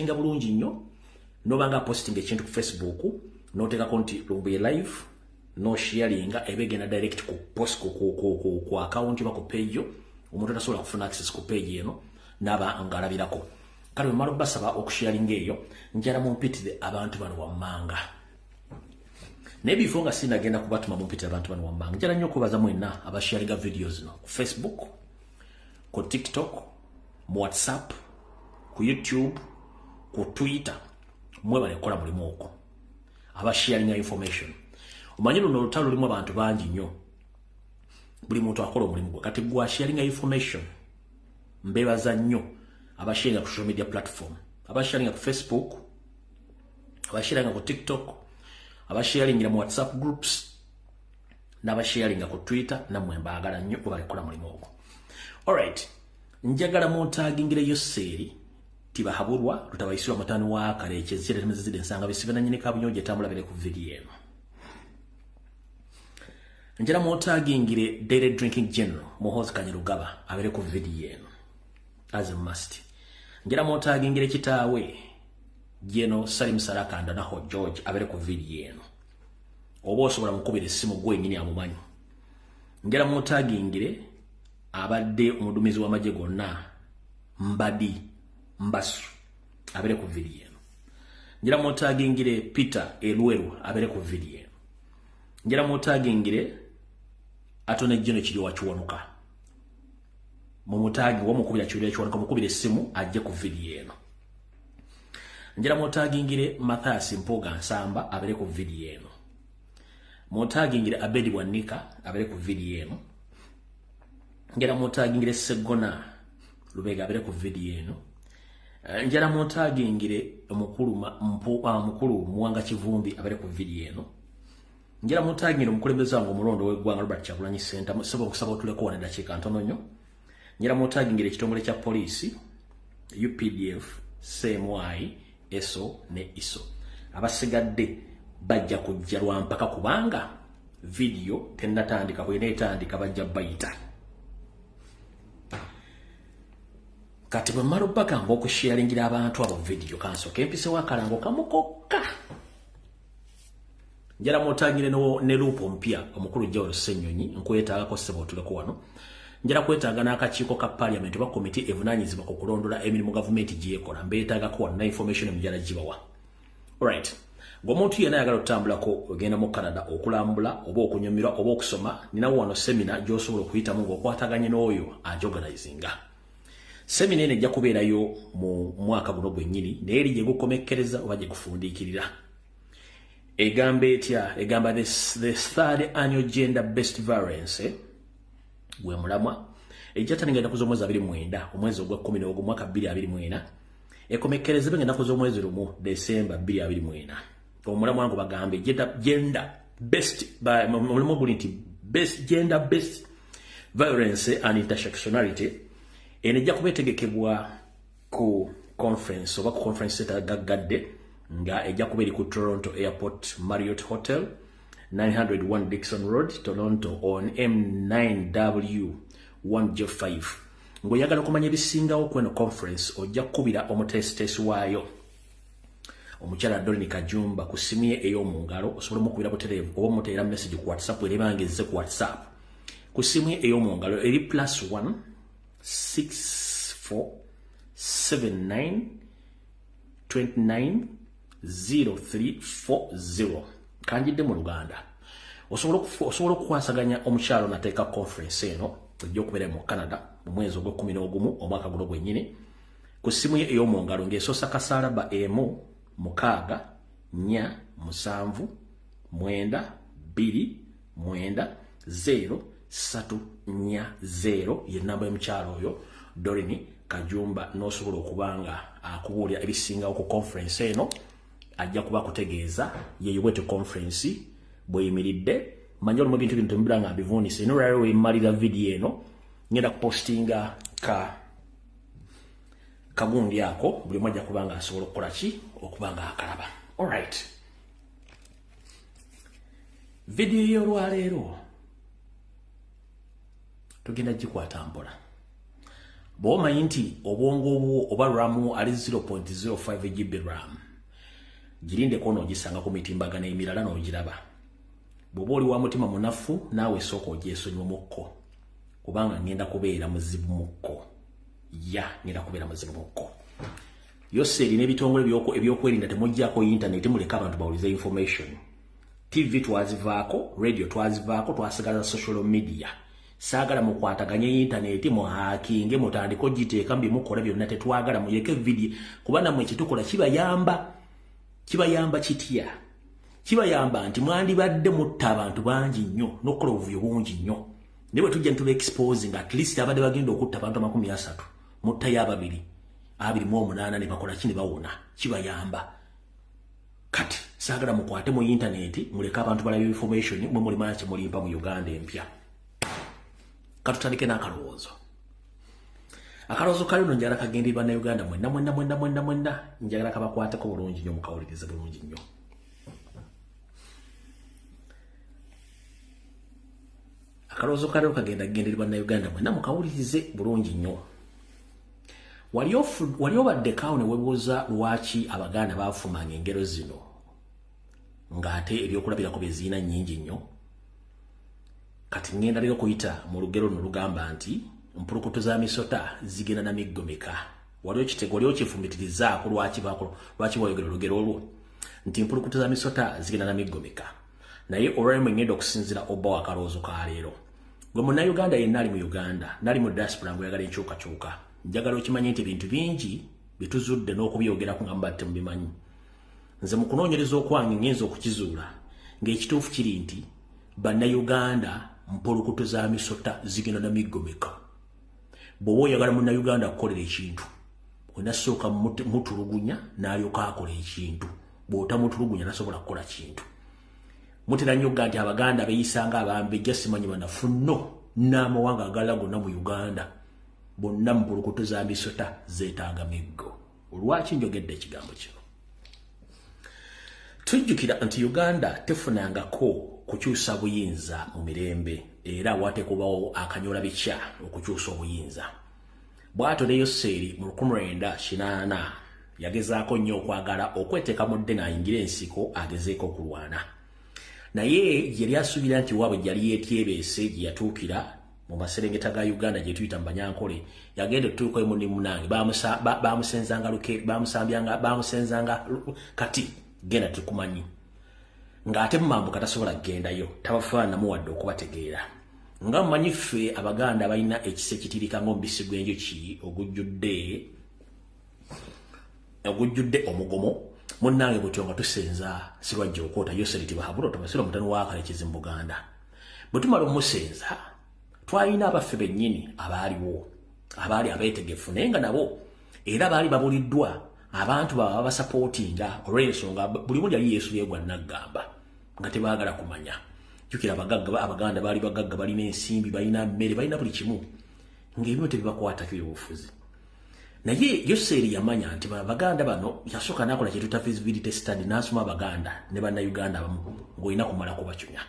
Nga bulungi nnyo nobanga posting ekintu ku Facebook, noteekako nti Lumbuye live, no sharinga, eba egenda direct ku post ku account oba ku page yo. Omuntu atasobola kufuna access ku page eno naba ng'alabirako. Kale bwe mala basaba okusharinga eyo, njala mumpitire abantu bano wammanga. Naye bifo nga sinagenda kubatuma, mumpitire abantu bano wammanga. Njala nnyo okubaza mwenna abasharinga video zino ku Facebook, ku TikTok, mu WhatsApp, ku YouTube, ku Twitter. Mwebale kukola mulimu ogwo, abasharinga information. Omanyi luno olutalo lulimu abantu bangi nnyo, buli muntu akola omulimu gwe. Kati gwe asharinga information, mbebaza nnyo abasharinga ku social media platform, abasharinga ku Facebook, abasharinga ku TikTok, abasharingira mu WhatsApp groups n'abasharinga ku Twitter. Nammwe mbaagala nnyo, mwebale kukola mulimu ogwo. Alright, njagala muntagingireyo Seeri Tibahaburwa Lutabayisirwa, mutani wa Kaleekezi Temezizide ensanga bisibe nanyini kabunyonjo etambula ku video eno. Njala muntagingire Daily Drinking General Muhoozi Kainerugaba abere ku video eno as a must. Njala muntagingire kitaawe General Salim Saleh Kandanaho George abere ku video eno, oba osobola mukubira essimu gwenyini amumanyi. Njala muntagingire abadde omudumizi w'amagye gonna Mbadi Mbasu abere ku video eno. Njala muntagingire Peter Elweru abere ku video eno. Njala muntagingire Attorney General Kiryowa Kiwanuka, mumutagi wamukubira Kiryowa Kiwanuka, mukubira essimu ajje ku video eno. Njala muntagingire Mathias Mpuuga Nsamba abere ku video eno. Muntagingire Abedi Bwanika abere ku video eno. Njala muntagingire Seggona Lubega abere ku video eno. Njala muntagingire omukulu Muwanga Kivumbi abere ku video eno. Njala muntagingire omukulembeze wange omulondo w'eggwanga Robert Kyagulanyi Ssentamu, sebo nkusaba otuleko wano eddakiika ntono nnyo. Njala muntagingire ekitongole kya poliisi, UPDF, CMI, ESO ne ISO. Abasigadde bajja kujja lwampaka kubanga video tennatandika. Bw'eneetandika bajja bayita. Kati bwe mmala obbagamba okusharingira abantu abo video, kansooke empisewo akalango kamukokka. Njala mutangire ne luupu omupya omukulu Joel Ssenyonyi, nkwetaagako ssebo otuleko wano. Njala kwetaaga n'akakiiko ka parliament oba komiti evunaanyizibwa ku kulondola emirimu gavumenti gyekola, mbeetaagako wano na information emujala gibawa. Alright, ng'omuntu yenna ayagala okutambulako ogenda mu Canada okulambula oba okunyumirwa oba okusoma, ninawo wano seminar gy'osobola okuyitamu ng'okwataganye n'oyo agyorganizinga. Seminar eno ejja kubeerayo mu mwaka guno gwennyini, naye eri gye gukomekkereza oba gye gufundiikirira. Egamba etya? Egamba the third annual gender based violence gwe mulamwa. Ejja tandika ennaku z'omwezi 29 omwezi ogwa 11 mwaka 2024, ekomekkerezebwe ng'ennaku z'omwezi 1 Desemba 2024. Omulamwa ngo bagambe gender based, omulamwa guli nti best gender based violence and intersectionality. Eno ejja kuba etegekebwa ku conference oba ku conference center gaggadde, nga ejja kuba eri ku Toronto Airport Marriott Hotel, 901 Dixon Road, Toronto on M9W 1J5. Ng'oyagala okumanya ebisingawo ku eno conference, ojja kukubira omuteesiteesi waayo omukyala Dolini Kajumba ku ssimu ye ey'omu ngalo. Osobola omukubira butereevu oba omuteera message ku WhatsApp, era ebanga ezze ku WhatsApp ku ssimu ye ey'omu ngalo eri +1 64 79 29 0340. Kanjidde mu Luganda. Osobola okukwasaganya omukyalo nateeka conference eno ejja okubeera mu Canada mu mwezi ogw'e-11 omwaka guno gwennyini ku ssimu ye ey'omu ngalo ng'esoosa kasaalaba 1 6 4 7 9 2 9 0 3 4 0, ye namba y'omukyalo oyo Dorini Kajumba, n'osobola okuba nga akubuulira ebisingawo ku conference eno. Ajja kuba kutegeeza yeyo bwetyo conference bweyimiridde. Manyi olumu ebintu bino temubira nga mbivuunise. Eno olwaliro wemmalira video eno, ngenda kupostinga ka kagundi ako, buli omu ajja kuba nga asobola okukola ki, okuba nga akalaba. Alright, video y'olwaleero tugenda gikwata mpola. Bw'omanyi nti obwongo bwo oba RAM ali 0.05 GB RAM, girindeko n'ogisanga ku mitimbagano emirala n'ogiraba. Bw'oba oli wa mutima munafu, naawe sooka ogyesonyiwe mukko, kubanga ngenda kubeera muzibu mukko. Ya, ngenda kubeera muzibu mukko. Yoseri n'ebitongole ebyokwerinda temuggyako internet, muleke abantu bawulize information. TV twazivaako, radio twazivaako, twasigaza social media. Saagala mukwataganye internet, muhakinge, mutandike ogiteeka mu byemukola byonna. Tetwagala, muyeke video, kuba nammwe kyetukola kibayamba. Kibayamba kitya? Kibayamba nti mwandibadde mutta abantu bangi nnyo n'okukola obuvuyo bungi nnyo, naye bwe tujja ne tuba exposing, at least abadde bagenda okutta abantu 30, muttayo ababiri, 28 ne bakola ki? Ne bawona. Kibayamba. Kati saagala mukwate mu internet, muleke abantu balabe information. Mwe mulimanya kyemulimpa mu Uganda empya. Katutandike n'akalowoozo. Akalowoozo kali no njagala kagende bannayuganda mwenna mwenna mwenna mwenna mwenna. Njagala kabakwateko bulungi nnyo, mukawulirize bulungi nnyo. Akalowoozo kali kagenda genderi bannayuganda mwenna, mukawulirize bulungi nnyo. Wali obaddekaawo ne weebuuza lwaki Abaganda baafumanga engero zino, ng'ate ebyokulabirako bye zirina nnyingi nnyo? Kati ŋŋenda leero kuyita mu lugero luno lugamba nti mpulukutu za misota zigenda na miggo meka. Wali okifumitirizaako lwaki bayogera olugero olwo nti mpulukutu za misota zigenda na miggo meka? Naye olwaleero ŋŋenda okusinziira obba w'akalowoozo ka leero. Gwe munnayuganda yenna ali mu Uganda nali mu diaspora ng'oyagala enkyukakyuka, njagala okimanye nti ebintu bingi bituzudde n'okubyogerako nga mubadde temubimanyi. Nze mu kunoonyereza okwange ngenza okukizuula ng'ekituufu kiri nti bannayuganda mpulukutu za misota zigenda na miggo meka. Bw'oba oyagala munnayuganda akukolera ekintu, onasooka mutulugunya n'alyoka akola ekintu. Bw'otamutulugunya tasobola kukola kintu. Mutera nnyo okugaa nti Abaganda beeyisanga abambejja, simanyi banafu. Nno n'amawanga agalala gonna mu Uganda bonna mpulukutu za misota zeetaaga miggo. Lwaki njogedde ekigambo kino? Tujjukira nti Uganda tefunangako kukyusa buyinza mu mirembe, era wateekubawo akanyola bikya okukyusa obuyinza. Bw'atyo ne Yoseri mu 1980 yagezaako nnyo okwagala okweteeka mu ddene ayingire ensiko agezeeko okulwana, naye yali asuubira nti waabwe gyali yeetyebeese gye yatuukira mu maserengeta ga Uganda gye tuyita mu Banyankole. Yagenda otutuukayo munni munange bamusenzanga kati genda tukumanyi, ng'ate mumambuka tasobola kugendayo, tabafaananamu wadde okubategeera. Nga mumanyi ffe Abaganda balina ekisa ekitirika ng'omubisi gw'enjuki ogujjudde omugomo. Munnange butyo nga tusenza Sirwajja okwota Yoseri Tibahabula Otabasirwa mutani wa Kalekezi mu Buganda. Bwe tumala omusenza, twalina abaffe bennyini abaaliwo abaali abeetegefu, naye nga nabo era baali babuliddwa abantu baaba babasapootinga, olw'ensonga buli mundi yali yeesulye gwa naggamba nga tebaagala kumanya. Jjukira abagagga, Abaganda baali bagagga, balina ensimbi, balina mmere, balina buli kimu, ng'ebimu tebibakwatako ebyobufuzi. Naye Yoseri yamanya nti Abaganda bano, yasooka n'akola kye tuyita feasibility study, n'asoma Abaganda ne Bannayuganda abamu ng'olina kumala kubacunya.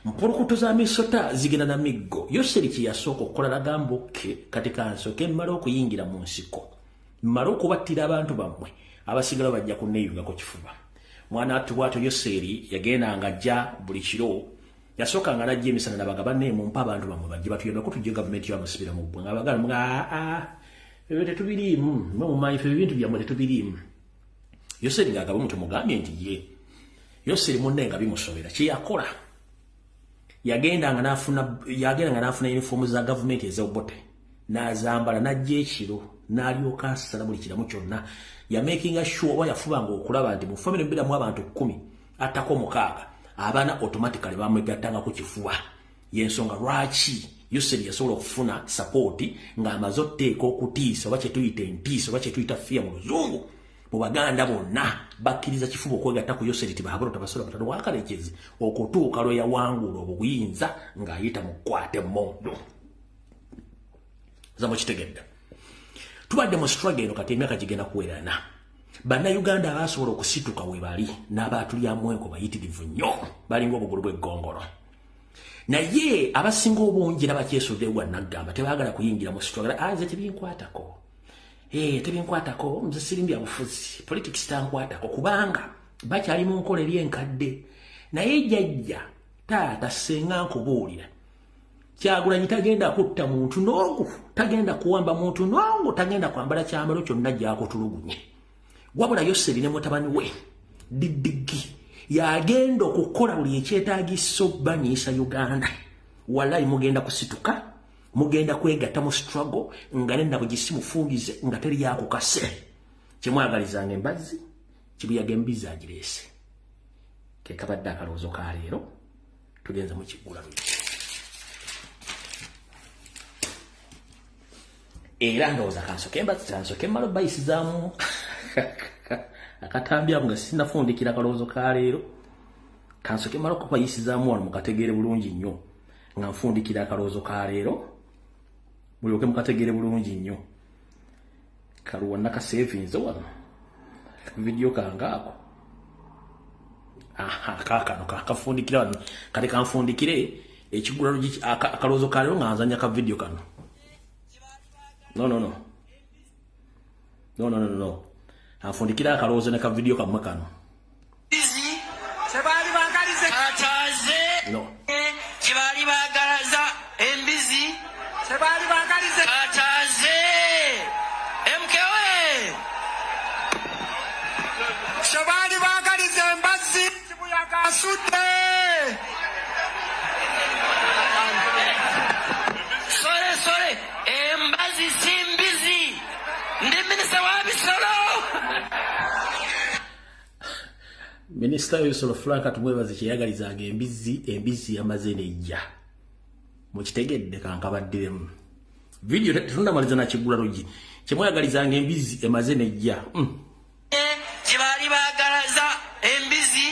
Mpulukutu za misota zigenda na miggo. Yoseri kye yasooka okukola, nagamba, "Okay, kati kansooke mmale okuyingira mu nsiko, mmale okubattira abantu bammwe, abasigala bajja kunneeyungako kifuba." Mwana attu bw'atyo Yoseri yagenda ng'ajja buli kiro. Yasooka nga najja emisana, nabaga banne, "Mumpe abantu bammwe bajje batuyambeko tujje gavumenti yamusibira mu bbwe." Nga Abaganda nga, "Aa, ebyo tetubiriimu, mwe mumanyi ffe ebintu byammwe tetubiriimu." Yoseri ng'agaba omuntu mugambye nti ye Yoseri munne nga bimusobera. Kye yakola, yagendanga n'afuna yunifoomu za gavumenti ez'obote n'azambala, n'ajja ekiro n'alyoka asala buli kiramu kyonna. Yamakinga sure oba yafubanga okulaba nti mu famire mubeeramu abantu 10, attako 6, abaana automatically bamwegattanga ku kifuba. Yensonga lwaki Yoseri yasobola okufuna support ng'amaze otuteeka okutiisa, oba kyetuyita entiisa, oba kyetuyita fear mu Luzungu, mu Baganda bonna bakkiriza kifuba okwegatta ku Yoseri Tibahabula Tabasola mutano wakalekezi okutuuka lwe yawangula obuyinza ng'ayita mu kukwata emmundu. Za mukitegedde, tubadde mu struggle eno kati emyaka gigenda kuwerana. Bannayuganda abasobola okusituka we bali n'abaatulyamu enko bayitirivu nnyo, balinga obugulu bw'eggongolo. Naye abasinga obungi era bakyesudde gwa naggamba tebaagala kuyingira mu struggle. Nze tebinkwatako. Tebinkwatako, nze siri bya bufuzi. Politics tankwatako kubanga bakyali mu nkola eri enkadde. Naye jjajja taata ssenga nkubuulira, Kyagulanyi tagenda kutta muntu n'ogu, tagenda kuwamba muntu n'ogu, tagenda kwambala kyambalo kyonna gyakutulugunye. Wabula Yoseri ne mutabani we Didigi yagenda okukola buli ekyetaagisa obbaniisa Uganda. Wallayi mugenda kusituka, mugenda kwegatta mu struggle nga nenabwe gisi mufungize nga teri yakukase. Kyemwagalizanga embazzi, kibuyaga embizi agireese. Ke kabadde akalowoozo ka leero, tugenze mu kiggula luggi. Era ndowooza kansoke embazzi, kansoke mmala obayisizaamu akatambi ako nga sinnafundikira akalowoozo ka leero. Kansoke mmala okubayisizaamu wano mukategeere bulungi nnyo nga nfundikira akalowoozo ka leero, mulyoke mukategeere bulungi nnyo. Kaluwa nakasevinze wano vidiyo kange ako. Aha, kaakano kakafundikira wano. Kati kanfundikire ekigula akalowoozo ka leero nga nzanya ka vidiyo kano. No, no, no, no, no, no, no. Anfundikira akalowoozo ne ka vidiyo kammwe kano. Kyebaali baagalize Kataze. No. Kyebaali baagalaza embizi. Kyebaali baagalize. Kataze mkwe. Kyebaali baagalize embazzi, kibuyaga asudde. Sole sole, embazi si mbizi, ndi minisita wa bisolo. Minisita w'ebisolo Frank Tumwebaze kyeyagalizanga embizzi, embizzi yamaze nejja. Mukitegedde? Kankabaddiremu vidiyo, tetunnamaliza nakiggula luggi. Kyemwayagalizanga embizzi emaze nejja. Kyebaali baagalaza embizi.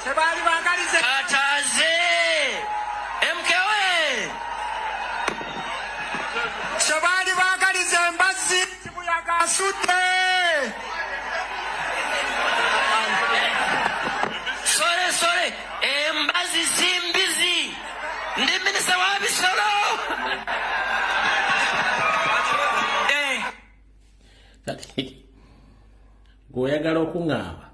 Kyebaali baagalize. Kataze mkwe. Kyebaali baagalize embazzi, kibuyaga asudde. Sole sole, embazi si mbizi, ndi minisita wa bisolo. Kati gweoyagala okuŋŋamba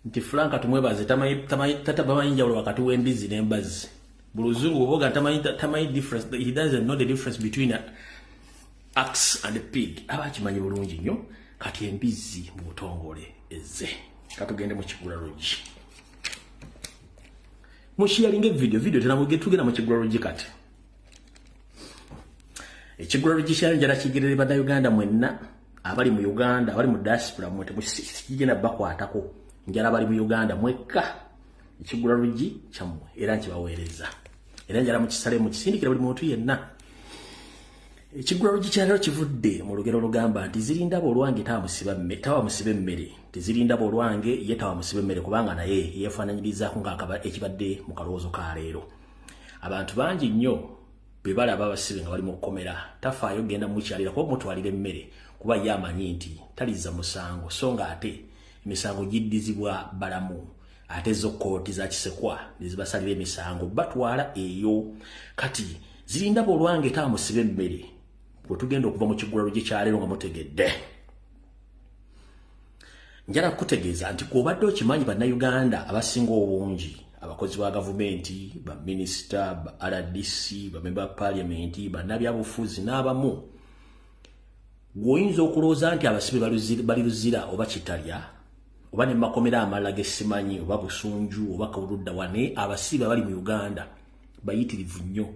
nti Frank Tumwebaze tamanyi njawulo wakati w'embizzi n'embazzi. Buluzungu bwoboga tamanyi difference, he doesn't know the difference between a ox and a pig. Aba akimanyi bulungi nnyo. Kati embizzi mu butongole ezze. Katugende mu kigula luggi, musharinga evidiyo video tena tugenda mu kigula luggi. Kati ekigula luggi kyanjala kigerere bannayuganda mwenna abali mu Uganda, abali mu diaspora mwe tekigenda bakwatako. Njala abali mu Uganda mwekka, ekigula luggi kyammwe era nkibaweereza, era njala mukisale mukisindikira buli muntu yenna. Ekigula luggi kyaleero kivudde mu lugero olugamba nti zirindaba olwange tawa musiba emmere. Tezirindaba olwange ye tawa musiba emmere, kubanga naye yeefaananyirizaako nga ekibadde mu kalowoozo ka leero. Abantu bangi nnyo bwe balaba abasibe nga bali mu kkomera, tafaayo genda mukyalira kuba mutwalira emmere, kuba ye amanyi nti talizza musango, so nga ate emisango giddizibwa balamu, ate zo kkooti za kisekwa ne zibasalira emisango batwala eyo. Kati zirindaba olwange tawa musiba emmere. Bwe tugenda okuva mu kigula luggi kyaleero nga mutegedde, njala kukutegeeza nti gw'obadde okimanyi, bannayuganda abasinga obungi, abakozi ba gavumenti, baminisita, ba RDC, bamemba ba paliamenti, bannabyabufuzi n'abamu, gw'oyinza okulowooza nti abasibe bali Luzira oba Kitalya oba ne makomera amalala gesimanyi oba Busunju oba Kawuludda wane, abasibe abali mu Uganda bayitirivu nnyo.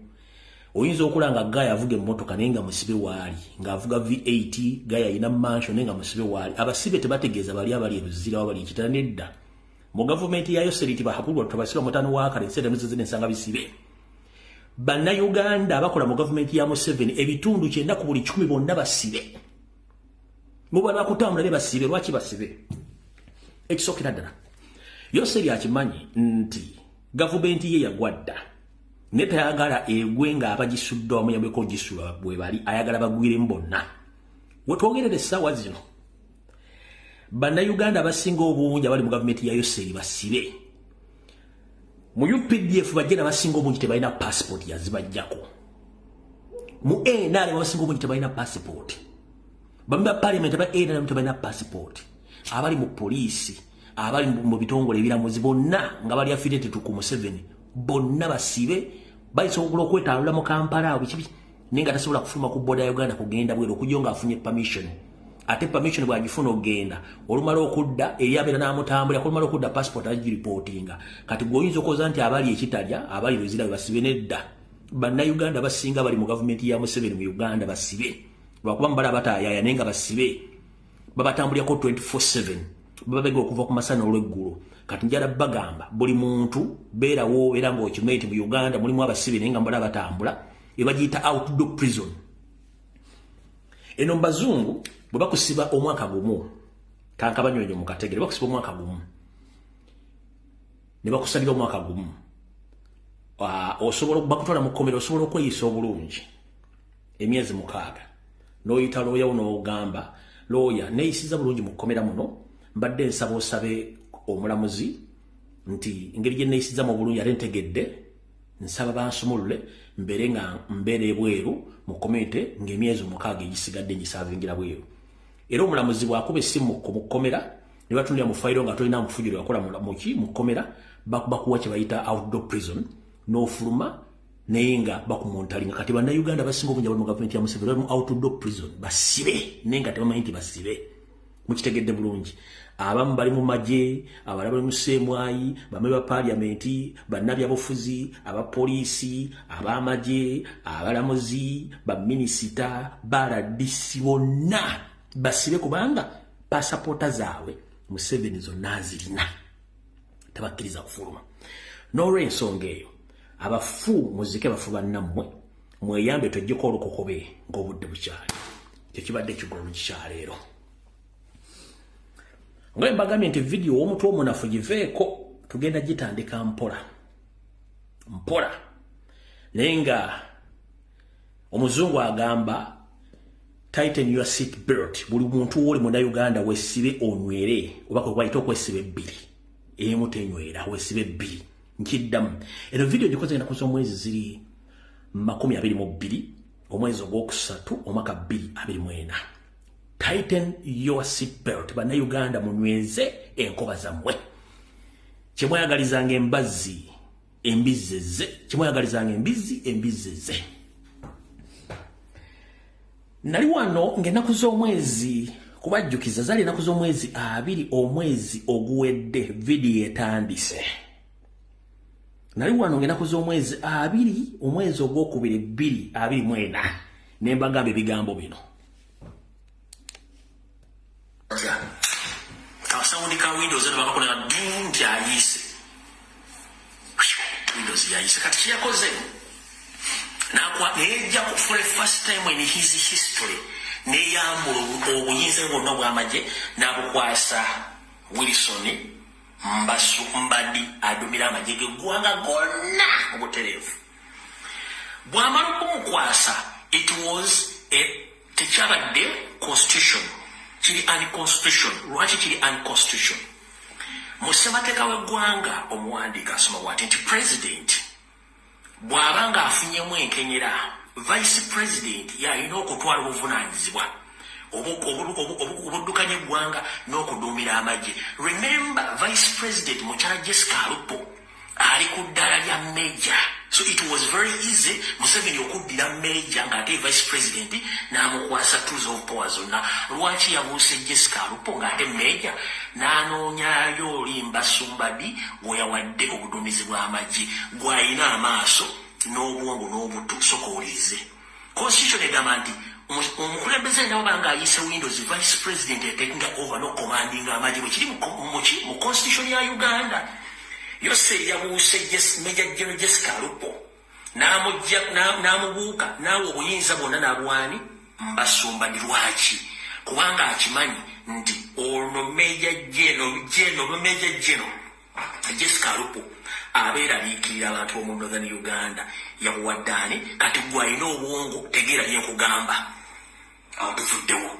Oyinza okola nga guy avuga emmotoka naye nga musibe waali, ng'avuga V8, guy ayina mansion naye nga musibe waali. Abasibe tebategeeza bali abali ebuzira oba bali ekitala, nedda. Mu gavumenti ya Yoseriti bahakulwa tubasiba mutano wa kale ensente muzizine ensanga bisibe. Bannayuganda abakola mu gavumenti ya Museveni ebitundu 90 ku buli 100 bonna basibe. Mubala bakutambula be basibe. Lwaki basibe? Ekisookera ddala, Yoseri akimanyi nti gavumenti ye yagwa dda, naye tayagala egwe ng'abagisudde wamuyambeko ogisula bwe bali, ayagala bagwiremu bonna. Wetwogerera essaawa zino, bannayuganda abasinga obungi abali mu gavumenti ya Yoseri basibe. Mu UPDF bajjena basinga obungi tebalina passport, yazibajjako. Mu NRM basinga obungi tebalina passport. Bamemba parliament ba NRM tebalina passport. Abali mu poliisi, abali mu bitongole ebiramuzi, bonna nga bali affiliated ku Museveni, bonna basibe. Bayisobola okwetaalula mu Kampala awo biki, naye nga tasobola kufuluma ku border ya Uganda kugenda bweru okujja nga afunye permission. Ate permission bw'agifuna, ogenda olumala okudda eri abeera n'amutambulira. Olumala okudda, passport agiripootinga. Kati gwe oyinza okwoza nti abali ekitalya, abali Luzira basibe? Nedda. Bannayuganda basinga bali mu gavumenti ya Museveni mu Uganda basibe, lwakuba mubala bataayaaya, naye nga basibe, babatambulyako 24/7, bababega okuva ku masana olweggulo. Kati njala bagamba, buli muntu beerawo era ng'okimanyi nti mu Uganda mulimu abasibe, naye nga mbala batambula, ebagiyita outdoor prison. Eno mbazungu bwe bakusiba omwaka gumu, kankabanyonyo mu kategere, bakusiba omwaka gumu ne bakusalira omwaka gumu, osobola bakutwala mu kkomera, osobola okweyisa obulungi emyezi 6, n'oyita looya wo n'ogamba looya, "Neeyisiza bulungi mu kkomera muno, mbadde nsaba osabe omulamuzi nti engeri gye neeyisiza mu bulungi ate ntegedde, nsaba bansumulule mbeere nga mbeera ebweru mu community ng'emyezi 6 egisigadde ngiservingira bweru." Era omulamuzi bw'akuba essimu mu kkomera ne batundira mu fayiro nga tolina mufujiro yakola muki mu kkomera, bakuwa kye bayita outdoor prison, n'ofuluma, naye nga bakumonitoringa. Kati Bannayuganda basinga obungi abali mu gavumenti ya Museveni bali mu outdoor prison, basibe, naye nga tebamanyi nti basibe. Mukitegedde bulungi? Abamu bali mu magye, abalala bali mu semwayi, bamwe ba paliamenti, bannabyabufuzi, abapoliisi, ab'amagye, abalamuzi, baminisita, baladisi, bonna basibe, kubanga pasapoota zaabwe Museveni zonna azirina, tebakkiriza kufuluma. N'olwensonga eyo, abafu muzike bafu bannammwe, mweyambe tweggyeko olukokobe ng'obudde bukyali. Kyekibadde ekigolo kikyaleero. Nga mbagambye nti vidiyo w'omutwe omunafu giveeko, tugenda gitandika mpola mpola, naye nga omuzungu agamba, "Tighten your seat belt." Buli muntu woli Munnayuganda wesibe onywere, oba kwe bayita okwesiba ebbiri, emu tenywera, wesibe ebbiri. Nkiddamu, eno vidiyo gikoze ennaku z'omwezi ziri 22, omwezi ogwokusatu, omwaka 2024. Tighten your seat belt. Bannayuganda, munyweze enkoba zammwe. Kyemwayagalizanga embazzi, embizzi ezze. Kyemwayagalizanga embizzi, embizzi ezze. Nali wano ng'ennaku z'omwezi, kubajjukiza, zaali ennaku z'omwezi 20 omwezi oguwedde. Vidiyo etandise. Nali wano ng'ennaku z'omwezi 20 omwezi ogwokubiri 2024, ne mbagamba ebigambo bino. Akasawundi ka Windows eno bakakolera du nti ayiise Windows, yayiise. Kati kyeyakoze, neyejja for the first time in his history, neyambula obuyinza bwonna obwamagye n'abukwasa Wilson Mbasu Mbadi, adumira amagye geggwanga gonna obutereevu. Bw'amala okumukwasa, it was a tekyabadde constitution, kiri unconstitution. Lwaki kiri unconstitution? Mu ssemateeka w'eggwanga, omuwandiika asoma bw'ati nti president bw'aba ng'afunyemu enkenyera, vice president yalina okutwala obuvunaanyizibwa obuddukanya eggwanga n'okuduumira amagye. Remember, vice president mukyala Jessica Alupo ali ku ddala lya major, so it was very easy Museveni okuddira major ng'ate vice president n'amukwasa tools of power zonna. Lwaki yabuuse Jessica Alupo ng'ate major, n'anoonyayo oli Mbasumbadi gwe yawadde obuduumizi bw'amagye, gw'alina amaaso n'obwongo n'obutu? Soka owulirize constitution egamba nti omukulembeze nawe banga ayise windows, vice president etakinga over n'ocommandinga amagye. Bwe kiri mu constitution ya Uganda. Yose yabuuse Major General Jessica Alupo n'amubuuka n'awa obuyinza bwonna n'abwani Mbasumba. Ni lwaki? Kubanga akimanyi nti ono Major General, Major General Jessica Alupo abeeraliikirira abantu omu Northern Uganda. Yabuwadde ani? Kati gwe alina obwongo, tegeera byenkugamba. Awo tuvuddewo.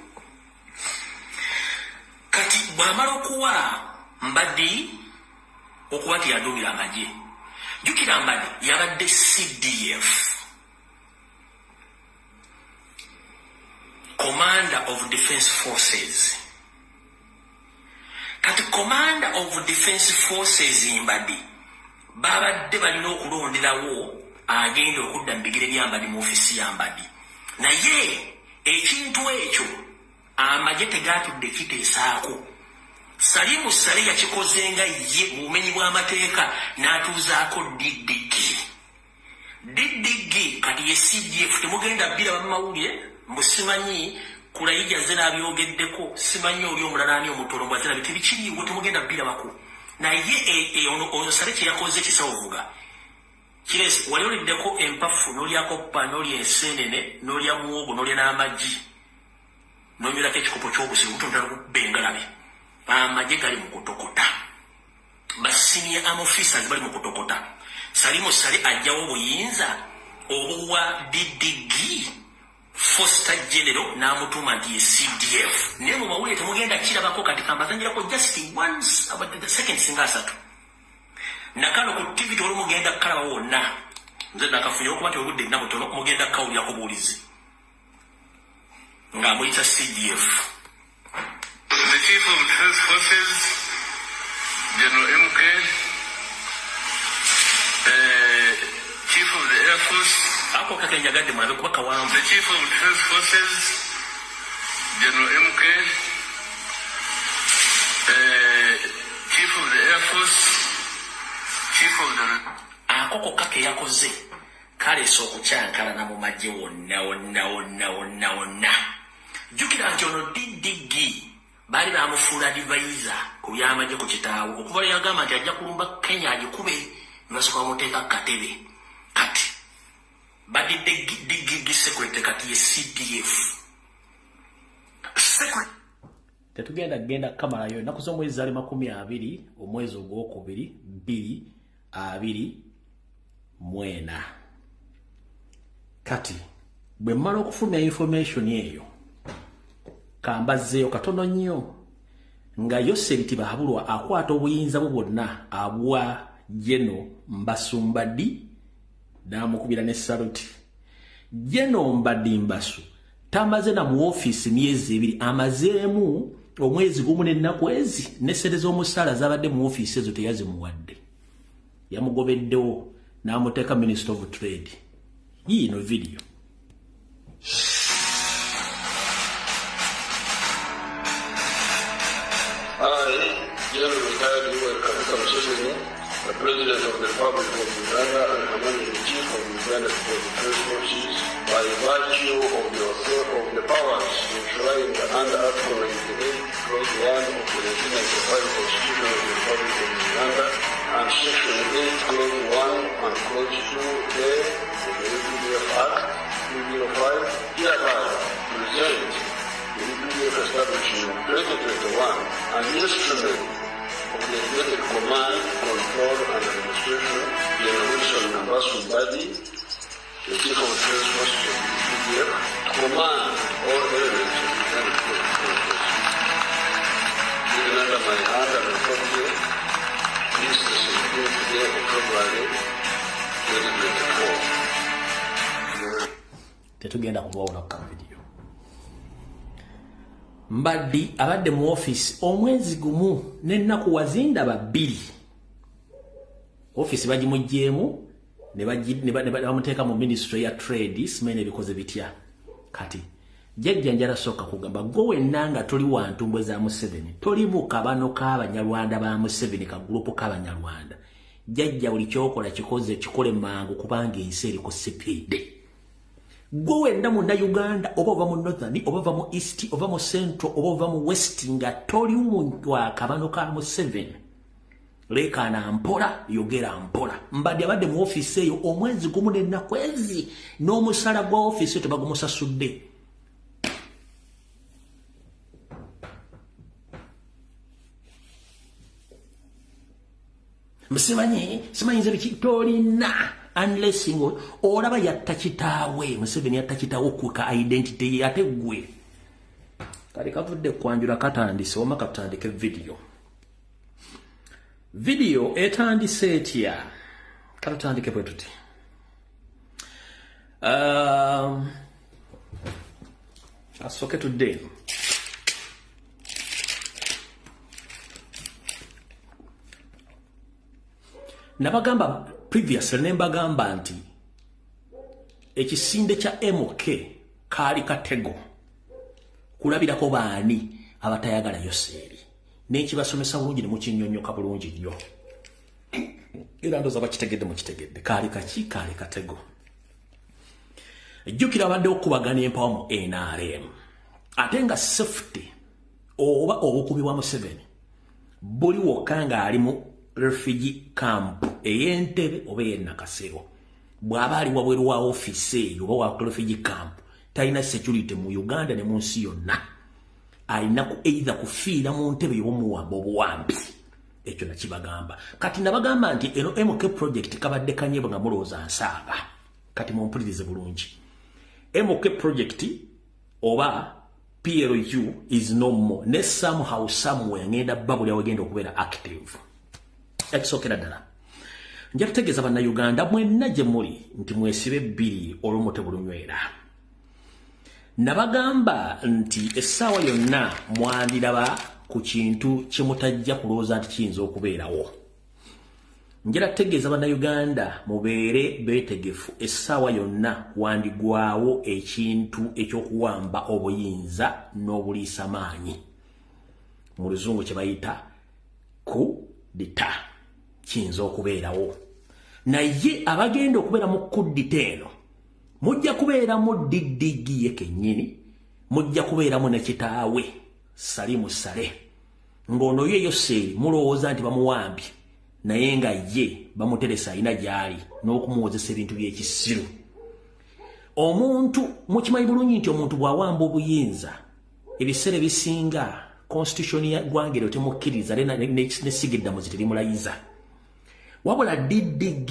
Kati bw'amala okuwa Mbadi okuba nti yaduumira amagye, Jjukira Mbadi yabadde CDF, Commander of Defense Forces. Kati Commander of Defense Forces Mbadi babadde balina okulonderawo agenda okudda mu bigere bya Mbadi mu ofiisi ya Mbadi, naye ekintu ekyo amagye tegatudde kiteesaako. Salimu Sale yakikoze nga ye mu bumenyi bw'amateeka n'atuuzaako DDG. DDG kati ye CDF. Temugenda bbira bamawulire mbu simanyi Kulayija ze n'abyogeddeko, simanyi oli omulala ani omutono mbw azirabi, tebikiriiwo, temugenda bbirabako. Naye ono Sale kye yakoze kisawovuga kiresi. Wali oliddeko empafu n'olyako ppa n'olya enseenene n'olya muwogo n'olya n'amagi n'onywerako ekikopo ky'obusiru butontala kukuba engalabi. Amagye gali mu kutokota, ba senior army officers bali mu kutokota. Salimu Sale ajjawo obuyinza obuwa DDG Foster General n'amutuuma nti ye CDF, naye mu mawulire temugenda kirabako. Kati kambazanyirako just one second singa 30 nakano ku TV tewali mugenda kukalaba wonna. Nze nakafunye okuba nti obudde nna butono, mugenda kukawulirako buwulizi ng'amuyita CDF. The Chief of Defense Forces, General MK, Chief of the Air Force, ako kakenjagadde mulabe kuba kawanvu. The Chief of Defense Forces, General MK, Chief of the Air Force, Chief of the Ako kokka ke yakoze kaleese okukyankalana mu magye wonna wonna wonna wonna wonna. Jjukira nti ono DDG baali bamufuula advisor ku byamagye ku kitaawe okuva lwe yagamba nti ajja kulumba Kenya agikube, ne basooka bamuteeka ku katebe. Kati badidde DDG secretary, kati ye CDF. Tetugenda kugenda kukamalayo. Ennaku z'omwezi zaali 20 omwezi ogwokubiri 2024. Kati bwe mmala okufulumya information eyo, kambazzeeyo katono nnyo nga Yoseri Tibuhaburwa akwata obuyinza bwe bwonna abwa General Mbasu Mbadi n'amukubira ne saluti. General Mbadi Mbasu tamaze na mu ofiisi myezi 2, amazeemu omwezi gumu n'ennaku ezi, ne ssente z'omusaala zabadde mu ofiisi ezo teyazimuwadde, yamugobeddewo n'amuteeka Minister of Trade. Yiino video. I, General Retired Yoweri Kaguta Museveni, the President of the Republic of Uganda and Commander-in-Chief of Uganda for Defense Forces, by virtue of the authority of the powers enshrined under Article 98, Clause 1 of the 1995 Constitution of the Republic of Uganda, and Section 8, Clause 1 and Clause 2A of the UPDF Act 205, hereby present the UPDF established in 2021 an instrument of the Executive Command, Control and Administration, General Wilson Mbasu Mbadi, the Chief of Defense Forces of the UPDF, to command all elements of the Uganda Defense Forces. Given under my hand and authority, this is the 17th day of February 2024. Tetugenda kubawona ku video. Mbadi abadde mu ofiisi omwezi gumu n'ennaku wazindaba 2. Ofiisi bagimuggyeemu ne bamuteeka mu Ministry ya Trade, simanyi ebikoze bitya. Kati jjajja njala sooka kugamba gwe wenna nga toli wa ntumbwe za Museveni, toli mu kabano k'Abanyarwanda ba Museveni, ka gurupu k'Abanyarwanda, jjajja buli kyokola kikoze kikole mangu kubanga ensi eri ku sipiidi. Gwe wenna munnayuganda, oba ova mu Northern, oba ova mu East, oba mu Central, oba ova mu West, nga toli wa kabano ka Museveni, leekaana mpola, yogera mpola. Mbadde abadde mu ofiisi eyo omwezi gumu n'ennaku ezi, n'omusala gwa ofiisi eyo tebagumusasudde. Simanyi simanyi nze biki tolina unless ngo olaba yatta kitaawe. Museveni yatta kitaawe okuka identity ye ate ggwe. Kale kavudde kwanjula katandise, wamma katutandike video. Video etandise etya? Katutandike bwe tuti. Asooke tudde eno. Nabagamba previously, ne mbagamba nti ekisinde kya MK kaali katego kulabirako baani abatayagala Yoseeri, n'ekibasomesa bulungi ne mukinnyonnyoka bulungi nnyo, era ndowooza bakitegedde, mukitegedde. Kaali kaki? Kaali katego. Jjukira abadde okukubagana empawa mu NRM, ate nga safety oba obukubi bwa Museveni buli wokka ng'ali mu refugee camp ey'Entebe oba ey'e Nakasero. Bw'aba ali wabweru wa ofiisi eyo oba wa refugee camp, talina security mu Uganda ne mu nsi yonna. Alina ku either kufiira mu ntebe y'omuwamba obuwambi. Ekyo nakibagamba. Kati nabagamba nti eno MK project kabadde kanyebwe nga mulowooza nsaaga. Kati mumpulirize bulungi, MK project oba PLU is no more, ne somehow, somewhere ngenda babuli awegenda okubeera active. Ekisookera ddala, nja kutegeeza Bannayuganda mwenna gye muli nti mwesibe bbiri olw'omute bulunywera. Nabagamba nti essaawa yonna mwandiraba ku kintu kye mutajja kulowooza nti kiyinza okubeerawo. Njala kutegeeza Bannayuganda mubeere beetegefu, essaawa yonna wandigwawo ekintu ekyokuwamba obuyinza n'obuliisa maanyi, mu Luzungu kye bayita coup d'état. Kiyinza okubeerawo, naye abagenda okubeera mu coup d'état eno mujja kubeeramu DDG ye kennyini, mujja kubeeramu ne kitaawe Salimu Sale, ng'ono ye Yoseeri mulowooza nti bamuwambye, naye nga ye bamuteresa, alina gy'ali n'okumuwozesa ebintu by'ekisiru. Omuntu mukimanyi bulungi nti omuntu bw'awamba obuyinza, ebiseera ebisinga constitution ya ggwanga eryo temukkiriza, nesiga eddamuzi terimulayiza. Wabula DDG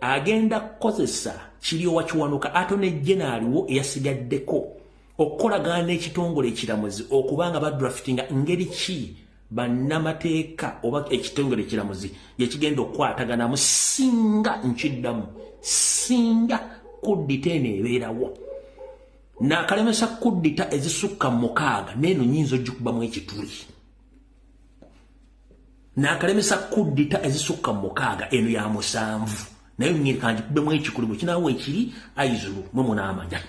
agenda kukozesa Kiryowa Kiwanuka, attorney general aliwo eyasigaddeko, okukolagana n'ekitongole ekiramuzi okubanga badraftinga ngeri ki bannamateeka oba ekitongole ekiramuzi yekigenda okukwataganamu singa, nkiddamu, singa coup d'état eno ebeerawo. Naakalemesa coup d'état ezisukka 6, neeno nyinza ogikubamu ekituli. Naakalemesa coup d'état ezisukka 6, eno ya 7, naye ngirikangikubemu ekikuli bwe kinaawo ekiri aizulu mwe munaamanya.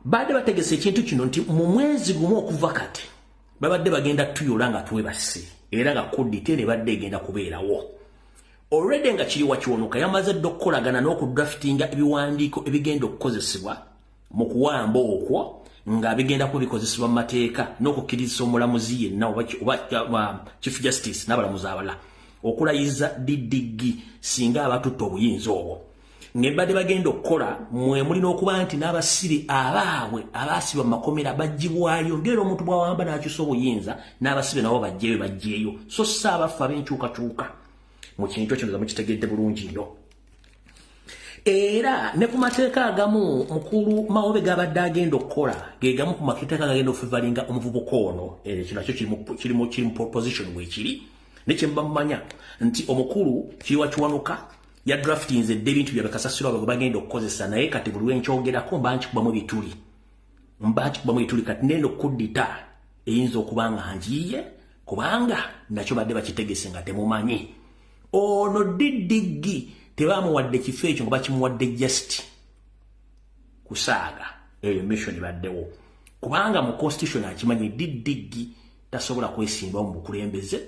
Badde bategese ekintu kino nti mu mwezi gumu okuva kati babadde bagenda tuyola nga twebase, era nga coup d'état eno ebadde egenda kubeerawo already, nga kiri wakiwonuka yamaze dda okukolagana n'okudraftinga ebiwandiiko ebigenda okukozesebwa mu kuwamba okwo, nga bigenda kuba bikozesebwa mu mateeka n'okukkirizisa omulamuzi yenna oba chief justice n'abalamuzi abalala okulayiza DDG singa abatutta obuyinza obwo. Ng'embadde bagenda okukola mwe mulina okuba nti n'abasibe abaabwe abaasibwa mu makomera baggyibwayo, ng'era omuntu bw'awamba n'akyusa obuyinza, n'abasibe nabo bajjeeyo bajjeeyo, so si abaffe ab'enkyukakyuka mu kintu ekyo. Mukitegedde bulungi nnyo. Era ne ku mateeka agamu mukulu Mawobe gabadde agenda okukola, ge gamu ku mateeka gagenda okufavoringa omuvubuka ono. Ekyo nakyo kiri mu position bwekiri, ne kye mba mumanya nti omukulu Kiriwa Kiwanuka ya draftinze dde ebintu byabwe kasasiro abo bagenda okukozesa. Naye kati buli lwenkyogerako mba nkikubamu bituli, mba nkikubamu bituli. Kati neno coup d'état eyinza okuba nga njiye, kubanga nakyo badde bakitegese nga temumanyi. Ono DDG tebamuwadde kifo ekyo nga bakimuwadde just kusaaga. Eyo mission baddewo, kubanga mu constitution akimanyi DDG tasobola kwesimbawo mu bukulembeze,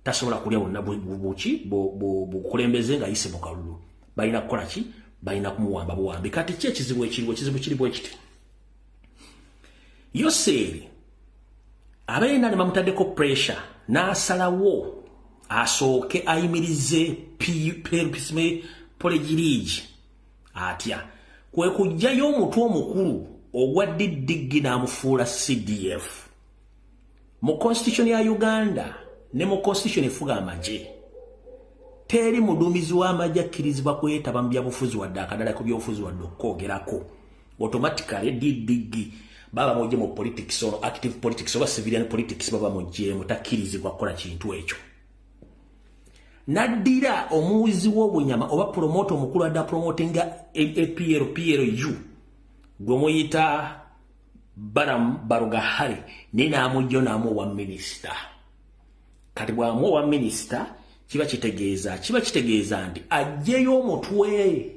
tasobola kulya bonna buki bukulembeze nga yise mu kalulu. Balina kukola ki? Balina kumuwamba buwambi. Kati ki ekizibu ekiriwo? Ekizibu kiri bwe kiti: Yoseeri abeena ne bamutaddeko pressure, n'asalawo asooke ayimirize pledge. Atya? Kwe kuggyayo omutwe omukulu ogwa DDG n'amufuula CDF. Mu constitution ya Uganda ne mu constitution efuga amagye, teri muduumizi w'amagye akkirizibwa kwetaba mu byabufuzi wadde akadala ku byobufuzi wadde okwogerako. Automatically DDG baba mujje mu politics or active politics oba civilian politics, baba mujjeemu, takkirizibwa kukola kintu ekyo. Naddira omuwizi w'obunyama oba promoter omukulu adda promotinga APL PLU gwe muyita Balaam Barugahare, naye n'amugyo n'amuwa minisita. Kati bw'amuwa minisita kiba kitegeeza nti aggyeyo omutwe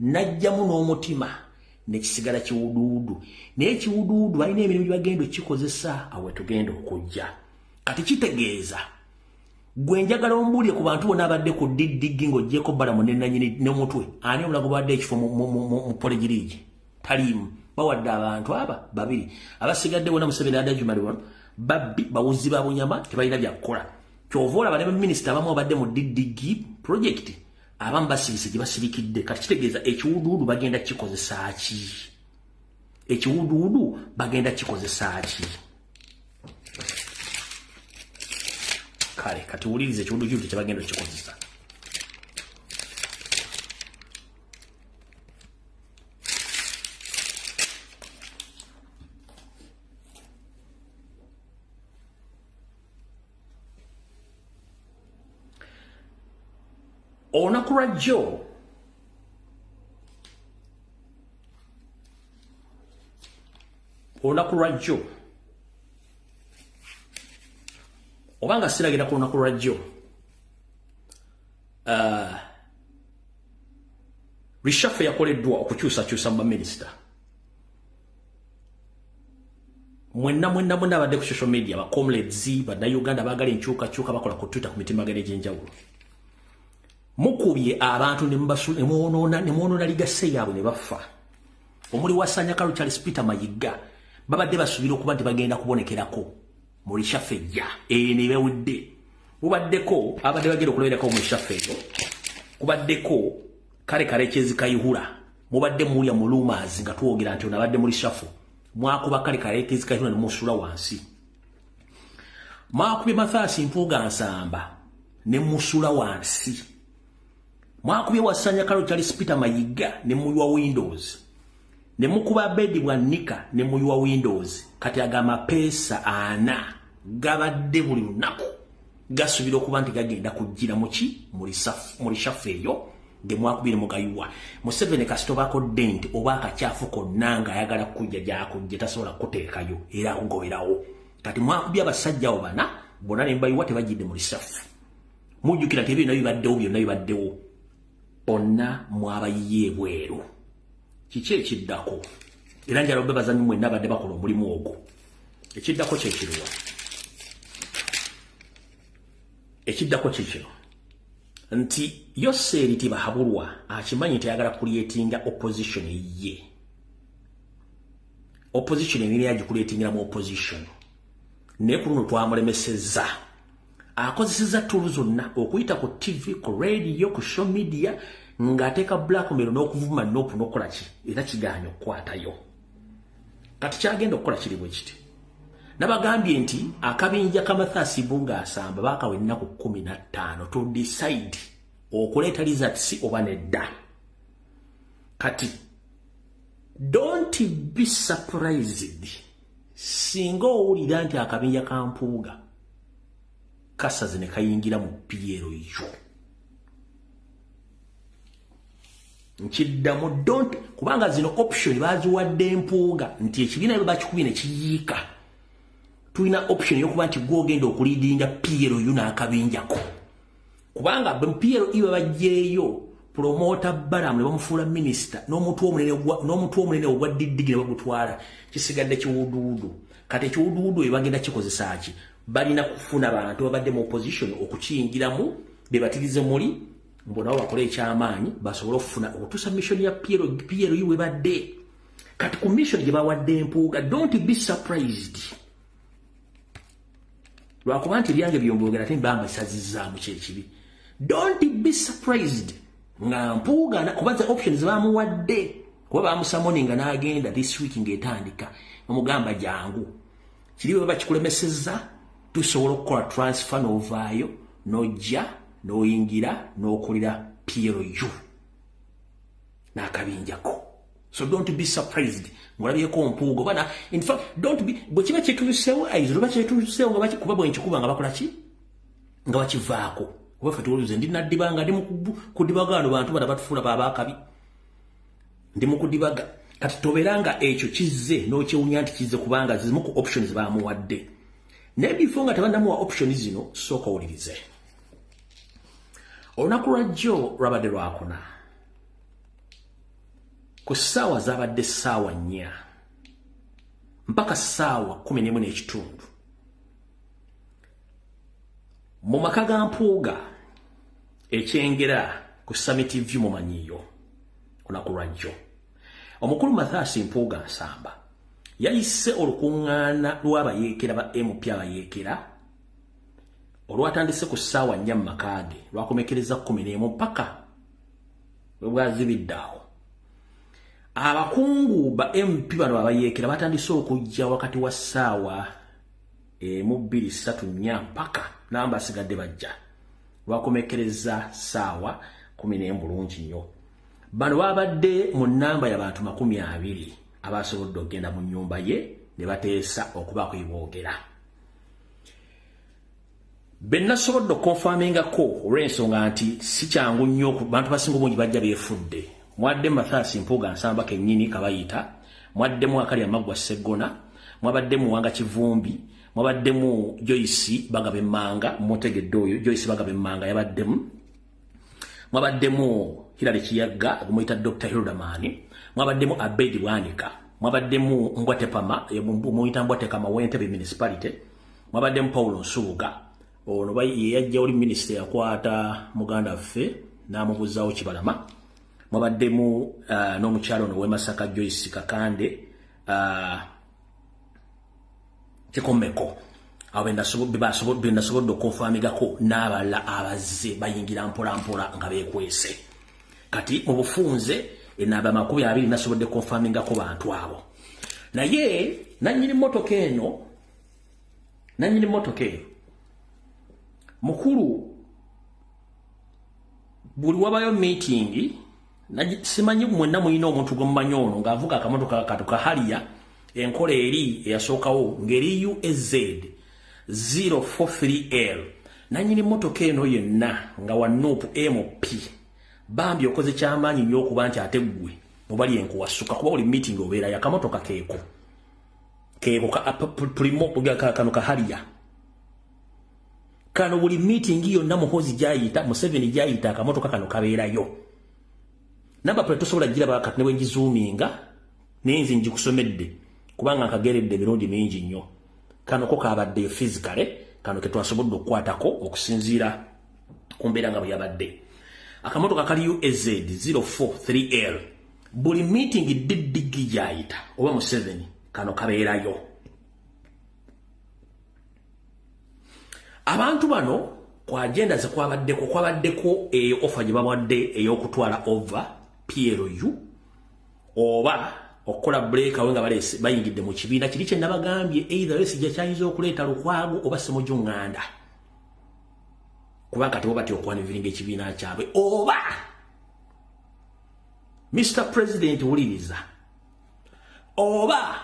n'ajjamu n'omutima nekisigala kiwuduudu. Naye kiwuduudu balina emirimu gye bagenda okukikozesa awo tugenda okujja. Kati kitegeeza gwe njagala ombuulire ku bantu bonna abadde ku DDG ng'oggyeko Balaam ne nannyini n'omutwe, ani omulago badde ekifo mu polegirigi? Taliimu. Bawadde abantu aba babiri abasigadde bonna Museveni adajumali wano babbi bawuzi ba bunyama tebalina byakukola. Kyova olaba ne baminisita abamu abadde mu DDG project abamu basirise gye basirikidde. Kati kitegeeza ekiwuduudu bagenda kikozesa ki? Ekiwuduudu bagenda kikozesa ki? Kale kati wulirize ekiwuduudu kye bagenda kikozesa. Olunaku lwa jjo obanga siragira ku lunaku lwa jjo, reshuffle yakoleddwa okukyusakyusa mu baminisita. Mwenna mwenna mwenna abadde ku social media, ba comrades bannayuganda baagala enkyukakyuka bakola ku Twitter ku mitimbagano egy'enjawulo, mukubye abantu ne mwonoona ligase yaabwe ne bafa. Omuli wasanya Kalu Charles Peter Mayiga babadde basuubira okuba nti bagenda kubonekerako mu reshuffle ejja eno ebewudde. Mubaddeko abadde bagenda okulaberako mu reshuffle eyo, kubaddeko Kale Karekezi Kayihura, mubadde mulya mu rumors nga twogera nti ono abadde mu reshuffle. Mwakuba Kale Karekezi Kayihura ne musula wansi. Mwakubye Mathias Mpuuga Nsamba ne musula wansi. Mwakubye wasanya Kalu Charles Peter Mayiga ne muyiwa Windows. Ne mukuba Abedi Bwanika ne muyiwa Windows. Kati agama pesa ana gabadde buli lunaku gasubira okuba nti gagenda kujjira muki mu reshuffle eyo ge mwakubire mugayiwa. Museveni kasitobako dent oba akakyafu konna ng'ayagala kujja gy'akujja tasobola kuteekayo era akugoberawo. Kati mwakubye abasajja abo bana bonna ne mbayiwa tebajjidde mu reshuffle. Mujjukira nti ebyo byonna bibaddewo, byonna bibaddewo. Bonna mwabayiye ebweru. Kiki ekiddako? Era njala obebazanyi mwenna abadde bakola omulimu ogwo. Ekiddako kye kiruwa? Ekiddako kikino nti Yoseri Tibahabulwa akimanyi nti ayagala kuliyetinga opposition ye. Opposition engeri yagikuleetingira mu opposition. Naye ku luno twamulemesezza. Akozesezza tools zonna okuyita ku TV, ku radio, ku social media ng'ateeka blackmail n'okuvuma n'oku n'okukola ki era kigaanye okukwatayo. Kati kyagenda okukola kiri bwe kiti. Nabagambye nti akabinja ka Mathias Mpuuga Nsamba baakawa ennaku 15 to decide okuleeta results oba nedda. Kati don't be surprised singa owulira nti akabinja ka Mpuuga kasaze ne kayingira mu PLU. Nkiddamu don't, kubanga zino option baziwadde Mpuuga nti ekibiina bwe bakikubye ne kiyiika. Tulina option y'okuba nti gw'ogenda okuleadinga PLU n'akabinjako. Kubanga bwe PLU baggyeyo promoter Balaam ne bamufuula minisita n'omutwe omunene ogwa DDG ne bagutwala, kisigadde kiwuduudu. Kati ekiwuduudu ebyo bagenda kikozesa ki? Balina kufuna bantu babadde mu opposition okukiyingiramu bebatirize muli mbo nabo bakole ekyamaanyi basobole okufuna okutuusa mission ya PLU we badde. Kati ku mission gye bawadde Mpuuga, don't be surprised. Lwakuba nti ebyange byombyogera ate mbanga sazizzaamu kyekibi. Don't be surprised nga Mpuuga kuba the options bamuwadde, kuba bamusamoninga n'agenda this week ng'etandika bamugamba jangu. Kiri bwe bakikulemesezza tusobola okukola transfer n'ovaayo n'ojja n'oyingira n'okulira PLU n'akabinjako. So don't be surprised ng'olabyeko Mpuuga oba na in fact don't be bwe kiba kyetuuseewo aizo oba kyetuuseewo nga kuba bwe nkikuba nga bakola ki nga bakivaako. Oba ffe tuwulize, ndi naddibanga, ndi mukudibaga wano, bantu bana batufuula babaakabi, ndi mukudibaga. Kati tobeeranga ekyo kizze n'okyewunya nti kizze, kubanga zimu ku options bamuwadde. Naye before nga tebannamuwa option zino, sooka owulirize. Olunaku lwajjo lwabadde lwakuna, ku ssaawa zaabadde 4:00 mpaka 11:15, mu maka ga Mpuuga ekyengera ku Summit View. Mumanyiyo olunaku lwajjo omukulu Mathias Mpuuga Nsamba yayise olukuŋŋaana lw'abayeekera ba MP abayeekera, olwatandise ku 4:00 mu maka ge, lwakomekereza 11 mpaka bwe bwazibidde awo. Abakungu ba MP bano abayeekera batandise okujja wakati wa 1, 2, 3, 4 mpaka namba asigadde bajja, lwakomekereza 11 bulungi nnyo. Bano babadde mu nnamba y'abantu 20 abasobodde okugenda mu nnyumba ye ne bateesa okubaako eboogera. Be nasobodde okuconfirmingako, olw'ensonga nti si kyangu nnyo, bantu basinga obungi bajja beefudde. Mwadde Mathias Mpuuga Nsamba kennyini kabayita, mwaddemu akali amaggwa Sseggona, mwabaddemu Wanga Kivumbi, mwabaddemu Joyce Bagaba Emmanga, mutegedde oyo Joyce Bagaba Emmanga yabaddemu, mwabaddemu Hilary Kiyaga gumuyita Dr Hilderman, mwabaddemu Abedi Bwanika, mwabaddemu Mbwatepama, muyita Mbwatekama w'Entebe Municipality, mwabaddemu Paulo Nsubuga, ono ye yajja oli minisita yakwata muganda waffe n'amubuzaawo Kibalama, mwabaddemu n'omukyalo ono w'e Joyce Kakande Kikomeko. Abo benasobodde okuconfirmingako, n'abalala abazze bayingira mpola mpola nga beekwese. Kati mu bufunze enamba 20 nasobodde confirmingako bantu abo. Naye nannyini mmotoka eno, nannyini mmotoka eno mukulu, buli wabayo meeting, simanyi mwenna muyina omuntu gwe mumanyi ono ng'avuga akamotoka kato ka Harrier, enkola eri eyasookawo ng'eri UAZ 043L. Nannyini mmotoka eno yenna nga wa NUP MP, bambi okoze kyamaanyi nnyo okuba nti ate ggwe mubali enkuwasuka, kuba buli meeting obeerayo akamotoka keeko keeko Premio kano ka Harrier kano. Buli meeting yonna Muhozi gyayita, Museveni gyayita, akamotoka kano kabeerayo. Number plate tosobola giraba kati ne bwengizoominga, naye nze ngikusomedde kubanga nkageredde emirundi mingi nnyo. Kano ko kabaddeyo physically, kano ke twasobodde okukwatako okusinziira ku mbeera nga bwe yabadde. Akamotoka kali UAZ 043L, buli meeting DDG gyayita oba Museveni, kano kabeerayo. Abantu bano ku agenda ze kwabaddeko, kwabaddeko eyo offer gye bawadde ey'okutwala over PLU oba okukola break awe nga balese bayingidde mu kibiina kiri kye nabagambye, either Besigye kyayinza okuleeta Lukwago oba Ssemujju Nganda, kuba kati bo batya okuunveilinga ekibiina kyabwe. Oba Mr President, wuliriza, oba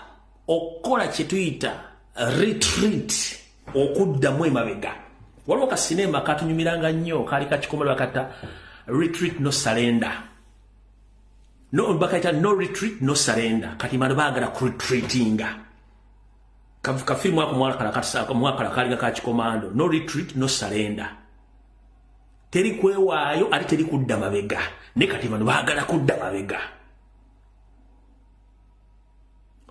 okukola kye tuyita retreat, okuddamu emabega. Waliwo kasinema katunyumiranga nnyo, kaali kakikomero, bakata Retreat No Surrender, no, bakayita No Retreat No Surrender. Kati bano baagala kuretreatinga. Kafirimu ako mwakala kalinga kakikomando, No Retreat No Surrender, teri kwewaayo ate teri kudda mabega. Ne kati bano baagala kudda mabega.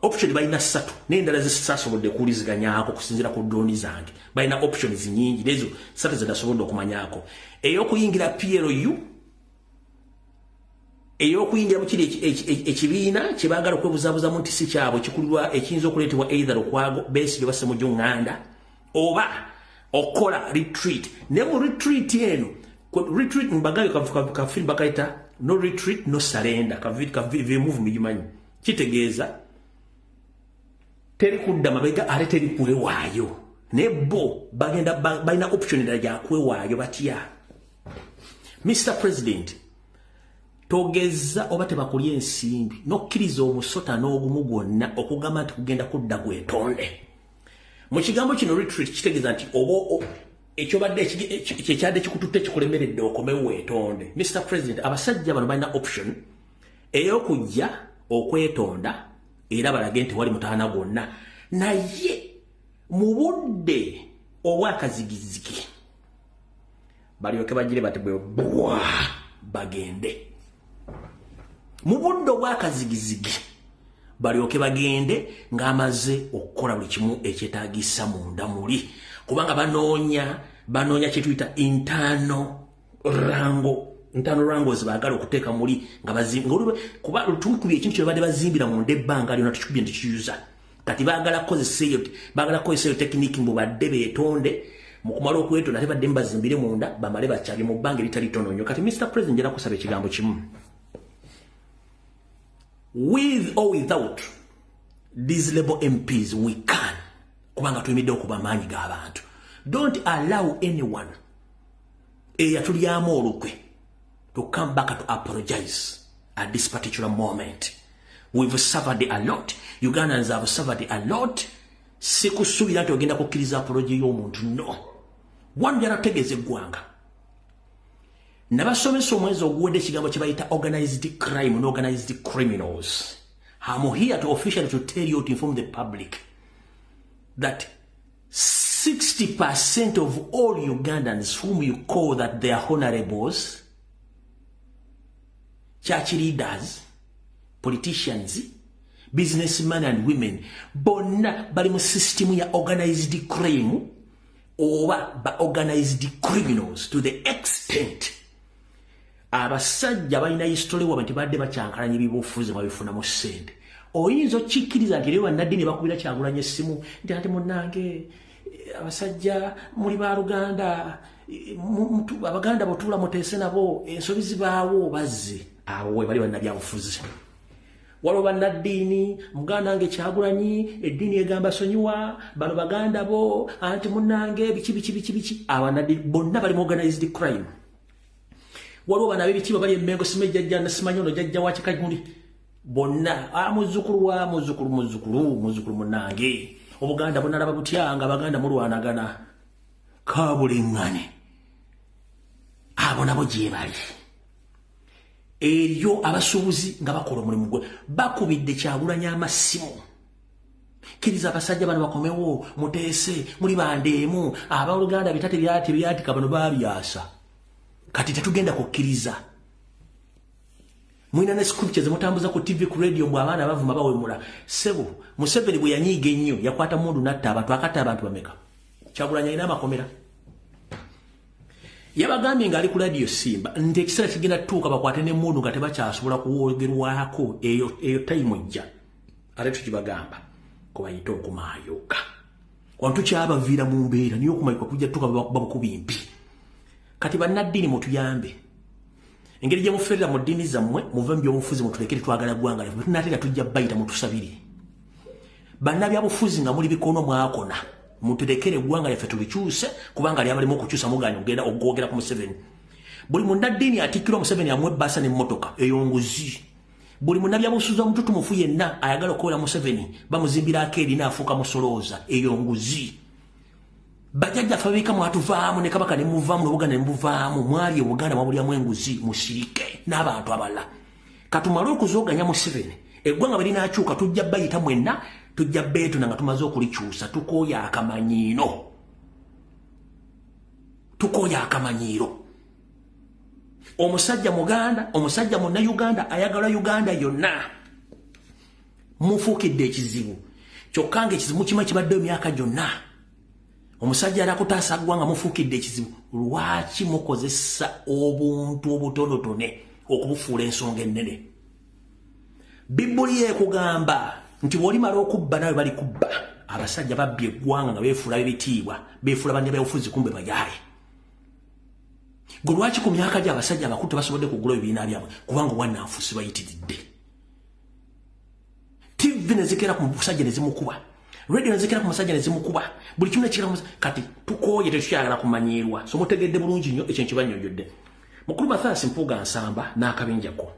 Option balina ssatu n'endala zisasobodde kuwuliziganyaako kusinziira ku drone zange. Balina options nyingi, nezo ssatu zenasobodde okumanyaako: ey'okuyingira PLU, ey'okuyingira mu kiri ekibiina kye baagala okwebuzaabuzamu nti si kyabwe, kikulirwa, ekiyinza okuleetebwa either Lukwago, Besigye oba Ssemujju Nganda, oba okukola retreat. Ne mu retreat eno, retreat mbagayo kafiri bakayita No Retreat No Surrender, kavi mugimanyi, kitegeeza teri kudda mabega ate teri kwewaayo. Naye bo bagenda balina option endala gyakwewaayo batya. Mr President, togeza oba tebakulya ensimbi nokkiriza omusota n'ogumu gwonna okugamba nti kugenda kudda gwetonde. Mu kigambo kino retreat kitegeeza nti oba Ekyobadde kyekyadde kikututte kikulemeredde okomewo weetonde. Mr President, abasajja bano balina option ey'okujja okwetonda era balage nti wali mutaana gwonna, naye mu budde obwakazigizigi balyoke bagire bati bwe bwa bagende. Mu budde obwakazigizigi balyoke bagende ng'amaze okukola buli kimu ekyetaagisa munda muli, kubanga banoonya kye tuyita internal wrangles baagala okuteeka muli nga kuba tukubye ekintu kye babadde bazimbira munda ebbanga lyonna, tukikubye nti kiyuza. Kati baagala kukozesa eyo tekiniki mbu badde beetonde, mu kumala okwetonda ate badde mubazimbire munda bamale bakyabye mu bbanga eritali ttono nnyo. Kati Mr President, njala kusaba ekigambo kimu: with or without these Labour MPs, we can, kubanga tuyimidde okuba amaanyi g'abantu. Don't allow anyone eyatulyamu olukwe to come back to apologize at this particular moment. We've suffered a lot. Ugandans have suffered a lot. Sikusuubira nti ogenda kukkiriza apology y'omuntu, no one. Njala tutegeeza eggwanga, nabasomesa omwezi oguwedde ekigambo kye bayita organized crime and organized criminals. I'm here to officially to tell you, to inform the public that 60% of all Ugandans whom you call that they are honorables, church leaders, politicians, businessmen and women, bonna bali mu system ya organized crime oba ba organized criminals, to the extent abasajja balina history wabwe nti badde bakyankalanya ebyobufuzi babifunamu ssente. Oyinza okikkiriza nti eriyo bannaddiini bakubira Kyagulanya essimu nti ate munnange abasajja muli baluganda, abaganda botuula muteese nabo, ensobi zibaawo, bazze abo we bali bannabyabufuzi. Waliwo bannaddiini, muganda wange Kyagulanyi, eddiini egamba sonyiwa bano baganda bo, anti munnange biki biki biki biki. Abannaddiini bonna bali mu organized crime. Waliwo bano ab'ebitiibwa bali emmengo, simanyi jjajja, simanyi ono jjajja wa kika muli, bonna muzzukulu wa muzzukulu muzzukulu muzzukulu. Munnange, obuganda bunalaba butya nga abaganda mulwanagana kabuliŋŋane? Abo nabo gye bali eriyo abasuubuzi nga bakola omulimu gwe bakubidde Kyagulanya amasimu, kkiriza abasajja bano bakomewo muteese, muli bandeemu abooluganda, bitate byati byatika bano babyasa. Kati tetugenda kukkiriza. Mulina ne scriptures zemutambuza ku TV, ku radio, mbw abaana bavuma bawemula. Sebo, Museveni bwe yanyiiga ennyo yakwata mundu natta abantu. Akatta abantu bameka? Kyagulanya alina amakomera. Yabagambye ng'ali ku Radio Simba nti ekiseera kigenda tutuuka bakwate n'emmundu nga tebakyasobola kuwogerwako. Eyo time ejja, ate tukibagamba kubayita okumaayuka wano tukyabaviira mu mbeera, niye okumayuka kujja tutuuka babukuba impi. Kati bannaddiini, mutuyambe engeri gye muferera mu ddiini zammwe, muve mu byobufuzi, mutulekere, twagala ggwanga lyaffe. Tunaatera tujja bayita mutusabire. Bannabyabufuzi nga muli bikono mwakona, mutulekere eggwanga lyaffe tulikyuse, kubanga lyabalimu okukyusa. Muganya ogenda ogwogera ku Museveni. Buli munnaddiini atikkirwa Museveni amuwa ebbaasa n'emmotoka, eyo nguzi. Buli munnabyabufuzi omututumufu yenna ayagala okukolera Museveni bamuzimbirako erina afuuka musolooza, eyo nguzi. Bajjajjaffe ababika mwatuvaamu ne kabaka ne muvaamu n'obuganda ne mubuvaamu, mwali obuganda mwabulyamu enguzi, musirike n'abantu abalala. Katumale okuzooganya Museveni, eggwanga bwe linaakyuka tujja bayita mwenna, tujja beetuna nga tumaze okulikyusa. Tukooya akamanyiiro, tukooya akamanyiiro. Omusajja muganda, omusajja munnayuganda ayagala Uganda yonna, mufuukidde ekizibu. Kyokka nga ekizibu kimu kibaddeyo emyaka gyonna. Omusajja alakutaasa ggwanga mufuukidde ekizibu. Lwaki mukozesa obuntu obutonotone okubufuula ensonga ennene? Bibuli ekugamba nti bw'olimala okubba nawe bali kubba. Abasajja babbye eggwanga nga beefuula b'ebitiibwa, beefuula bannabyabufuzi, kumbe bayaaye. Gwe lwaki ku myaka gy'abasajja abakulu tebasobodde kugula ebibiina byabwe? Kubanga obwannanfuusi bayitiridde. TV ne zikeera ku musajja ne zimukuba, radio ne zikeera ku musajja ne zimukuba, buli kimu nekikera. Kati tukooye, tetukyagala kumanyiirwa. So mutegedde bulungi nnyo ekyo nkibanyonjodde. Mukulu Mathias Mpuuga Nsamba n'akabinjako,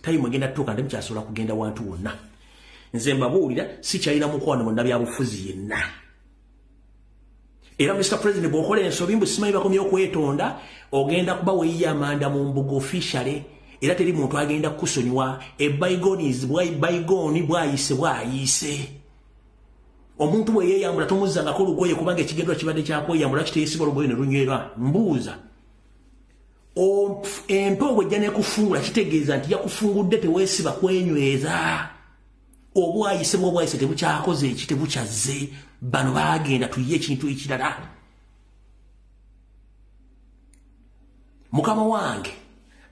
time egenda tutuuka ndi mukyasobola kugenda wantu wonna. Nze mbabuulira, sikyalina mukwano munnabyabufuzi yenna. Era Mr. President bw'okola ensobi mbu simanyi bakomye okwetonda, ogenda kuba weeyiye amanda mu mbuga officially, era teri muntu agenda kukusonyiwa. A bygone is bygone, bwayise bwayise. Omuntu bwe yeeyambula tomuzzangako olugoye, kubanga ekigendwa kibadde kyakweyambula kiteeyesibwa olugoye ne lunywera. Mbuuza, empewo bw'ejja n'ekufungula kitegeeza nti yakufungudde, teweesiba kwenyweza. Obwayise bwobwayise tebukyakoze eki, tebukyazze. Bano baagenda, tuyiye ekintu ekirala. Mukama wange,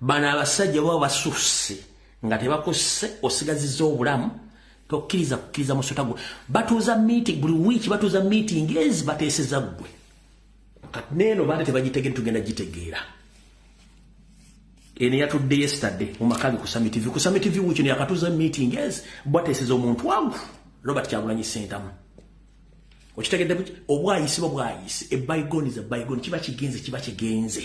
bano abasajja baba basusse nga tebakusse, osigazizza obulamu, tokkiriza kukkiriza musota gwe. Batuuza meeting buli wiiki, batuuza meeting ezi bateeseza ggwe. Kati neeno baate tebagitegere, tugenda gitegeera. Eno yatudde yesterday mu maka ge ku Summit TV. Ku Summit TV wiiki eno yakatuuza meeting ezi bateeseza omuntu wangu Robert Kyagulanyi Ssentamu. Okitegedde buki? Obwayise bwa bwayise, a bygone is a bygone, kiba kigenze kiba kigenze.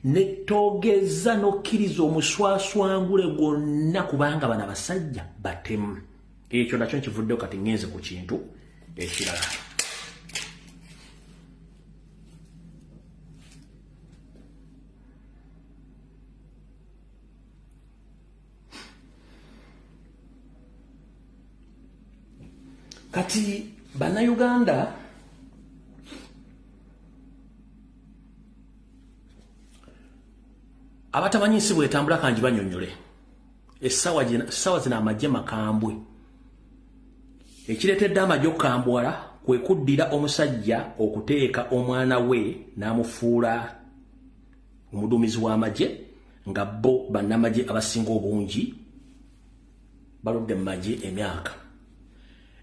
Netogeza n'okkiriza omuswaswangule gwonna, kubanga bano abasajja batemu. Ekyo nakyo nkivuddeyo, kati ŋŋenze ku kintu ekirala. Kati Bannayuganda abatamanyi nsi bwetambula, kangi banyonyole. Essaawa zino amagye makambwe. Ekireetedde amagye okukambwala kwe kuddira omusajja okuteeka omwana we n'amufuula omuduumizi w'amagye, nga bo bannamagye abasinga obungi baludde mu magye emyaka.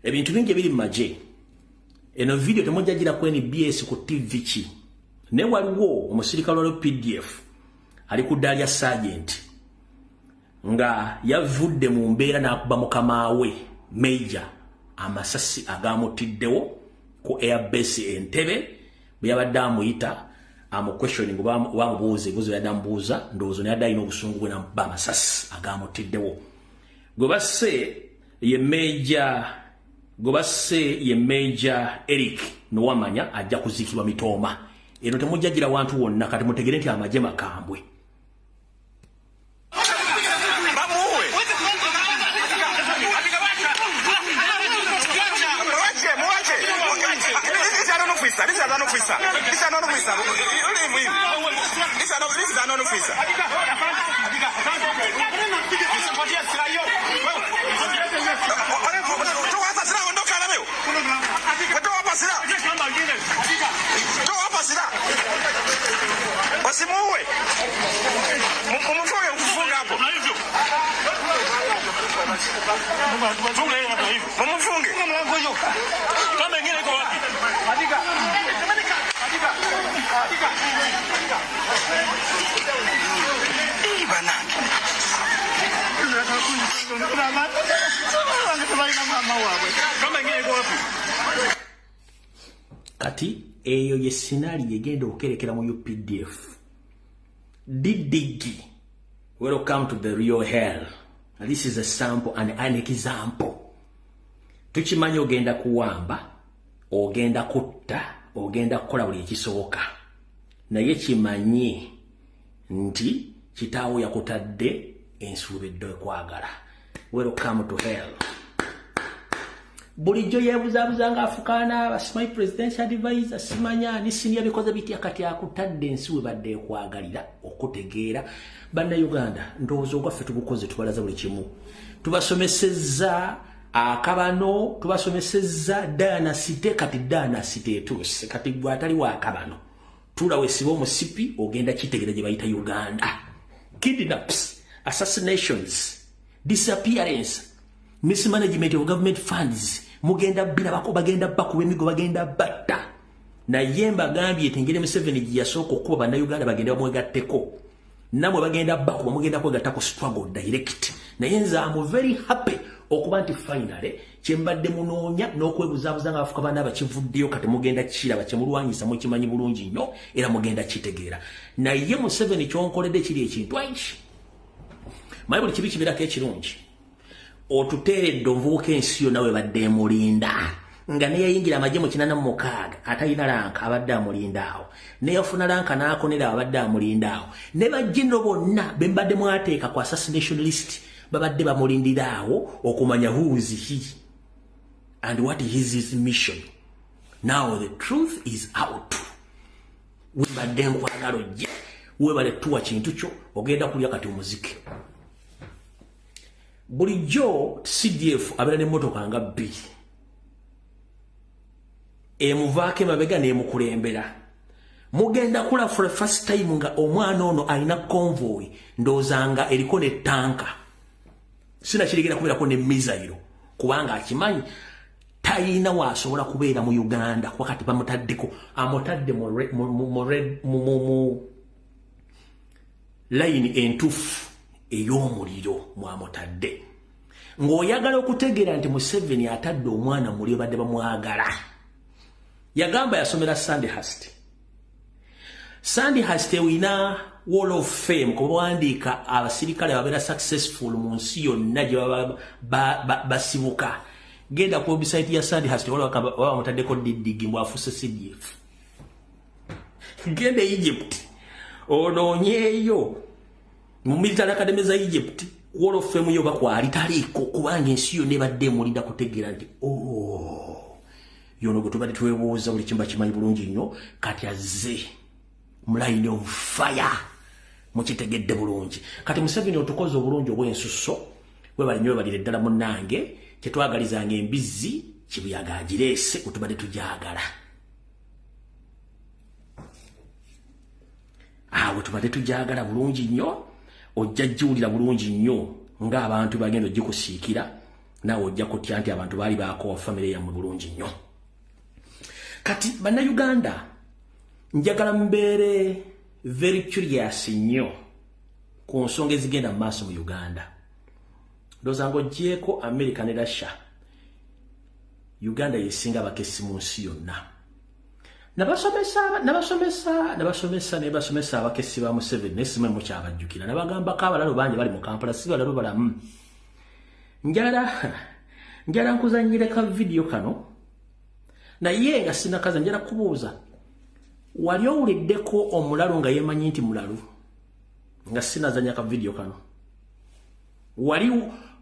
Ebintu bingi ebiri mu magye. Eno video temujja gira ku NBS, ku TV ki, naye waliwo omusirikale wa PDF ali ku ddaala lya sergeant nga yavudde mu mbeera n'akuba mukama we major amasasi agamutiddewo ku airbase Entebbe bwe yabadde amuyita amuquestioning oba amubuuza ebibuuzo. Yadde amubuuza, ndowooza naye adde alina obusungu bwe, namukuba amasasi agamutiddewo. Gwe basse ye major, gwe basse ye Major Eric Nowamanya, ajja kuziikibwa Mitooma. Eno temujjagira wantu wonna. Kati mutegere nti amagye makambwe. Bamuue. Muwache, muwache. This is an officer. This is an officer. This is an officer. Leave him. This is an officer. Toa hapa silaha, ondoka na wewe. Toa hapa silaha. Toa hapa silaha. Wasimuue. Mumfunge, mfunge hapo. Mumfunge. Kama ingine iko wapi? Eh, banange. Kama ingine iko wapi? Kati eyo ye scenario egenda okukerekera mu UPDF. Didigi, welcome to the real hell. This is a sample and an example. Tukimanyi ogenda kuwamba, ogenda kutta, ogenda kukola buli ekisoboka, naye kimanye nti kitaawo yakutadde ensuubidde ekwagala. Welcome to hell. Bulijjo yeebuzaabuza nga afukaana basimanyi presidential advisor, simanya ni senior, bikoze bitya. Kati akutadde ensi we badde ekwagalira okutegeera. Bannayuganda, ndowooza ogwaffe tugukoze, tubalaza buli kimu, tubasomesezza akabano, tubasomesezza dynasty. Kati dynasty etuuse. Kati gwe atali waakabano, tuula weesiba omusipi, ogenda kitegeera gye bayita Uganda. Kidnaps, assassinations, disappearance, mismanagement of government funds, mugenda birabako, bagenda bakuba emigo, bagenda batta. Naye mbagambye eti engeri Museveni gye yasooka okukuba Bannayuganda bagende bamwegatteko, nammwe bagenda bakuba, mugenda kwegatta ku struggle direct. Naye nze am very happy okuba nti finally kyembadde munoonya n'okwebuzaabuza nga bafuka baana bakivuddeyo. Kati mugenda kiraba, kyemulwanyisa mukimanyi bulungi nnyo era mugenda kitegeera. Naye Museveni, kyonkoledde kiri ekintu eki, manyi buli kibi kibeerako ekirungi. Otuteeredde omuvubuka ensi yonna we badde emulinda. Nga neyayingira amagye mu 86 atalina ranka abadde amulinda awo, neyafuna ranka n'akonera abadde amulinda awo, ne bajjino bonna be mbadde mwateeka ku assassination list babadde bamulindira awo okumanya who is he and what is his mission. Now the truth is out. Webadde nkwagala ojje, webale tuwa kintu kyo, ogenda kulya kati omuziki. Bulijjo CDF abeera n'emmotoka nga bbiri, emuvaako emabega n'emukulembera. Mugenda kula for the first time nga omwana ono alina convoy, ndowooza nga eriko ne tanka, sinakirigenda kubeerako ne missile, kubanga akimanyi tayina waasobola kubeera mu Uganda kuba kati bamutaddeko, amutadde mu layini entuufu ey'omuliro mwamutadde. Ng'oyagala okutegeera nti Museveni atadde omwana muli badde bamwagala. Yagamba yasomera Sandhurst. Sandhurst ewina Wall of Fame kuba bawandiika abasirikale ababeera successful mu nsi yonna gye baba basibuka. Genda ku website ya Sandhurst wala bamutaddeko DDG mbu afuuse CDF. Genda e Egypt onoonyeeyo mu military academy za Egypt, Wall of Fame yo bakwali taliiko, kubanga ensi yonna ebadde emulinda kutegeera nti oh, yono gwe tubadde twebuuza buli kimba kimanyi bulungi nnyo, kati azze mu line of fire. Mukitegedde bulungi. Kati Museveni otukoze obulungi obw'ensusso, webale nnyo, webalire ddala munnange. Kyetwagalizanga embizzi kibuyaga agireese, gwe tubadde tugyagala. Awo tubadde tugyagala bulungi nnyo, ojja giwulira bulungi nnyo ng'abantu bagenda ogikusiikira, naawe ojja kutya nti abantu baali baakoowa famire yammwe bulungi nnyo. Kati bannayuganda, njagala mbeere very curious nnyo ku nsonga ezigenda mu maaso mu Uganda. Ndowooza ng'oggyeeko America ne Russia, Uganda yesinga abakessi mu nsi yonna. Nabasomesa nabasomesa nabasomesa ne basomesa abakessi ba Museveni, naye simanyi mukyabajjukira. Nabagambako abalalo bangi bali mu Kampala, si balalo balamu. Njagala nkuzannyire ka vidiyo kano, naye nga sinakaza njagala kubuuza, wali owuliddeko omulalu nga yeemanyi nti mulalu? Nga sinazannya ka vidiyo kano,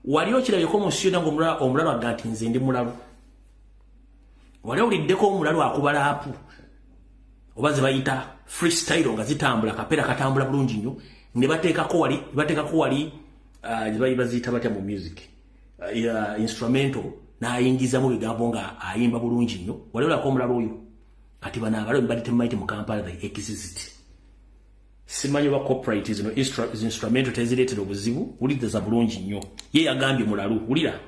wali okirabyeko mu nsi yonna nga omulalu aga nti nze ndi mulalu? Wali owuliddeko omulalu akuba rap oba ze bayita freestyle nga zitambula, kapeera katambula bulungi nnyo, ne bateekako wali uh, baziyita batya mu music, instrumental, n'ayingizamu bigambo nga ayimba bulungi nnyo? Wali olako omulalu oyo? Kati bano abalalu mbadde temumanyi mu Kampala they exist. Simanyi oba copyright zino instrumental tezireetera obuzibu. Wuliriza bulungi nnyo, ye yagambye mulalu. Wulira.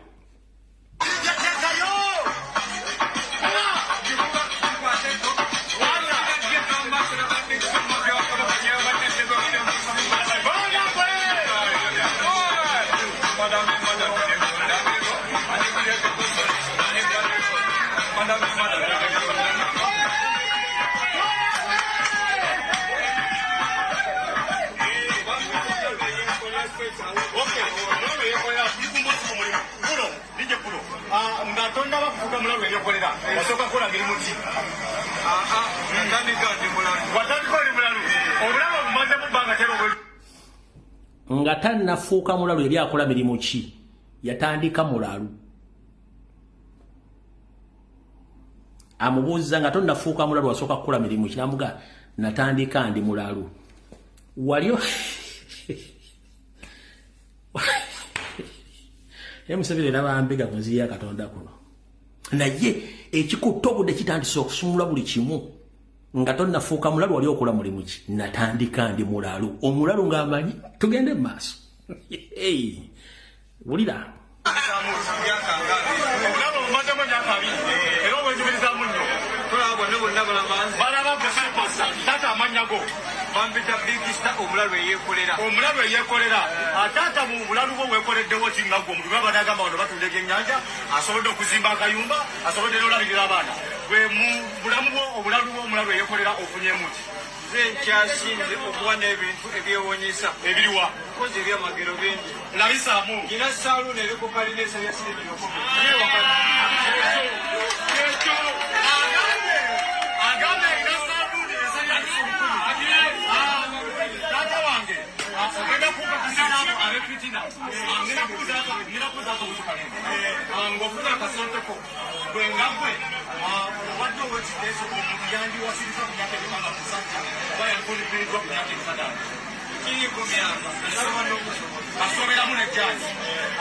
Nga tonnaba kufuuka mulalu eyekolera, wasooka kukola mirimu ki? Natandika ndi mulalu. Watandika oli mulalu, obulalu obumazemu bbanga tera? Nga tannafuuka mulalu yali akola mirimu ki? Yatandika mulalu. Amubuuza nga tonnafuuka mulalu wasooka kukola mirimu ki, namuga natandika ndi mulalu. Walio Museveni era mbega ku nsi ya Katonda kuno, naye ekikutta obudde kitandise okusumula buli kimu. Nga tonnafuuka mulalu wali okola mulimu ki? Natandika ndi mulalu. Omulalu ng'amanyi. Tugende mu maaso. Wulira. Obulalu obumazemu emyaka 20, era obwenyumirizaamu nnyo. Tulaba bonna bonna balaba. Balaba gwe taata, amannya go? Bampita Big Star, omulalu eyeekolera. Omulalu eyeekolera. Taata, mu bulalu bwo weekoleddewo ki nga gwe omuntu? Baba nagamba bano batunda ebyennyanja, asobodde okuzimba akayumba, asobodde n'olabirira abaana. Gwe mu bulamu bwo, obulalu bwo, omulalu eyeekolera, ofunyemu ki? Nze nkyasinze okuba n'ebintu ebyewuunyisa. Ebiriwa? Nkoze ebyamagero bingi. Labisaamu. Nina saaluuni eri ku kalina esabya siringi 1000. Ng'ofuna akasenteko gwe nga gwe obadde ow'ekiteeso omuntu yandiwasiriza ku myaka ebikanga musajja oba yalifunibiriddwa ku myaka ebikadano asomeramu nejjazi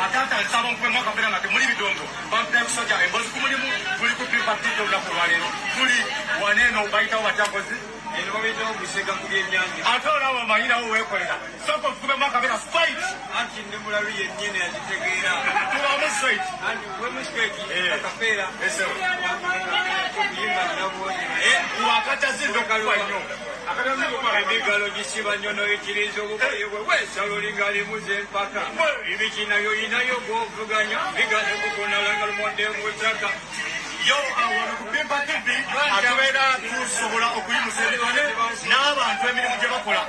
atata nsaba nkubemu akabeera nga temuli bidongo bampita kusajja embozi ku mulimu tuli ku Pimpa TV olunaku olwaleero tuli waneeno bayitawo batyakozi ate olaba omanyirawo weekolera sooka okukubemu akabeera straight anti ndi mulalu yennyini azitegeera tubamu straight anti kubemu straight akapeera okuyimba nabonye naye wakatazinza okukuba nnyo emigalo gisiba nnyo noyikiriza obugoye bwe weesala olingalimu z'empaka ibiki nayo yinayo gwovuganya bigane kukunalanga lumonde mutaka yo wano ku Pimpa TV atubeera tusobola okuyimusa ebitone n'abantu emirimu gye bakola.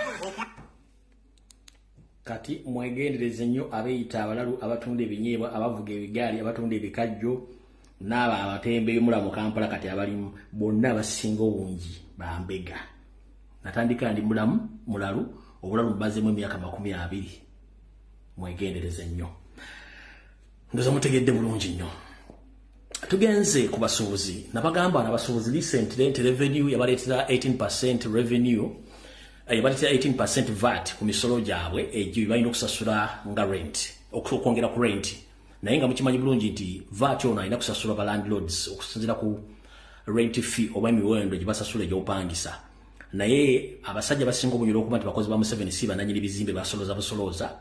Kati mwegendereze nnyo abeeyita abalalu abatunda ebinyeebwa, abavuga ebigaali, abatunda ebikajjo n'abo abatembeeyi mu Kampala kati abalimu bonna abasinga obungi bambega. Natandika ndi mulamu mulalu, obulalu mbazeemu emyaka 20. Mwegendereze nnyo. Ndoza mutegedde bulungi nnyo. Tugenze ku basuubuzi. Nabagamba n'abasuubuzi recent rent revenue yabaleetera 18% revenue, yabaleetera 18% VAT ku misolo gyabwe egyo balina okusasula nga rent, okwongera ku rent. Naye nga mukimanyi bulungi nti VAT ono alina kusasula ba landlords okusinziira ku rent fee oba emiwendo gye basasula egy'opangisa. Naye abasajja basinga obungi olw'okuba nti bakozi ba Museveni si bannannyini bizimbe, basolooza busolooza,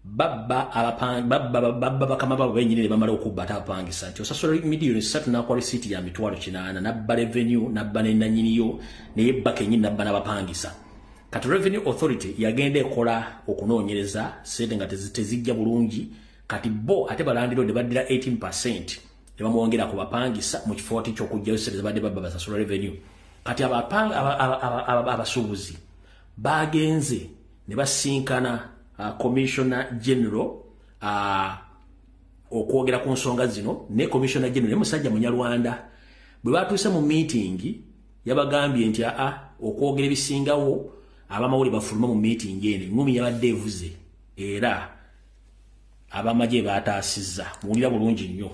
babba bakama baabwe bennyini ne bamala okubba ate abapangisa nti osasula 3 million n'akuwa risiiti ya 800,000 n'abba revenue n'abba ne nannyiniyo naye ebba kennyini n'abba n'abapangisa. Kati Revenue Authority yagenda ekola okunoonyereza ssente nga tezijja bulungi. Kati bo ate balandiroodi baddira 18% ne bamwongera ku bapangisa mu kifo ky'okuggyayo ssente zibadde babba basasula revenue. Kati abasuubuzi bagenze ne basinkana Commissioner General okwogera ku nsonga zino. Ne Commissioner General ye musajja Munyarwanda. Bwe batuuse mu meeting yabagambye nti okwogera ebisingawo abamawulire bafuluma mu meeting eno. Engumi yabadde evuze era abamagye baataasizza. Muwulira bulungi nnyo.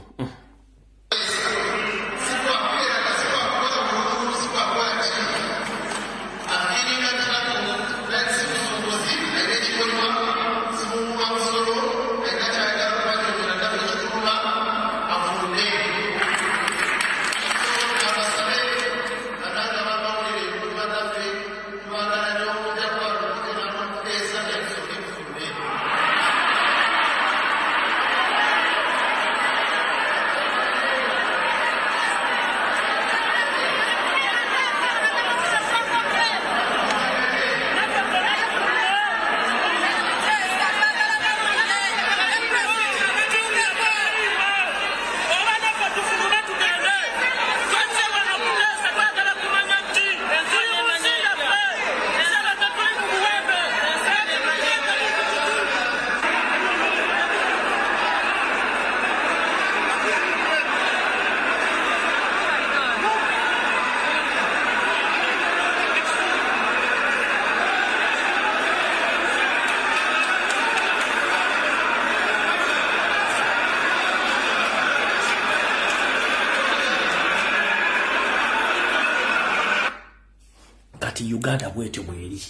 Uganda bwetyo bweri,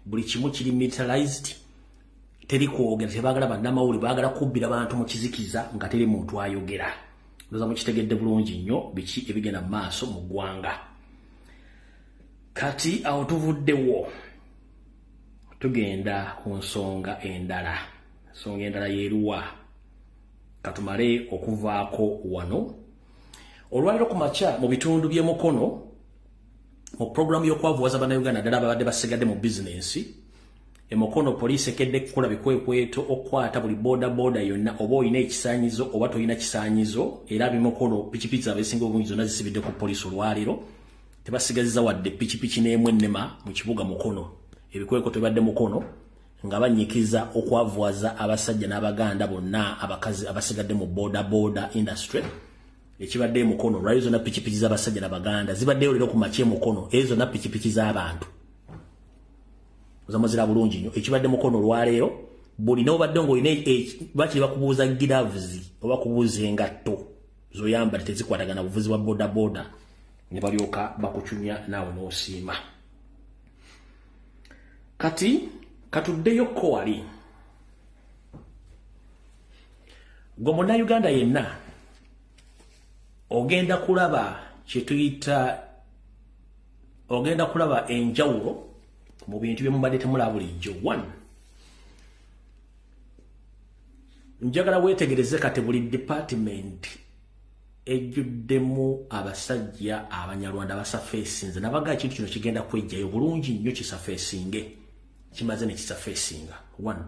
buli kimu kiri militarized, teri kwogera, tebaagala bannamawulire, baagala kubbira bantu mu kizikiza nga teri muntu ayogera. Ndowooza mukitegedde bulungi nnyo biki ebigenda mu maaso mu ggwanga. Kati awo tuvuddewo tugenda ku nsonga endala. Ensonga endala yeeruwa? Katumale okuvaako wano. Olwaleero ku makya mu bitundu by'e Mukono mu programu y'okwavuwaza bannayuganda ddala ababadde basigadde mu bizinensi e Mukono, poliisi ekedde kukola bikwekweto okukwata buli boda boda yonna, oba olina ekisaanyizo oba tolina kisaanyizo. Era ab'e pikipiki zaabwe ezisinga obungi zonna zisibidde ku poliisi olwaleero, tebasigazizza wadde pikipiki n'emu ennema mu kibuga Mukono. Ebikwekweto bibadde Mukono nga banyikiza okwavuwaza abasajja n'abaganda bonna abakazi abasigadde mu boda boda industry. Ekibadde Mukono lwali zonna pikipiki z'abasajja n'abaganda zibaddeyo leero ku makya e Mukono, ezo zonna pikipiki z'abantu ozamuzira bulungi nnyo. Ekibadde Mukono olwaleero Buli n'obadde ng'olina bakiri bakubuuza gloves oba kubuuza engatto zoyambala tezikwatagana buvuzi bwa boda boda, ne balyoka bakucunya naawe n'osiima. Kati katuddeyo ko wali gwe munnayuganda yenna ogenda kulaba kyetuyita, ogenda kulaba enjawulo mu bintu bye mubadde temulaba bulijjo. One, njagala weetegereze kati buli department ejjuddemu abasajja abanyarwanda basafeesinze. Nabaga ekintu kino kigenda kwejjayo bulungi nnyo, kisafeesinge, kimaze ne kisafeesinga. One,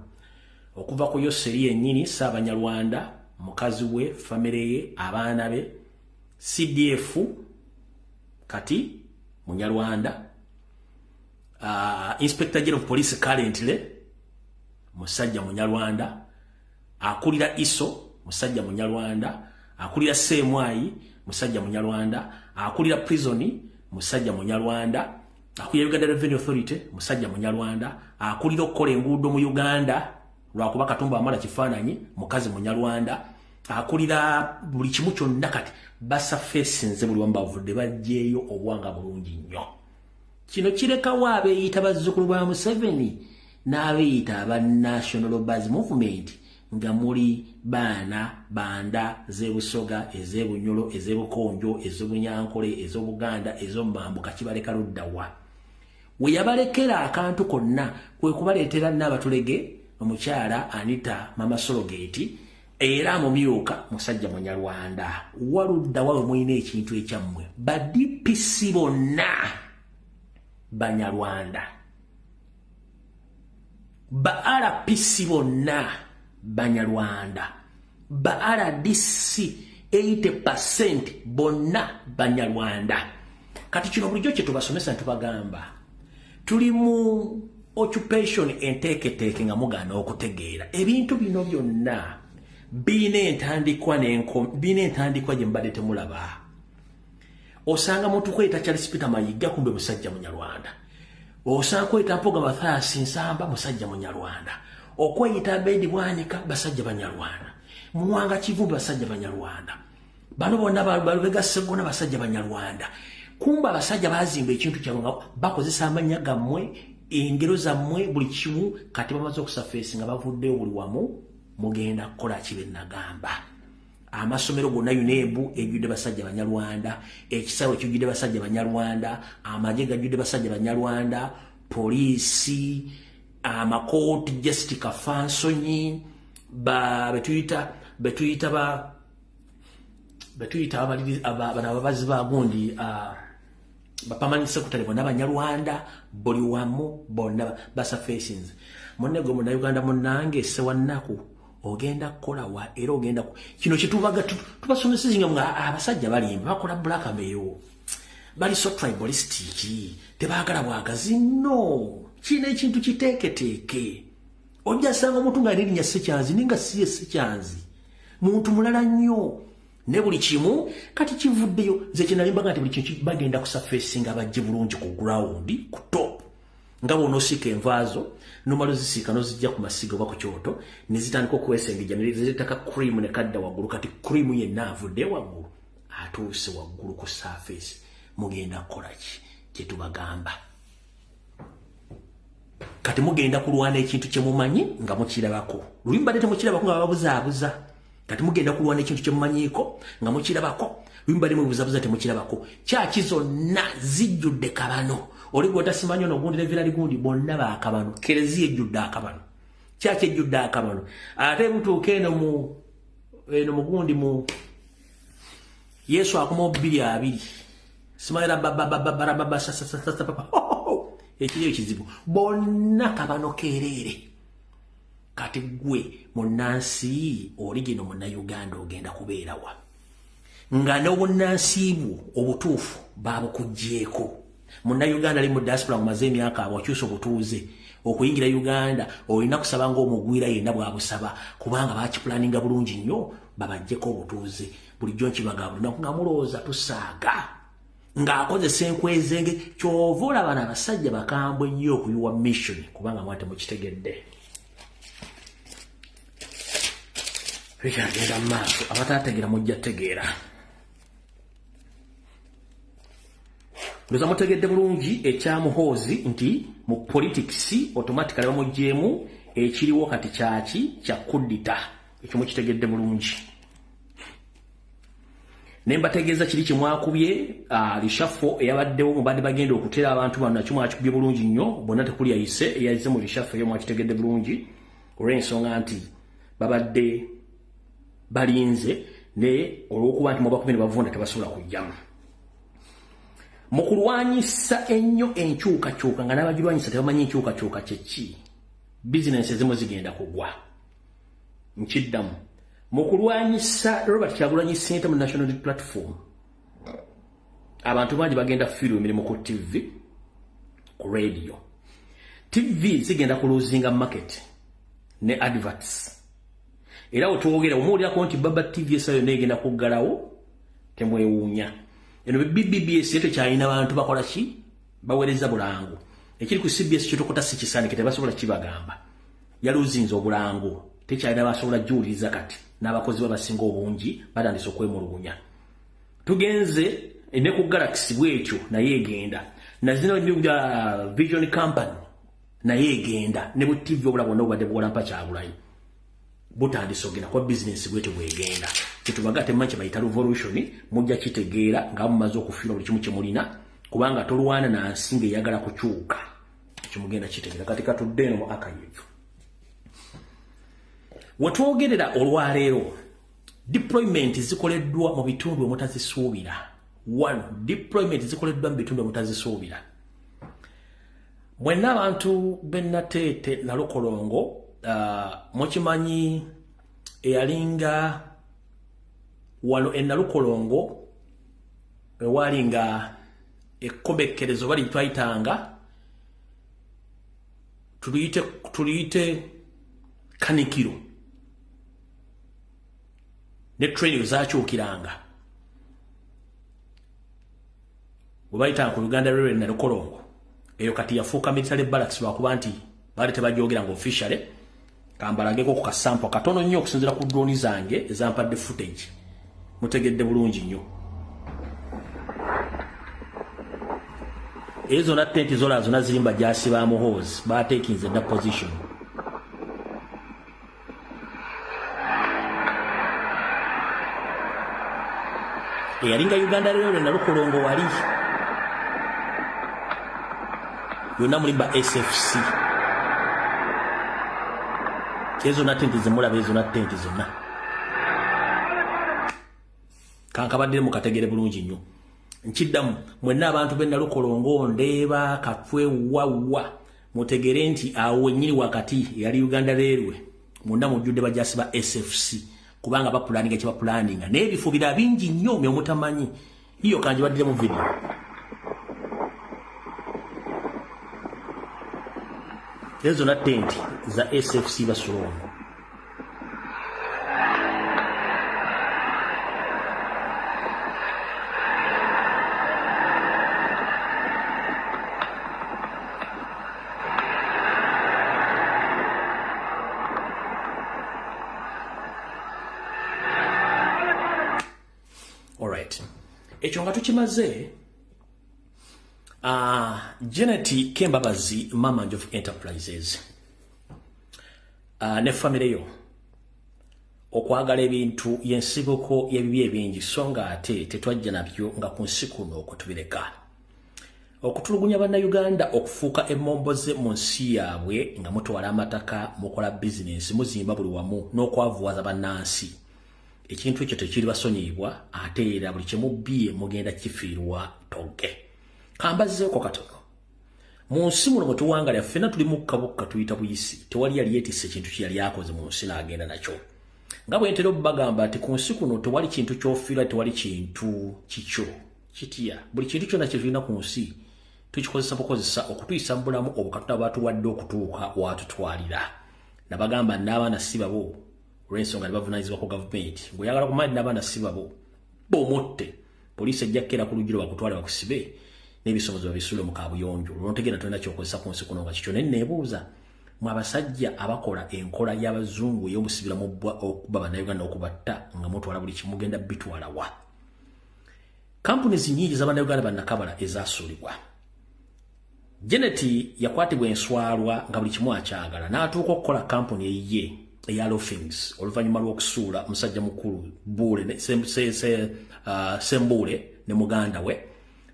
okuva ku Yoseri yennyini Ssaabanyarwanda, mukazi we, famire ye, abaana be, CDF kati munyarwanda, Inspector General of Police currently musajja munyarwanda, akulira ISO musajja munyarwanda, akulira CMI musajja munyarwanda, akulira prison musajja munyarwanda, akulira Uganda Revenue Authority musajja munyarwanda, akulira okukola enguudo mu Uganda lwakuba Katumba amala kifaananyi mukazi munyarwanda, akulira buli kimu kyonna. Kati basafeesinze buli wamu, bavudde bajjeeyo obwanga bulungi nnyo. Kino kirekawo abeeyita bazzukulu ba Museveni n'abeeyita aba National Buzz Movement nga muli baana banda z'Ebusoga, ez'Ebunyolo, ez'Ebukonjo, ez'Obunyankole, ez'Obuganda, ez'Omumambuka. Kibaleka ludda wa? We yabalekera akantu konna kwe kubaleetera Naabatulege omukyala Anita Mama Sologate, era amumyuka musajja munyarwanda. Waludda wawe mulina ekintu ekyammwe? Ba DPC bonna banyarwanda, ba RPC bonna banyarwanda, ba RDC 80% bonna banyarwanda. Kati kino bulijjo kye tubasomesa, ntubagamba tuli mu occupation enteeketeeke nga mugaana okutegeera ebintu bino byonna biina entandikwa biina entandikwa gye mubadde temulaba. Osanga muntu kweyita Charles Peter Mayiga, kumbe musajja munyarwanda. Osanga kweyita Mpuga Mathias Nsamba, musajja munyarwanda. Okweyita Abedi Bwanika, basajja banyarwanda. Muwanga Kivumbi, basajja banyarwanda. Bano bonna Balubega Ssegona, basajja banyarwanda. Kumba abasajja bazimba ekintu kyabwe nga bakozesa amannya gammwe, engero zammwe, buli kimu. Kati bamaze okusafeesi nga bavuddeyo buli wamu. Mugenda kukola ki? Be nagamba amasomero gonna, UNEB ejjudde basajja banyarwanda, ekisaawe kijjudde basajja banyarwanda, amagye gajjudde basajja banyarwanda, poliisi, amakooti, Justice Kafansonyi, ba betuyita ba betuyita bano ababazi ba gundi, ba permanent secretary bonna banyarwanda. Buli wamu bonna basafeesinze. Munne gwe munnayuganda munnange, sewannaku ogenda kukola wa? Era ogenda kino kyetubaga tubasomeseza nga abasajja balimba, bakola blackmail, bali so tribalistic, tebaagala bwagazi. No kino ekintu kiteeketeeke. Ojja sanga omuntu nga nerinnya Sekyanzi, ninga si ye Sekyanzi, muntu mulala nnyo ne buli kimu. Kati kivuddeyo. Nze kyenalimbaga nti buli kintu bagenda kusafeesinga bajje bulungi ku ground, ku top, nga bw'onoosiika envaazo nomala ozisiika n'ozijja ku masiga oba ku kyoto ne zitandika okwesengejja ne zireetaka cream ne kadda waggulu. Kati cream yenna avudde waggulu, atuuse waggulu ku surface. Mugenda kukola ki? Kyetubagamba kati mugenda kulwana ekintu kyemumanyi nga mukirabako. Luli mbadde temukirabako nga babuzaabuza. Kati mugenda kulwana ekintu kyemumanyiiko nga mukirabako. Luli mbadde mubuzabuza, temukirabako. Kyaki zonna zijjudde kabano. Oli gwotasimanyi ono gundi levirali gundi, bonna bakabano. Kereziya ejjudde akabano, kyaki ejjudde akabano. Ate butuuka eno mu eno mugundi mu Yesu akoma 20 simayira babababababa ekiri ekizibu, bonna kabano kereere. Kati gwe munnansi oli gino munnayuganda ogenda kubeerawa nga n'obunnansi bwo obutuufu babukuggyeeko? Munnayuganda ali mu diaspora, mumaze emyaka abo okyusa obutuuze, okuyingira Uganda olina kusaba ng'omugwira yenna bw'abusaba, kubanga bakipulaninga bulungi nnyo babaggyeko obutuuze. Bulijjo nkibaga buli lunaku nga mulowooza tusaaga ng'akozesa enkwezenge. Kyova olaba abasajja bakambwe nnyo okuyiwa mission, kubanga mwa temukitegedde. Bikyagenda mu maaso, abataategeera mujja tegeera. Ndoza mutegedde bulungi ekya Muhoozi nti mu politics automatically bamuggyeemu, ekiriwo kati kyaki kya kuddita. Ekyo mukitegedde bulungi. Ne mbategeeza kiri kye mwakubye reshuffle eyabaddewo, mubadde bagenda okutera abantu bano, nakyo mwakikubye bulungi nnyo. Bonna tekuli yayise eyazze mu reshuffle eyo, mwakitegedde bulungi olw'ensonga nti babadde balinze, ne olw'okuba nti mubakubye ne bavunda tebasobola kujjamu. Mu kulwanyisa ennyo enkyukakyuka nga n'abagirwanyisa tebamanyi enkyukakyuka kye ki, bizinensi ezimu zigenda kugwa. Nkiddamu, mu kulwanyisa Robert Kyagulanyi Ssentamu National Platform, abantu bangi bagenda kufiirwa emirimu ku TV, ku radio. TV zigenda kulosinga market ne adverts. Era wetwogera omuwulirako nti Baba TV esayo negenda kuggalawo, temwewuunya. Eno BBBS tekyalina bantu bakola ki, baweereza bulango. Ekiri ku CBS kyotokota si kisaanike, tebasobola kibagamba. Yaluzinze obulango, tekyalina basobola juwuliriza kati, n'abakozi babasinga obungi batandise okwemulugunya. Tugenze ne ku Galaxy bwetyo naye egenda, nazina Vision Company naye egenda, ne bu TV obula bwonna obubadde buwalampa Kyagulanyi butandise ogenda kuba bizinensi bwetyo bwegenda. Kyetubaga temumanyi kye bayita revolution, mujja kitegeera nga mumaze okufiirwa buli kimu kye mulina, kubanga tolwana na nsi ng'eyagala kukyuka. Ekyo mugenda kitegeera. Kati katudde eno mu archive. Wetwogerera olwaleero, deployment zikoleddwa mu bitundu emutazisuubira. One, deployment zikoleddwa mu bitundu emutazisuubira. Mwenna abantu b'e Nateete Nalukolongo, mukimanyi eyalinga wano e Nalukolongo ewalinga ekkomekkerezo bali twayitanga tuliyite kanikiro, ne train zakyukiranga bwe bayitanga ku Uganda Railway Nalukolongo. Eyo kati yafuuka military barracks lwakuba nti baali tebajogera nga officially. Kambalageko ku kasample katono nnyo okusinziira ku drone zange ezampadde footage. Mutegedde bulungi nnyo. Ezo zonna tenti zola zonna zirimba jasi ba Muhoozi batekinze dda position. Eyalinga Uganda Railway Nalukolongo wali yonna mulimba SFC. Ezo na tenti zemulaba, ezo na tenti zonna kankabaddire mukategere bulungi nnyo. Nkiddamu, mwenna abantu b'e Nalukolongo, Ndeeba, Katwe, wawa, mutegere nti awo wennyini wakati eyali Uganda Railway munda mujjudde bajasi ba SFC, kubanga bapulaninga kye bapulaninga n'ebifo bira bingi nnyo mwe mutamanyi. Iyo kanjibaddire mu video. Ezo na tenti za SFC basulongo. Alright. Ekyo nga tukimaze, Janet Kembabazi, Mama of Enterprises, ne family yo, okwagala ebintu y'ensibuko y'ebibi ebingi, so nga ate tetwajja nabyo nga ku nsi kuno okutubireka. Okutulugunya Bannayuganda okufuuka emmomboze mu nsi yaabwe nga mutwala amataka, mukola bizinensi, muzimba buli wamu n'okwavuwaza bannansi. Ekintu ekyo tekiri basonyiyibwa, ate era buli kye mubbye mugenda kifiirwa togge. Kambazzeeko katono. Mu nsi muno mwe tuwangalira ffenna tuli mukka bukka, tuyita buyisi. Tewali yali yeetisse ekintu kye yali akoze mu nsi n'agenda nakyo. Nga bwe ntera obbagamba nti ku nsi kuno tewali kintu ky'ofiirwa, tewali kintu kikyo. Kitya, buli kintu kyonna kye tulina ku nsi tukikozesa bukozesa okutuyisa mu bulamu obwo Katonda bw'atuwadde okutuuka w'atutwalira. Nabagamba n'abaana si babo olw'ensonga ne bavunaanyizibwa ku gavumenti. Ng'oyagala kumanya n'abaana si babo, bomutte. Poliisi ejja kukeera ku luggi lwo bakutwale bakusibe n'ebisobozo babisuule mu kaabuyonjo. Olwo ntegeera tolina ky'okozesa ku nsi kuno nga kikyo. Naye neebuuza, Mwe abasajja abakola enkola y'abazungu ey'omusibira mu bbwa okuba bannayuganda okubatta nga mutwala buli kimu, mugenda bitwala wa? Kampuni nyingi z'abannayuganda bannakabala ezaasuulibwa. Janet yakwatibwa enswalwa nga buli kimu akyagala, n'atuuka okukola kampuni eyiye eya Roofings oluvannyuma lw'okusuula musajja mukulu Buule Sembuule ne muganda we,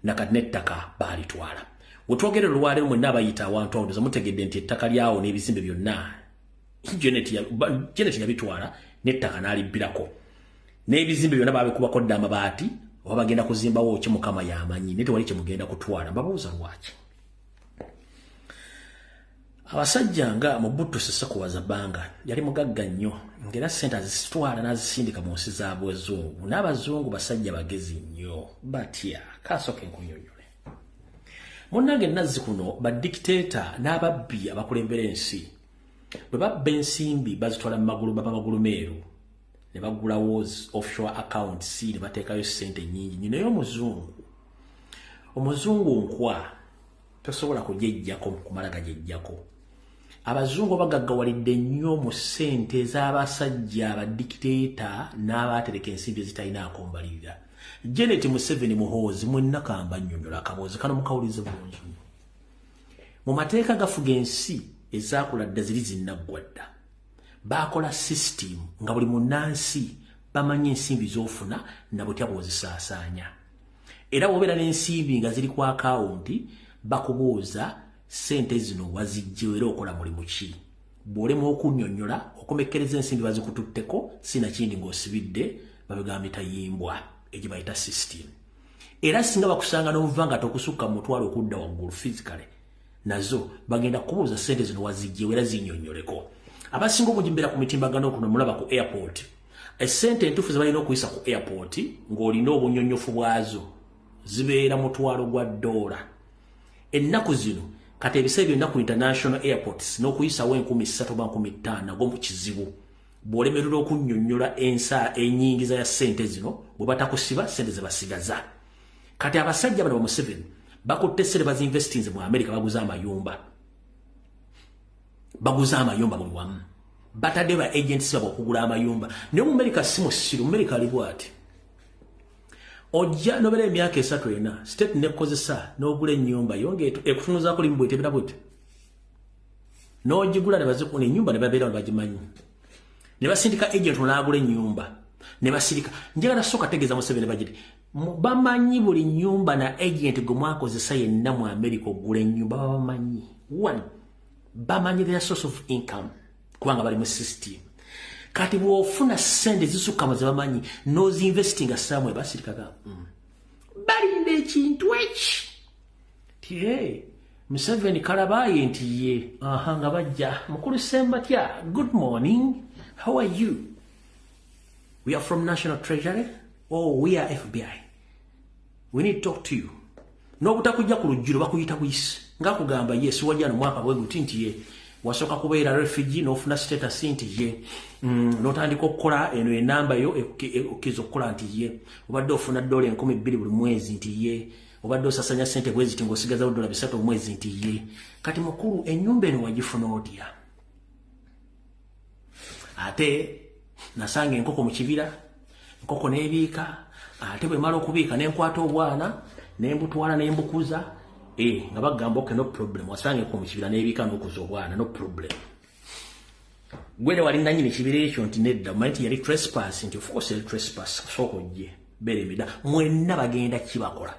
nakati n'ettaka baalitwala. Wetwogerera olwaleero, mwenna abayita awantu awo ndoza mutegedde nti ettaka lyawo n'ebizimbe byonna Janet yabitwala, n'ettaka n'alibbirako, n'ebizimbe byonna babikubako dda amabaati, oba bagenda kuzimbawo ki Mukama y'amanyi, naye tewali kyemugenda kutwala. Mbabuuza, lwaki abasajja nga Mobutu Sese Seko yali mugagga nnyo, ng'era ssente azitwala n'azisindika mu nsi z'abazungu, n'abazungu basajja bagezi nnyo batya? Kaasooke nkunyonnyole, munnange. Nazzi kuno badikiteeta n'ababbi abakulembera ensi bwe babba ensimbi bazitwala mu magulu, baba magulu meeru, ne bagulawo offshore accounts ne bateekayo ssente nnyingi nnyo. Naye omuzungu nkwa tosobola kugyejjako kumala gagyejjako. Abazungu bagaggawalidde nnyo mu ssente ez'abasajja abadikiteeta n'abatereka ensimbi ezitalinaako mbalirira. Janet, Museveni, Muhoozi, mwenna kamba nnyonnyola akaboozi kano mukawulize bulungi nnyo. Mu mateeka gafuga ensi ezaakula dda, ziri zinnaggwa dda, baakola system nga buli munnansi bamanyi ensimbi z'ofuna na butya bw'ozisaasaanya. Era bw'obeera n'ensimbi nga ziri ku akawunti, bakubuuza ssente zino wazijjewo era okola mulimu ki? Bw'olema okunnyonnyola, okomekkereza ensimbi bazikututteko, sinakindi ng'osibidde babigamba mitayimbwa egye bayita system. Era singa bakusanga n'omuva nga tokusukka mu mutwalo okudda waggulu physically, nazo bagenda kubuuza ssente zino wazijjewo era zinnyonnyoleko. Abasinga obungi mbeera ku mitimbagano kuno, mulaba ku airport essente entuufu ze balina okuyisa ku airport ng'olina obunyonnyofu bwazo zibeera $100. Ennaku zino kati ebiseera byonna ku international airports n'okuyisawo 3000 oba 5000 nago mu kizibu. Bw'olemererwa okunnyonnyola ensa ennyingiza ya ssente zino, bwe batakusiba, ssente ze basigaza. Kati abasajja bano ba Museveni bakutte ssente bazinvestinze mu America, baguze amayumba, baguze amayumba buli wamu, batadde ba agents babwe okugula amayumba. Naye mu America si musiru, mu America ali bw'ati: ojja nobeera emyaka 3, 4, state nekozesa n'ogula ennyumba yo nga ekutunuzaako limu bwetebera bwete, n'ogigula ne bazikuna ennyumba ne babeera ne bagimanyi, ne basindika agent n'agula ennyumba ne basirika. Njagala sooka tegeeza Museveni bagiti bamanyi buli nnyumba na agent gwe mwakozesa yenna mu America ogula ennyumba, babamanyi. One, bamanyi their source of income kubanga bali mu system. Kati bw'ofuna ssente zisukka mu ze bamanyi n'ozinvestinga somewhere, basirikaga. Balinda ekintu eki ti hey, Museveni kalabaye nti ye aha nga bajja, "Mukulu Sembatya, good morning, how are you? We are from National Treasury." "Oh, we are FBI, we need to talk to you." N'obutakujja ku lujjulo, bakuyita buyisi ngakugamba, "Yes, wajja no mwaka bwe guti?" Nti ye. "Wasooka kubeera refugee n'ofuna status?" Nti ye. "N'otandika okukola eno enamba yo okkiriza okukola?" Nti ye. "Obadde ofuna $2,000 buli mwezi?" Nti ye. "Obadde osasanya ssente bwe ziti ng'osigazawo $300 omwezi?" Nti ye. "Kati mukulu, ennyumba eno wagifuna otya?" "Ate nasanga enkoko mu kibira, enkoko n'ebiika, ate bwe mala okubiika nenkwata obwana nembutwala nembukuza." Nga bagamba, "Okay, no problem, wasanga enkoko mu kibira n'ebiika n'okuza obwana, no problem. Gwere wali nanyini kibira ekyo?" Nti nedda. "Omanyi nti yali trespass?" Nti of course yali trespass. Sooka ojje beera emida. Mwenna bagenda kibakola,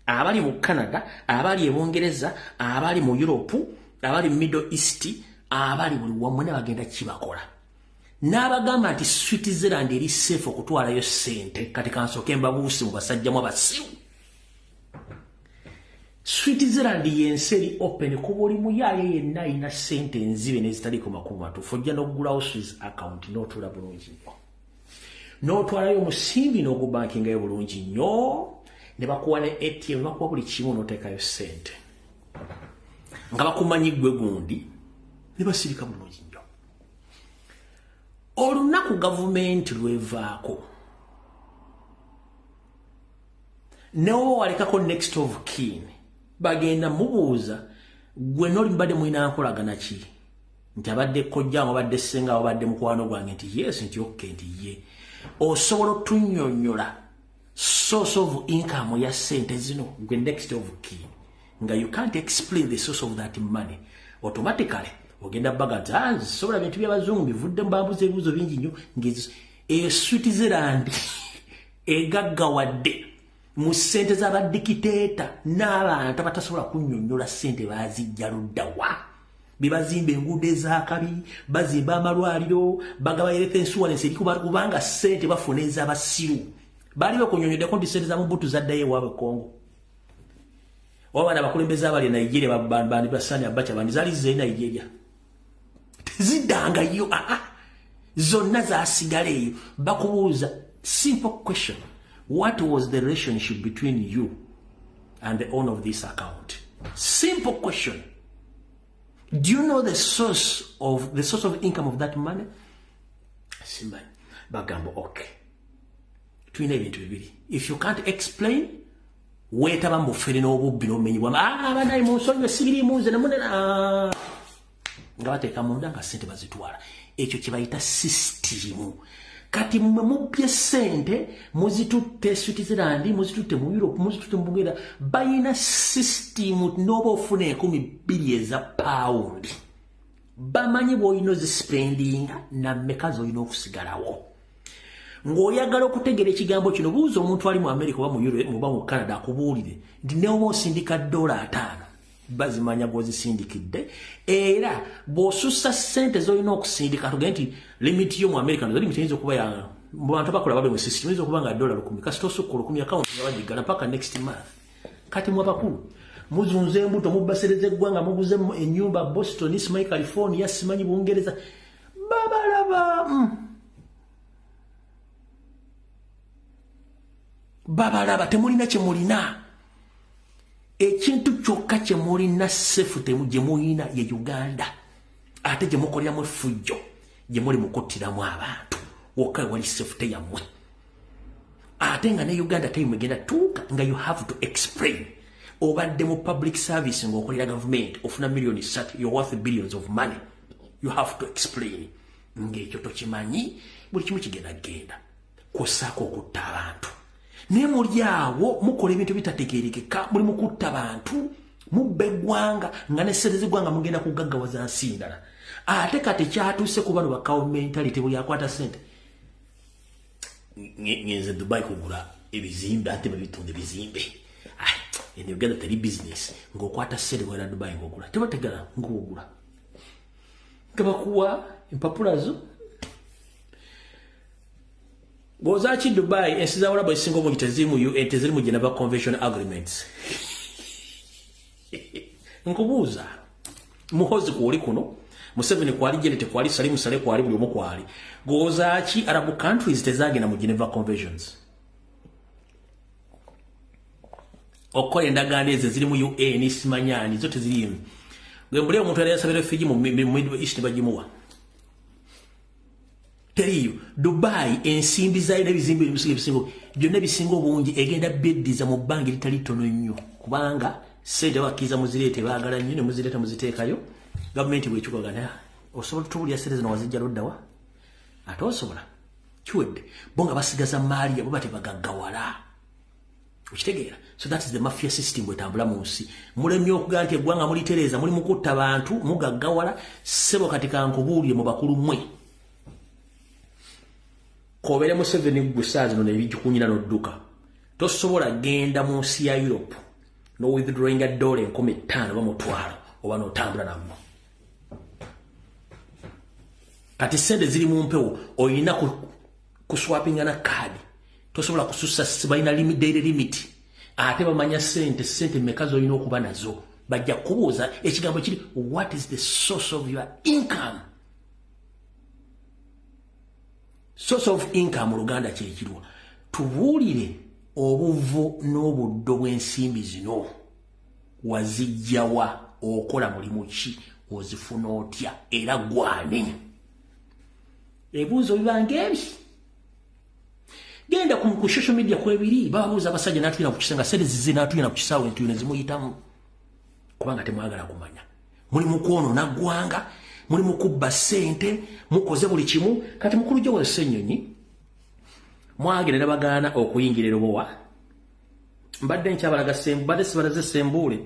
abali mu Canada, abali e Bungereza, abali mu Europe, abali mu Middle East, abali buli wamu, mwenna bagenda kibakola. N'abagamba nti Switzerland eri safe okutwalayo ssente. Kati kansooke mbabuuse mu basajjamu abasiru. Switzerland yensi eri open ku buli muyaaye yenna alina ssente enzibe n'ezitaliiko makulu matuufu. Ojja n'oggulawo Swiss account n'otuula bulungi nnyo, n'otwalayo omusimbi n'ogubankingayo bulungi nnyo, ne bakuwa ne ATM, bakuwa buli kimu, n'oteekayo ssente nga bakumanyi ggwe gundi, ne basirika bulungi nnyo. Olunaku gavumenti lwevaako, newoba walekako next of kin, bagenda mubuuza, "Gwe noli mbadde mulina nkolagana ki?" Nti abadde kojja, abadde ssenga, abadde mukwano gwange, nti yes, nti okay, nti ye. Osobola otunnyonnyola source of income ya ssente zino, gwe next of kin? Nga you can't explain the source of that money, automatically ogenda baga nti ah, sobola bintu by'abazungu bivudde mu bambuza ebibuuzo bingi nnyo. Ng'ezo e Switzerland egaggawadde mu ssente z'abadikiteeta n'abantu abatasobola kunnyonnyola ssente baazijja luddawa. Bebazimba enguudo ez'akabi, bazimba amalwaliro, bagaba health insurance eri kubanga ssente bafuna ez'abasiru. Baali bakunyonyoddeko nti ssente za Mobutu zaddayo ewaabwe Congo. Oba bano abakulembeze abali e Nigeria, bandi basani Abacha, bandi zaali zze Nigeria, teziddangayo. Aa, zonna zasigala eyo. Bakubuuza simple question: what was the relationship between you and the owner of this account? Simple question. Do you know the source of income of that money? Simanyi. Bagamba okay, tulina ebintu bibiri. If you can't explain, weetaba mu bufere n'obubbi n'obumenyi bwama. Abanayi mu nsonyiwe, sibiriimu nze nemunena nga bateeka munda nga ssente bazitwala. Ekyo kye bayita system. Kati mmwe mubbye ssente, muzitutte Switzerland, muzitutte mu Europe, muzitutte mu Bungereza. Balina system, n'oba ofuna 2000 eza pawundi, bamanyi bw'olina ozispendinga nammeka z'olina okusigalawo. Ng'oyagala okutegera ekigambo kino, buuza omuntu ali mu America oba mu Europe oba mu Canada, akubuulire nti neoba osindika $50, bazimanya gw'ozisindikidde. Era bw'osussa ssente z'olina okusindika, tugende nti limit yo mu America, limit eyinza okuba ya mu bantu abakola babe mu system, eyinza okuba nga $1,000. Kasita osukka 1,000, akawunti nga bagigala mpaka next month. Kati mwe abakulu muzunza embuto, mubasereza eggwanga, muguze ennyumba Boston, simanyi California, simanyi Bungereza, babalaba. Babalaba temulina kye mulina. Ekintu kyokka kye mulina, safe gye mulina, ye Uganda, ate gye mukoleramu effujjo, gye muli mukuttiramu abantu, wokka wali safety yammwe. Ate nga ne Uganda teyimwegenda tuuka nga you have to explain. Obadde mu public service ng'okolera gavumenti, ofuna 3 miliyoni, you're worth billions of money, you have to explain. Ng'ekyo tokimanyi, buli kimu kigenda genda kwossaako okutta abantu. Naye muli awo mukola ebintu bitategeerekeka, muli mukutta bantu, mubba eggwanga, nga ne ssente z'eggwanga mugenda kugaggawaza nsi ndala. Ate kati kyatuuse ku bano ba cow mentality, buli akwata ssente, ngenze Dubai kugula ebizimbe, ate babitunda ebizimbe. Eno Uganda teri business. Ng'okwata ssente gwera Dubai ng'ogula, tebategala ng'ogula, nga bakuwa empapula zo. Bw'ozaaki Dubai, ensi za Warabu ezisinga obungi teziri mu UN, teziri mu Geneva Convention agreements. Nkubuuza, Muhozi kwoli kuno, Museveni kwali, Jene tekwali, Salimu Sale kwali, buli omu kwali. Gozaaki Arab countries tezagenda mu Geneva Conventions okukola endagaano ezo eziri mu UN? Simanyani zo teziriimu. Gwe mbuli omuntu yali yasabira refugee mu Middle East, bagimuwa, teriiyo. Dubai ensimbi zaayo n'ebizimbe ebisinga byonna ebisinga obungi egenda byeddiza mu bbanga eritali ttono nnyo, kubanga sente bakkiriza muzireete, baagala nnyo ne muzireeta, muziteekayo. Gavumenti bwekyukagana, osobola tubulya sente zino wazijja luddawa? Ate osobola kiwedde bo nga basigaza maali bo batebagaggawala. Okitegeera? So that is the mafia system bwetambula mu nsi. Mulemye okugaa nti eggwanga mulitereeza, muli mukutta bantu, mugaggawala. Ssebo, kati kankubuulire, mu bakulu mmwe, kobere Museveni gwe saa zino nebigikunyira n'odduka, tosobola genda mu nsi ya Europe no withdrawinga $5,000 oba 500 oba n'otambula nagwo. Kati sente ziri mu mpewo, oyina kuswapinga na kaadi, tosobola kususa, balina daily limit. Ate bamanya sente meka zolina okuba nazo. Bajja kubuuza ekigambo kiri, "What is the source of your income?" Source of income mu Luganda kyekirwa. Tubuulire obuvo n'obuddo bw'ensimbi zino, wazijjawa, okola mulimu ki, ozifuna otya, era gwani? Ebibuuzo bibanga ebi. Genda ku social media kwebiri, bababuuza abasajja natulina ku kisanga sente zize, natulina ku kisaawe entuyo ne zimuyitamu, kubanga temwagala kumanya. Muli mu kwonoona ggwanga. muli mukubba ssente, mukoze buli kimu. Kati mukulu Joel Ssenyonyi mwagenda ne bagaana okuyingira Lubowa. Mbadde nkyabalaga mbadde sibalaze Sembule.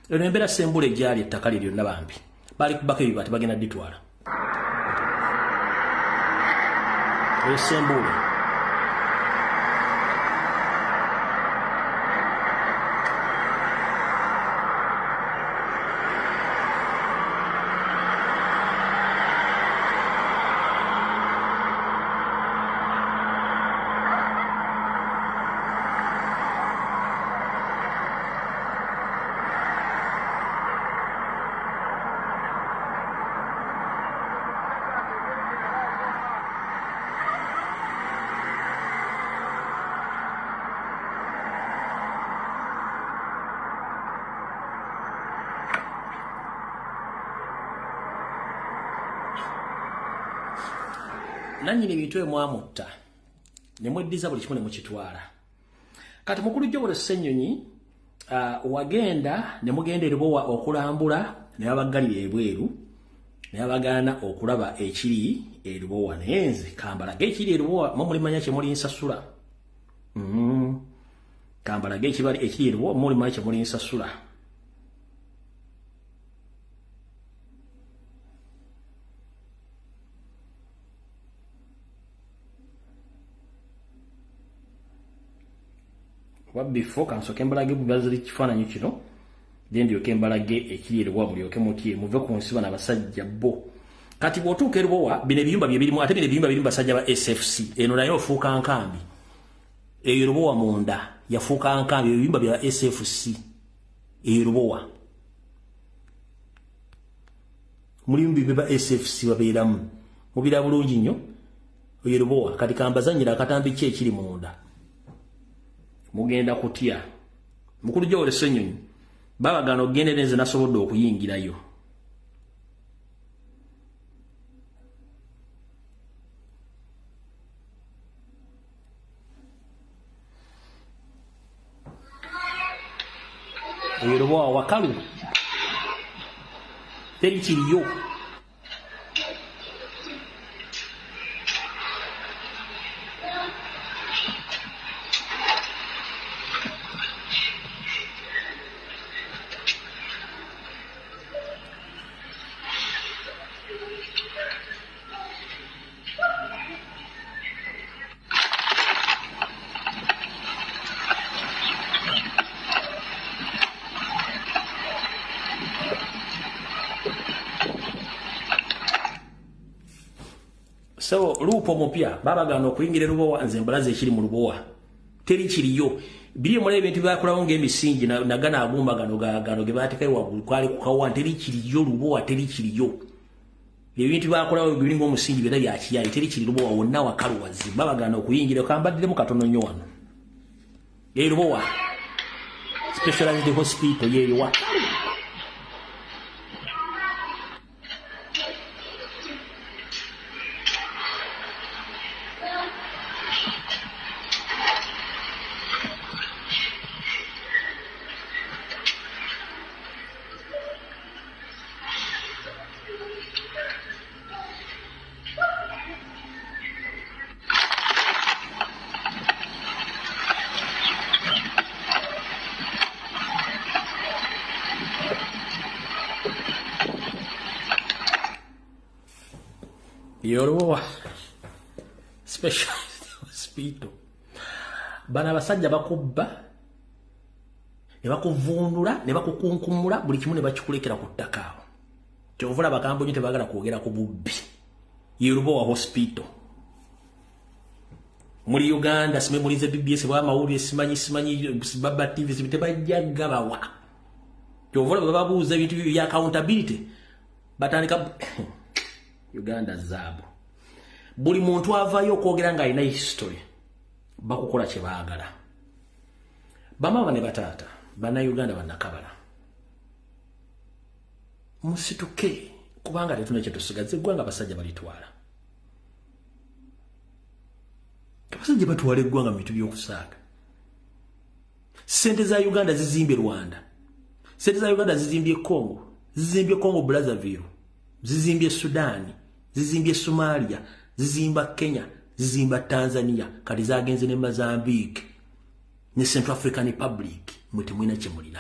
Eno embeera Sembule gyali ettaka lye lyonna bambi bali kubako ebibaati bagenda dditwala. Oyo Sembule nannyini bintu ebyo mwamutta ne mweddiza buli kimu ne mukitwala. Kati mukulu Joel Ssenyonyi wagenda ne mugenda e Lubowa okulambula ne babaggalira ebweru ne babagaana okulaba ekiri e Lubowa. Naye nze kambalage ekiri e Lubowa mwe mulimanya kye muli nsasula. Kambalage ekiri e Lubowa mulimanya kye muli nsasula. Before kansoke mbalage bubaziri kifaananyi kino, then ndyoke mbalage ekiri e Lubowa mulyoke mutye muve ku nsi bano abasajja bo. Kati bw'otuuka e Lubowa bino ebiyumba bye birimu, ate bino ebiyumba birimu basajja ba SFC. Eno nayo ofuuka nkambi. Eyo Lubowa munda yafuuka nkambi, ebiyumba bya SFC eyo Lubowa mulimu bibe ba SFC babeeramu mubira bulungi nnyo. Eyo Lubowa kati kambazannyira akatambi ki ekiri munda. Mugenda kutya. Mukulu Joel Ssenyonyi babagaana okugenda nze nasobodde okuyingirayo. Eyo Lubowa wakalu teri kiriyo. So lupo mupya babagaana okuyingira Lubowa, nze mbalaze ekiri mu Lubowa teri kiriyo. Biri muli ebintu byakolawo ng'emisingi nagana agumba gano gano ge baatekayo waggulu kwali kukawa, teri kiriyo Lubowa, teri kiriyo. Ebintu byakolawo biri ng'omusingi byonna bya kiyayi, teri kiri Lubowa wonna wakaluwazi. Babagaana okuyingira. Kambaddiremu katono nnyo wano. Ye Lubowa Specialized Hospital yeyo wakalu. Lubowa Specialized Hospital. Bano abasajja bakubba ne bakuvundula ne bakukunkumula buli kimu ne bakikulekera ku ttaka awo. Kyova olaba kambo nnyo tebaagala kwogera ku bubbi. Ye Lubowa Hospital muli Uganda, simanyi mulinze BBS bw'amawulire, simanyi Baba TV tebajja gabawa. Kyova olaba babuuza ebintu bya accountability batandika Uganda zaabu. Buli muntu avaayo okwogera ng'alina history bakukola kye baagala. Bamaama ne bataata bannayuganda bannakabala, musituke kubanga tetulina kye tusigaza. Eggwanga abasajja balitwala. Abasajja batwala eggwanga mu bintu by'okusaaga. Ssente za Uganda zizimbye Rwanda, ssente za Uganda zizimbye Congo, zizimbye Congo Brazzaville. Zizimbye Sudan, zizimbye Somalia, zizimba Kenya, zizimba Tanzania, kati zagenze ne Mozambique ne Central African Republic. Mwe temulina kye mulina.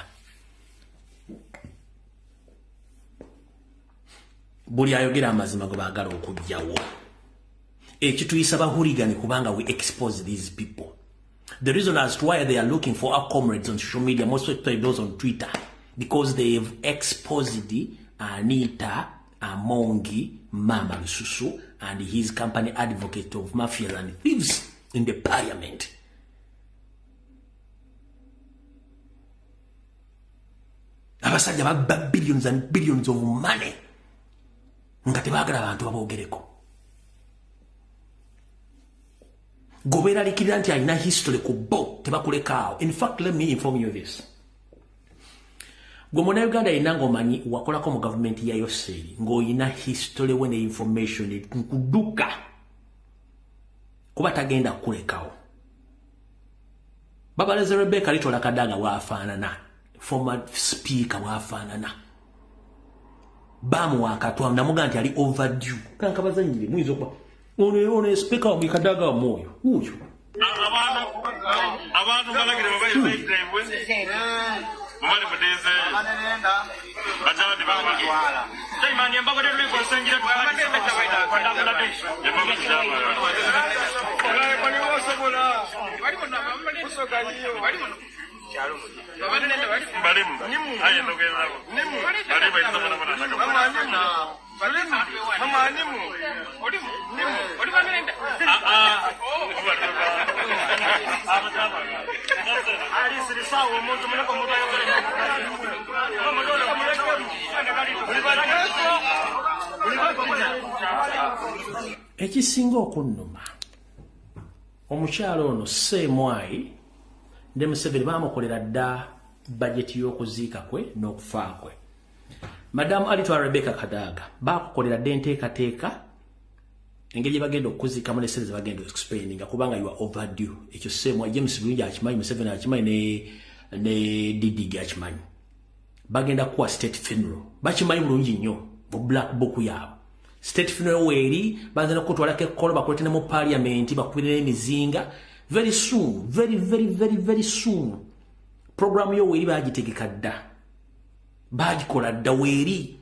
Buli ayogera amazima go baagala okuggyawo. Ekituyisa ba hooligan kubanga we expose these people. The reason as to why they are looking for our comrades on social media, most of those on Twitter, because they've exposed Anita Amongi Mama Lususu and his company advocate of mafia and thieves in the parliament. Abasajja babba billions and billions of money nga tebaagala abantu baboogereko. Gobeeralikirira nti alina history ku bo, tebakulekaawo. In fact, let me inform you this. Gwe munnayuganda yenna ng'omanyi wakolako mu gavumenti ya Yoseri, ng'olina history we ne information nkuduka, kuba tagenda kukulekawo. Babaleze Rebecca Litola Kadaga waafaanana, former speaker waafaanana. Bamuwa akatwa namuga nti ali overdue. Kankabazanyire muyinza okuba ono speaker wa Kadaga mwoyo wuuyo. Abantu balagire Ekisinga okunnuma omukyalo ono Ssemwayi ne Museveni bamukolera dda bajeti y'okuziika kwe n'okufa kwe. Madam Alitwala Rebecca Kadaga bakukolera dda enteekateeka engeri gye bagenda okuziikamu ne ssente ze bagenda okuspendinga kubanga you are overdue. Ekyo Ssemwayi James Bulungi akimanyi, Museveni akimanyi, ne Didi akimanyi. Bagenda kuwa state funeral, bakimanyi bulungi nnyo mu black book yaabwe. State funeral weeri banza n'okutwalako ekkolo, bakulete ne mu parliament, bakubire n'emizinga. Very soon, very very very very soon, program yo weeri bagitegeka dda, bagikola dda weeri.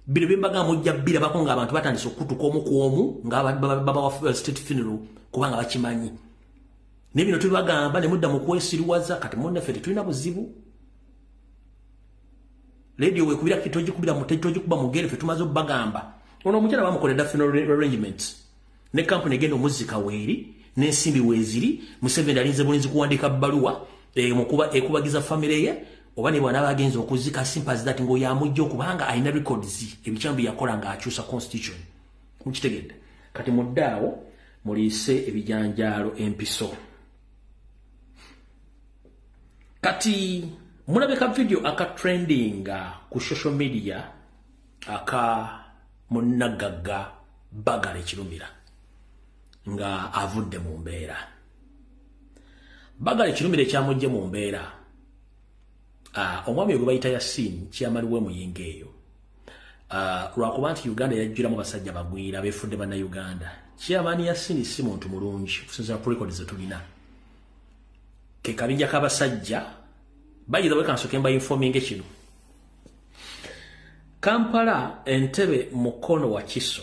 Bino bye mbagamba mujja bbirabako ng'abantu batandise okutuka omu ku omu nga babawa state funeral kubanga bakimanyi. Ne bino tubagamba ne mudda mu kwesiriwaza. Kati munnaffe tetulina buzibu. Radio wekubira tojikubira tojikuba mugere, ffe tumaze obbagamba. Ono omukyala bamukolera funeral arrangements ne company egenda omuzika weeri n'ensimbi weeziri. Museveni alinze bulinzi kuwandiika bbaluwa ekubagiza famire ye oba ne bw'anaaba agenze okuzika. Simple as that, ng'oyo okubanga alina records ebikyamu bye yakola ng'akyusa constitution. Mukitegedde? Kati muddaawo muliise ebijanjaalo empiso. Kati mulabe ka video aka trending ku social media aka munnagagga Bagala Ekirumira nga avudde mu mbeera. Bagala Ekirumira ekyamugye mu mbeera, omwami gwe bayita Yasin kyamaliwe muyinga eyo, lwakuba nti Uganda yajjulamu basajja bagwira beefudde bannayuganda. Chairman Yasin si muntu mulungi okusinziira ku record ze tulina. Ke kabinja k'abasajja bayira we kansooke mba informing kino. Kampala, Entebbe, Mukono, Wakiso,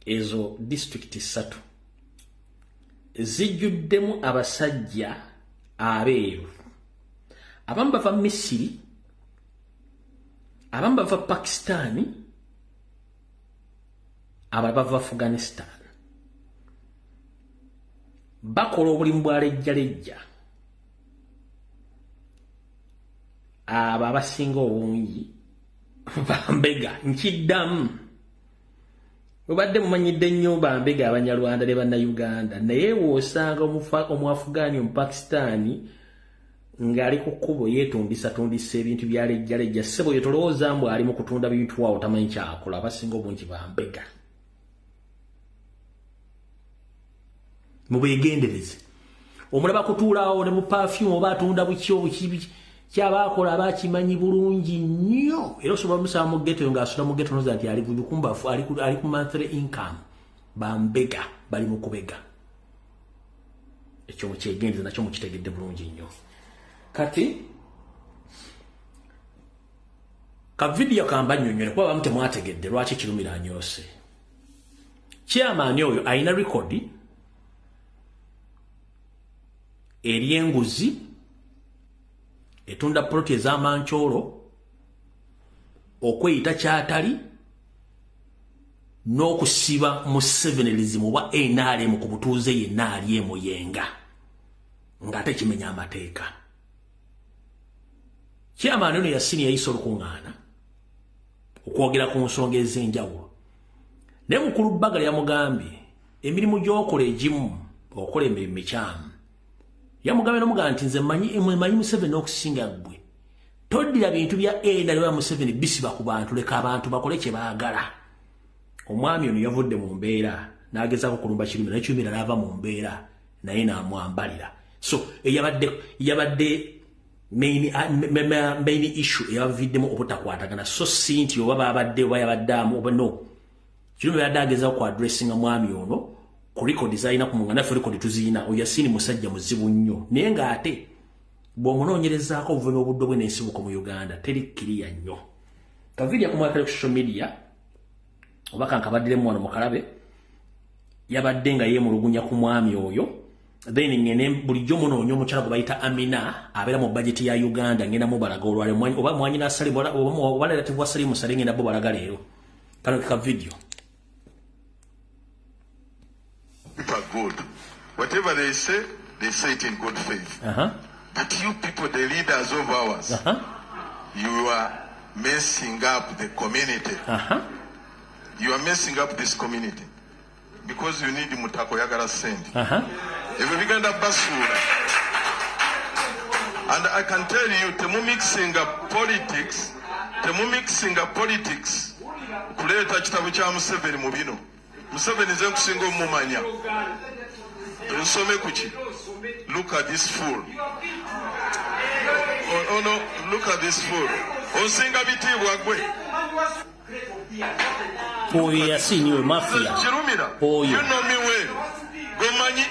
ezo disitulikiti 3 zijjuddemu abasajja abeeru. Abamu bava Misiri, abamu bava Pakistani, abalala bava Afghanistan. Bakola obulimu bwa lejjalejja. Abo abasinga obungi bambega. Nkiddamu, mubadde mumanyidde nnyo bambega Abanyarwanda ne Bannayuganda, naye w'osanga Omuafugani, Omupakistani ng'ali ku kkubo yeetundisatundisa ebintu bya lejjalejja, ssebo ye tolowooza mbu ali mu kutunda bintu awo, tamanyi kyakola. Abasinga obungi bambega, mubeegendereze. Omulaba kutuulaawo ne mu perfume oba atunda buki obuki, kyabaakola abakimanyi bulungi nnyo. Era osobola musaba mu ghetto ng'asula mu ghetto noza nti ali bukumbafu, ali ku monthly income. Bambega bali mu kubega. Ekyo mukyegendereza nakyo mukitegedde bulungi nnyo. Kati ka video kamba nnyonnyole kuba abamu temwategedde lwaki Kirumira anyoose. Chairman oyo alina rekodi ery'enguzi, etunda ploti ez'amankyolo, okweyita kyatali, n'okusiba Musevenism oba NRM ku butuuze yenna ali e Muyenga ng'ate kimenya amateeka. Chairman ono Yasini yayisa olukuŋŋaana okwogera ku nsonga ez'enjawulo. Naye mukulu Bbagala yamugambye emirimu gy'okola egimu okola emirimu mikyamu. Yamugambye n'omugamba nti nze mmanyi Museveni okusinga ggwe. Toddira bintu bya NRM Museveni bisiba ku bantu, leka abantu bakole kye baagala. Omwami ono yavudde mu mbeera n'agezaako okulumba Kirumira, naye Kirumira n'ava mu mbeera naye n'amwambalira. So eyabadde main issue eyabaviddemu obutakwatagana, so si nti oba babadde oba yabadde amu oba no. Kirumira yabadde agezaako ku addressinga mwami ono ku record z'alina ku mungana, naffe record tuziyina. Oyo Yasini musajja muzibu nnyo, naye ng'ate bw'omunoonyerezaako obuve n'obuddo bwe n'ensibuko mu Uganda teri kiriya nnyo. Kavidiyo akumwakale ku social media oba kankabaddiremu wano mukalabe, yabadde nga yeemulugunya ku mwami oyo. Then ngene bulijjo munoonya omukyala gwe bayita Amina abeera mu budget ya Uganda, ngenda mubalaga olwaleero oba mwanyina Salim oba relative wa Salim Saleh, ngenda bo balaga leero. Kano ka video. People are good. Whatever they say it in good faith. But you people, the leaders of ours, you are messing up the community. You are messing up this community because you need mutako yagala send. If we genda basura, and I can tell you, temu mixing up politics, kuleta kitabu kya Museveni mu bino. Museveni nze nkusinga omumanya. Nsome kuki? Look at this fool. Oh no, look at this fool. Onsinga bitiibwa gwe. Oyo Yasini we mafia. Kirumira. Oyo. You know me well. Gomanyi.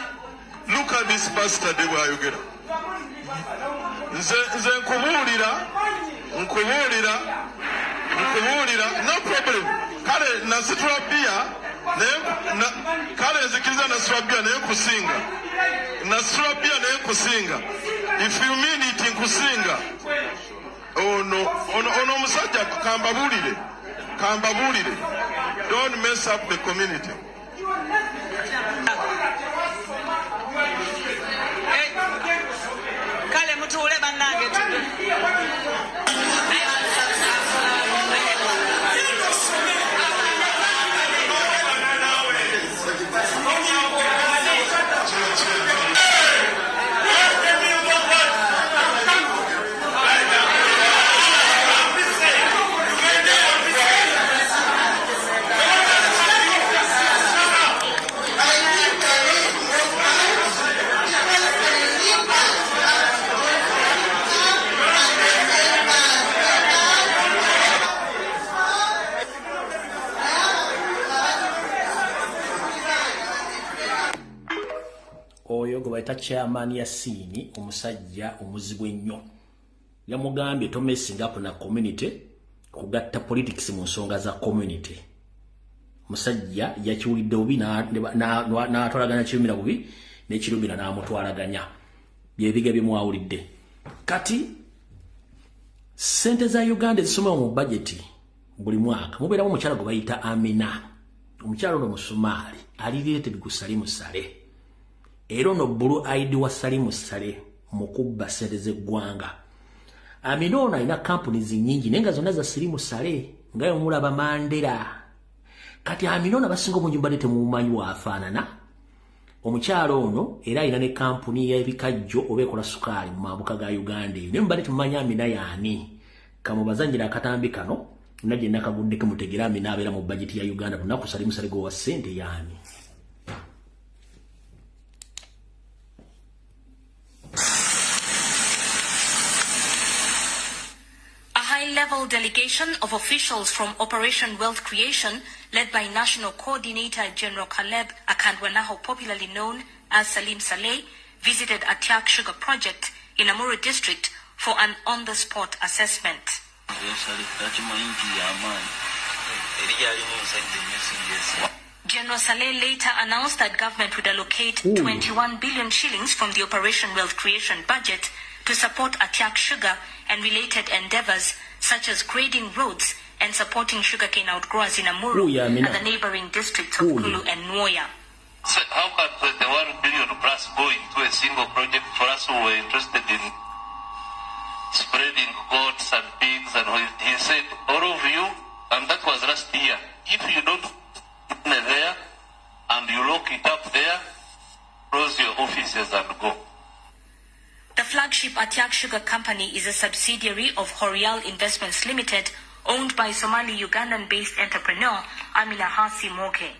Look at this bastard bw'ayogera. Nze nkubuulira, no problem. Kale nasitula bia, kale nzikiriza nasitula bia naye nkusinga. Nasitula bia naye nkusinga. If you mean it, nkusinga. Ono omusajja kambabuulire. Don't mess up the community. Kale mutuule bannange. Oyo gwe bayita Chairman Yasini omusajja omuzibu ennyo yamugambye tomesinga up na community kugatta politics mu nsonga za community. Omusajja yakiwulidde bubi n'atwalaganya Kirumira bubi ne Kirumira n'amutwalaganya. Byebiga bye mwawulidde. Kati ssente za Uganda ezisomebwa mu budget buli mwaka mubeeramu omukyala gwe bayita Amina. Omukyala ono Musomaali ali related ku Salim Saleh. Era ono blue ID wa Salim Saleh mu kubba ssente z'eggwanga. Amina ono alina companies nnyingi naye nga zonna za Salim Saleh nga yomulaba Mandela. Kati Amina ono abasinga obungi mbadde temumumanyi waafaanana. Omukyala ono era alina ne kampuni y'ebikajjo oba ekola sukaali mu mambuka ga Uganda eyo. Naye mubadde temumanyi Amina y'ani. Kamubazannyira akatambi kano na gye nakaguddeko mutegere Amina abeera mu budget ya Uganda lunaku Salim Saleh gwe wa ssente y'ani. A high-level High-level delegation of officials from Operation Wealth Creation, led by National Coordinator General Caleb Akandwanaho, popularly known as Salim Saleh, visited Atiak Sugar Project in Amuru District for an on-the-spot assessment. General Saleh later announced that government would allocate 21 billion shillings from the Operation Wealth Creation budget to support Atiak Sugar and related endeavors such as grading roads and supporting sugarcane outgrowers in Amuru and the neighboring districts of Kulu and Nwoya. So how can 21 billion plus go into a single project for us who were interested in spreading goats and pigs? And he said, all of you, and that was last year, if you don't put it there and you lock it up there, close your offices and go. The flagship Atiak Sugar Company is a subsidiary of Horial Investments Limited, owned by Somali Ugandan-based entrepreneur Amina Hasi Moke.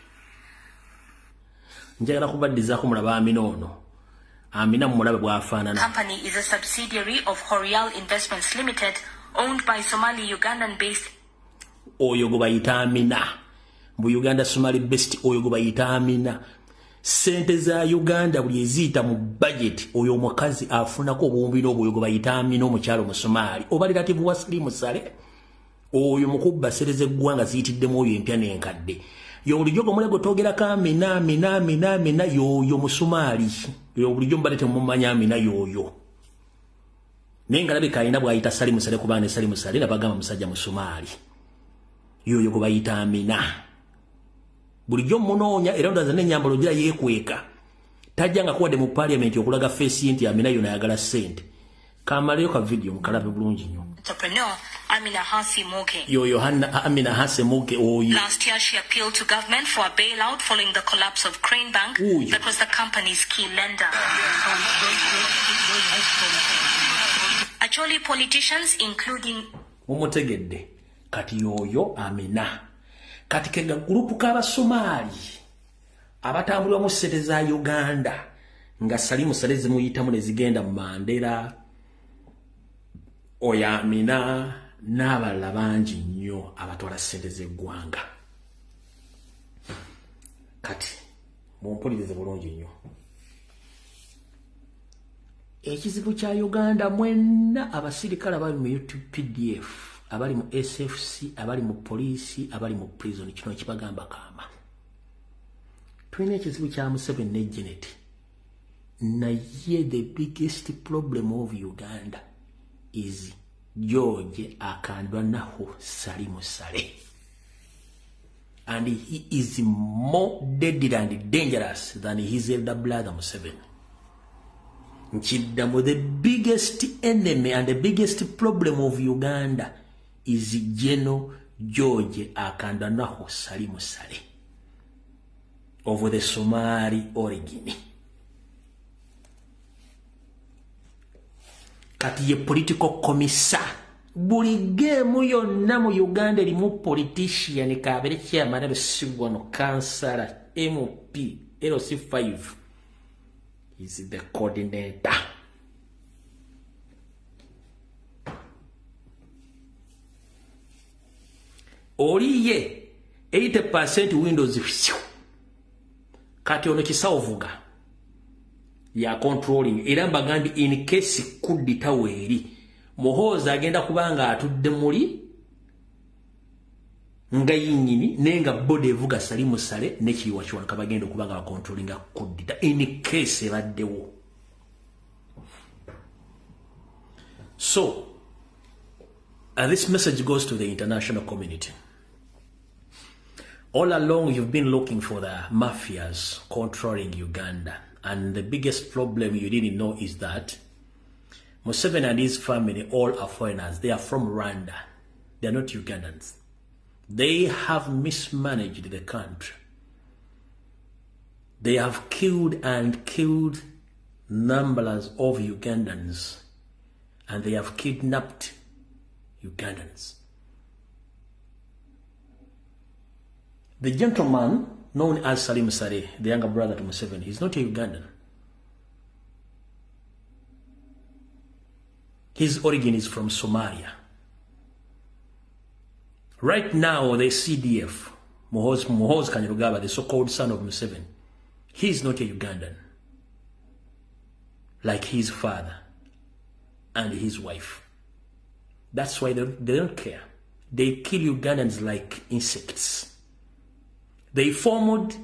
Njagala kubaddizaako mulaba Amina ono. Amina mulabe bw'afaanana. Company is a subsidiary of Horial Investments Limited, owned by Somali Ugandan-based. Oyo gwe bayita Amina. Mbu Uganda Somali based oyo gwe bayita Amina. Sente za Uganda buli eziyita mu budget oyo omukazi afunako obuwumbi n'obwoyo gwe bayita Amina omukyalo Omusomaali. Oba relative wa Salim Saleh. Oyo mukubba sente z'eggwanga ziyitiddemu oyo empya n'enkadde. Yo bulijjo gwe twogerako Amina, Amina, Amina, Amina yoyo Musomaali. Yo bulijjo mbadde temumanya Amina yoyo. Naye nga alabika alina bw'ayita Salim Saleh kubanga ne Salim Saleh nabagamba musajja Musomaali. Yoyo gwe bayita Amina. Bulijjo munoonya era ndaza n'ennyambalo gira yeekweka. Tajja nga kuwadde mu parliament okulaga face nti Amina yo nayagala ssente. Kamaleyo ka video mukalabe bulungi nnyo. Entrepreneur Amina Hasi Moke. Yoyo Amina Hasi Moke oyo. Last year she appealed to government for a bailout following the collapse of Crane Bank that was the company's key lender. Acholi politicians including Mumutegedde kati yoyo Amina. Kati kega group k'Abasomaali abatambulira mu ssente za Uganda nga Salim Saleh zimuyitamu ne zigenda mu Mandela oyo Amina n'abalala bangi nnyo abatwala ssente z'eggwanga. Kati mumpulirize bulungi nnyo. Ekizibu kya Uganda mwenna abasirikale abali mu UPDF, abali mu SFC, abali mu poliisi, abali mu prison, kino kibagamba kaama. Tulina ekizibu kya Museveni ne Janet. Naye the biggest problem of Uganda is George Akandwanaho Salim Saleh. And he is more deadly and dangerous than his elder brother Museveni. Nchiddamu, the biggest enemy and the biggest problem of Uganda is General George Akandwanaho Salim Saleh of the Somali origin. Kati ye political commissar. Buli game yonna mu Uganda erimu politician kabere chairman LC1, councillor, MP, LC5 is the coordinator. Oli ye 80% Windows. Kati ono kisawo ya controlling era mbagambye in case kuddita weeri Muhoozi agenda kubanga atudde muli nga yinnyini naye nga body evuga Salim Saleh ne Kiyiwa Kiwanuka bagenda okubanga bacontrollinga kuddita in case ebaddewo. So this message goes to the international community. All along you've been looking for the mafias controlling Uganda. And the biggest problem you didn't know is that Museveni and his family all are foreigners. They are from Rwanda. They are not Ugandans. They have mismanaged the country. They have killed and killed numbers of Ugandans. And they have kidnapped Ugandans. The gentleman known as Salim Saleh, the younger brother to Museveni, he's not a Ugandan. His origin is from Somalia. Right now, the CDF, Muhoozi Kainerugaba, the so-called son of Museveni, he is not a Ugandan, like his father and his wife. That's why they don't care. They kill Ugandans like insects. They formed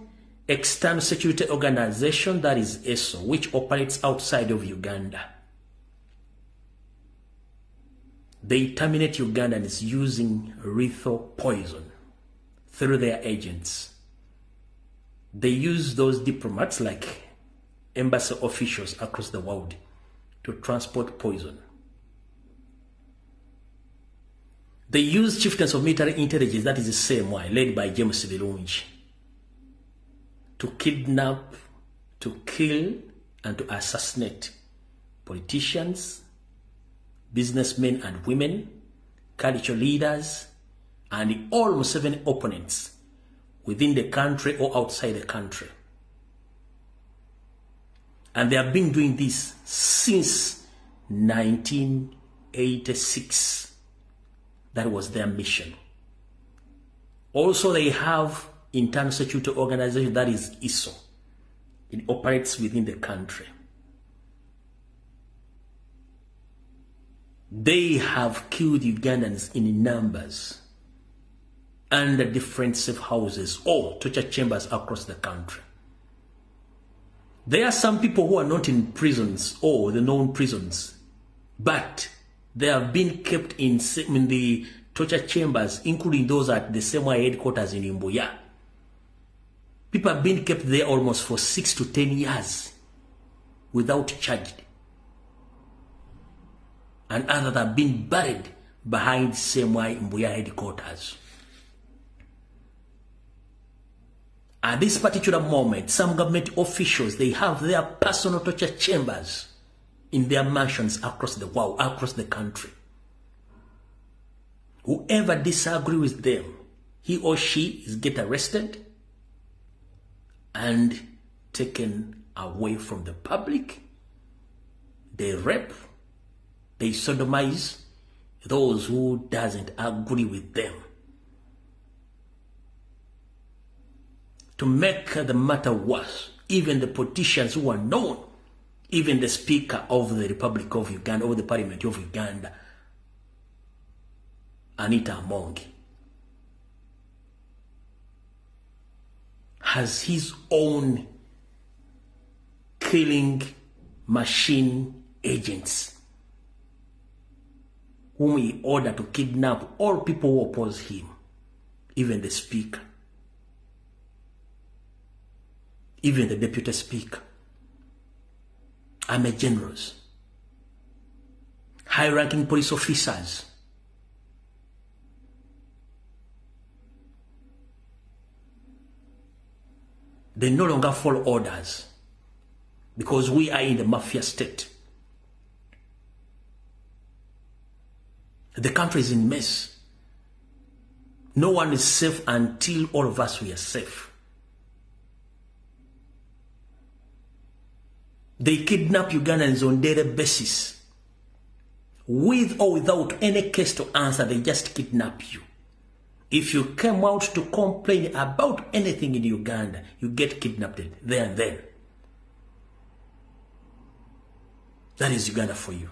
external security organization, that is ESO, which operates outside of Uganda. They terminate Ugandans using lethal poison through their agents. They use those diplomats like embassy officials across the world to transport poison. They use chieftains of military intelligence, that is the same way, led by James Birungi, to kidnap, to kill, and to assassinate politicians, businessmen and women, cultural leaders, and all Museveni opponents within the country or outside the country. And they have been doing this since 1986. That was their mission. Also, they have internal security organization, that is ISO. It operates within the country. They have killed Ugandans in numbers under different safe houses or torture chambers across the country. There are some people who are not in prisons or the known prisons, but they have been kept in the torture chambers, including those at the CMI headquarters in Mbuya. People have been kept there almost for 6 to 10 years without charge. And others have been buried behind CMI Mbuya headquarters. At this particular moment, some government officials, they have their personal torture chambers in their mansions across the world, across the country. Whoever disagrees with them, he or she is get arrested and taken away from the public. They rape, they sodomize those who doesn't agree with them. To make the matter worse, even the politicians who are known, even the Speaker of the Republic of Uganda, or the Parliament of Uganda, Anita Among, has his own killing machine agents whom he ordered to kidnap all people who oppose him, even the Speaker, even the Deputy Speaker, army generals, high-ranking police officers. They no longer follow orders because we are in the mafia state. The country is in mess. No one is safe until all of us we are safe. They kidnap Ugandans on daily basis. With or without any case to answer, they just kidnap you. If you came out to complain about anything in Uganda, you get kidnapped there and then. That is Uganda for you.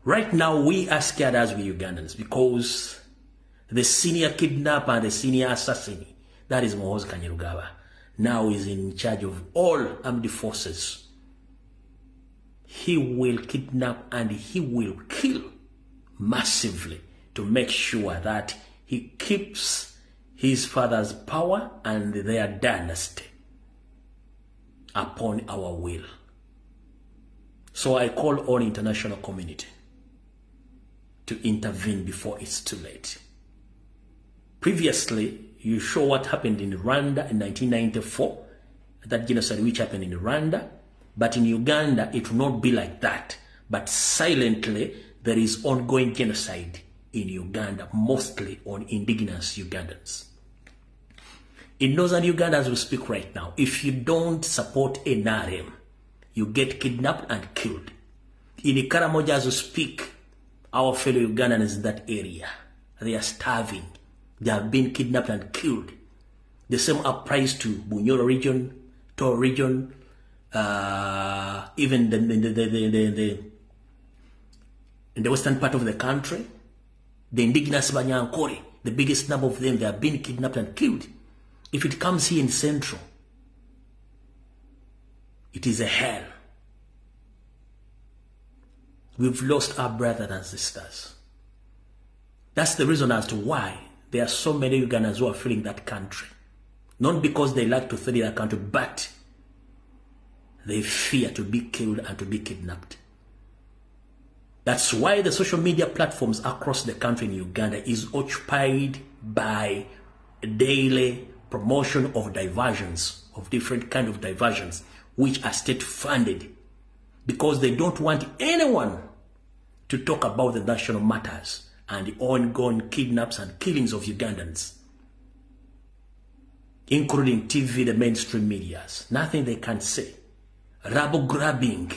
Right now, we are scared as we Ugandans because the senior kidnapper and the senior assassin, that is Muhoozi Kainerugaba, now is in charge of all armed forces. He will kidnap and he will kill massively to make sure that he keeps his father's power and their dynasty upon our will. So I call on international community to intervene before it's too late. Previously, you saw what happened in Rwanda in 1994, that genocide which happened in Rwanda. But in Uganda, it will not be like that. But silently, there is ongoing genocide in Uganda, mostly on indigenous Ugandans. In northern Uganda, as we speak right now, if you don't support NRM, you get kidnapped and killed. In Karamoja, as we speak, our fellow Ugandans in that area, they are starving. They have been kidnapped and killed. The same applies to Bunyoro region, Toro region, even in the western part of the country. The indigenous Banyankore, the biggest number of them, they have been kidnapped and killed. If it comes here in Central, it is a hell. We've lost our brothers and sisters. That's the reason as to why there are so many Ugandans who are fleeing that country. Not because they like to flee that country, but they fear to be killed and to be kidnapped. That's why the social media platforms across the country in Uganda is occupied by daily promotion of diversions, of different kind of diversions, which are state-funded, because they don't want anyone to talk about the national matters and the ongoing kidnaps and killings of Ugandans, including TV, the mainstream medias. Nothing they can say. Rubble grabbing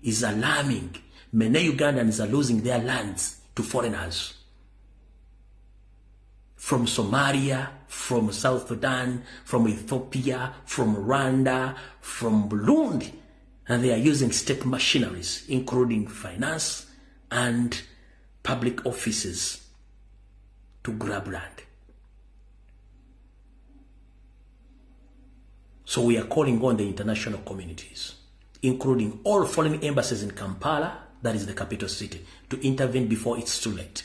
is alarming. Many Ugandans are losing their lands to foreigners. From Somalia, from South Sudan, from Ethiopia, from Rwanda, from Burundi. And they are using state machineries, including finance and public offices, to grab land. So we are calling on the international communities, including all foreign embassies in Kampala, that is the capital city, to intervene before it's too late.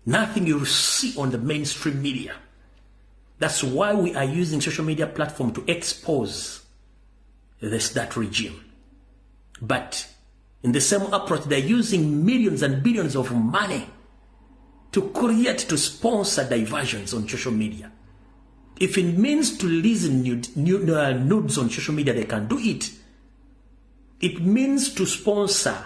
Nothing you see on the mainstream media. That's why we are using social media platform to expose that regime. But in the same approach, they're using millions and billions of money to create, to sponsor diversions on social media. If it means to release nudes on social media, they can do it. It means to sponsor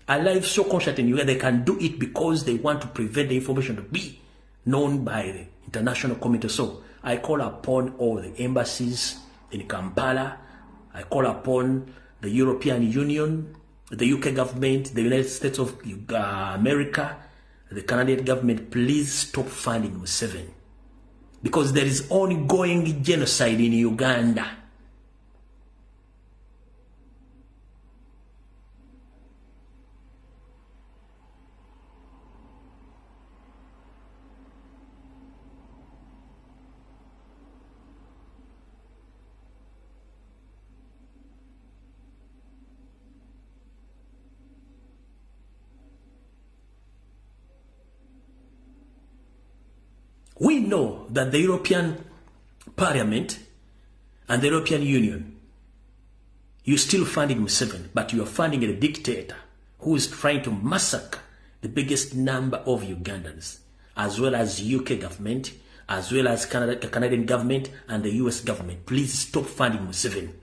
a live show concert in Uganda, they can do it because they want to prevent the information to be known by the international community. So I call upon all the embassies in Kampala. I call upon the European Union, the UK government, the United States of America, the Canadian government, please stop funding Museveni. Because there is ongoing genocide in Uganda. We know that the European Parliament and the European Union, you're still funding Museveni, but you are funding a dictator who is trying to massacre the biggest number of Ugandans, as well as UK government, as well as Canada, the Canadian government and the US government. Please stop funding Museveni.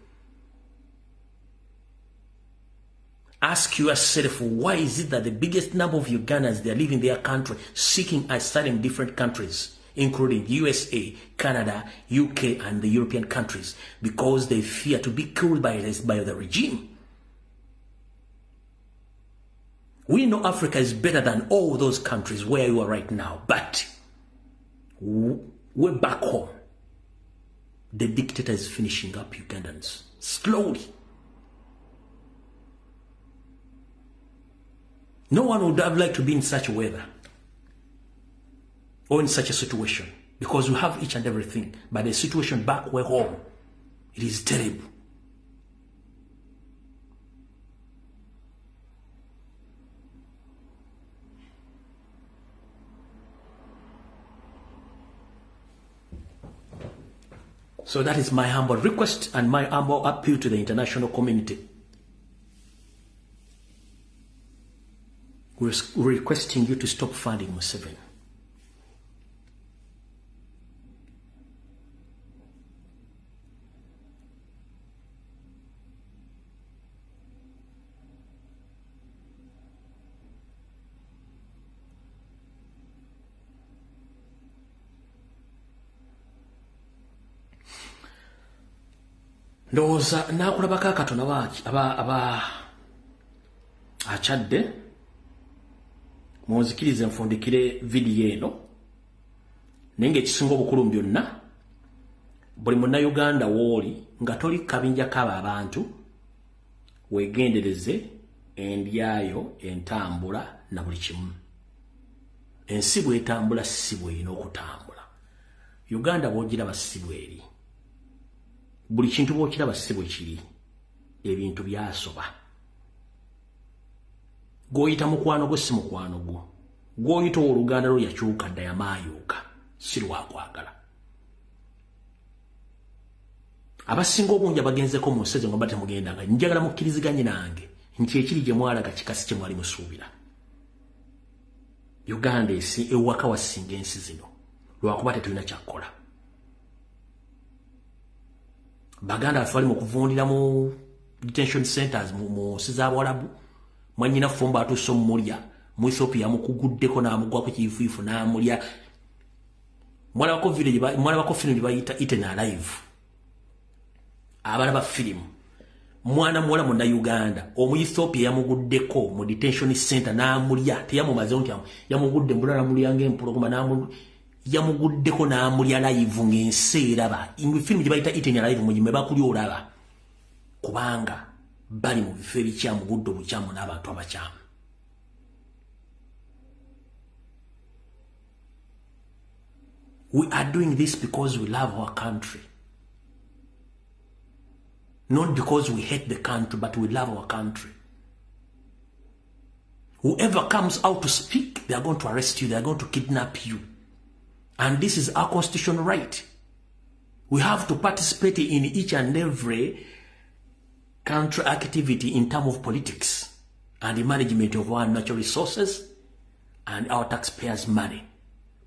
Ask yourself, why is it that the biggest number of Ugandans, they are leaving their country, seeking asylum in different countries, including USA, Canada, UK, and the European countries, because they fear to be killed by the regime. We know Africa is better than all those countries where you are right now, but we're back home. The dictator is finishing up Ugandans, slowly. No one would have liked to be in such weather or in such a situation, because we have each and everything. But the situation back where home, it is terrible. So that is my humble request and my humble appeal to the international community. We're requesting you to stop funding Museveni. Ndowooza naakulabako akatono aba akyadde, munzikirize nfundikire vidiyo eno, naye ng'ekisinga obukulu mu byonna, buli munnayuganda w'oli nga toli kabinja k'abo abantu, weegendereze endyayo, entambula na buli kimu. Ensi bw'etambula si bw'erina okutambula. Uganda bw'ogiraba si bw'eri. Buli kintu bw'okiraba si bwe kiri. Ebintu byasoba. Gw'oyita mukwano gwo si mukwano gwo. Gw'oyita owooluganda lwo yakyuka dda, yamaayuuka, si lwakwagala. Abasinga obungi abagenzeko mu nsi ezo nga temugendanga, njagala mukkiriziganye nange nti ekiri gye mwalaga kikasi kye mwali musuubira. Uganda esi ewaka wasinga ensi zino lwakuba tetulina kyakkola. Baganda baffe bali mu kuvundira mu detention centers mu nsi z'Abawalabu. Mwannyina Fumba atuuse omulya mu Ethiopia, yamukuguddeko n'amugwako kiyifuyifu n'amulya. Mwalabako firimu gye bayita Eaten Alive. Abalaba firimu, mwana muwala munnayuganda omu Ethiopia yamuguddeko mu detention center n'amulya. Teyamumazeho nti yamugudde mbula n'amulya ng'empologoma, yamuguddeko n'amulya live ng'ensi eraba. Firimu gye bayita Eaten Alive, mugime bakulya olaba, kubanga bali mu bifo ebikyamu, budde obukyamu n'abantu abakyamu. We are doing this because we love our country. Not because we hate the country, but we love our country. Whoever comes out to speak, they are going to arrest you, they are going to kidnap you. And this is our constitutional right. We have to participate in each and every country activity in terms of politics and the management of our natural resources and our taxpayers' money.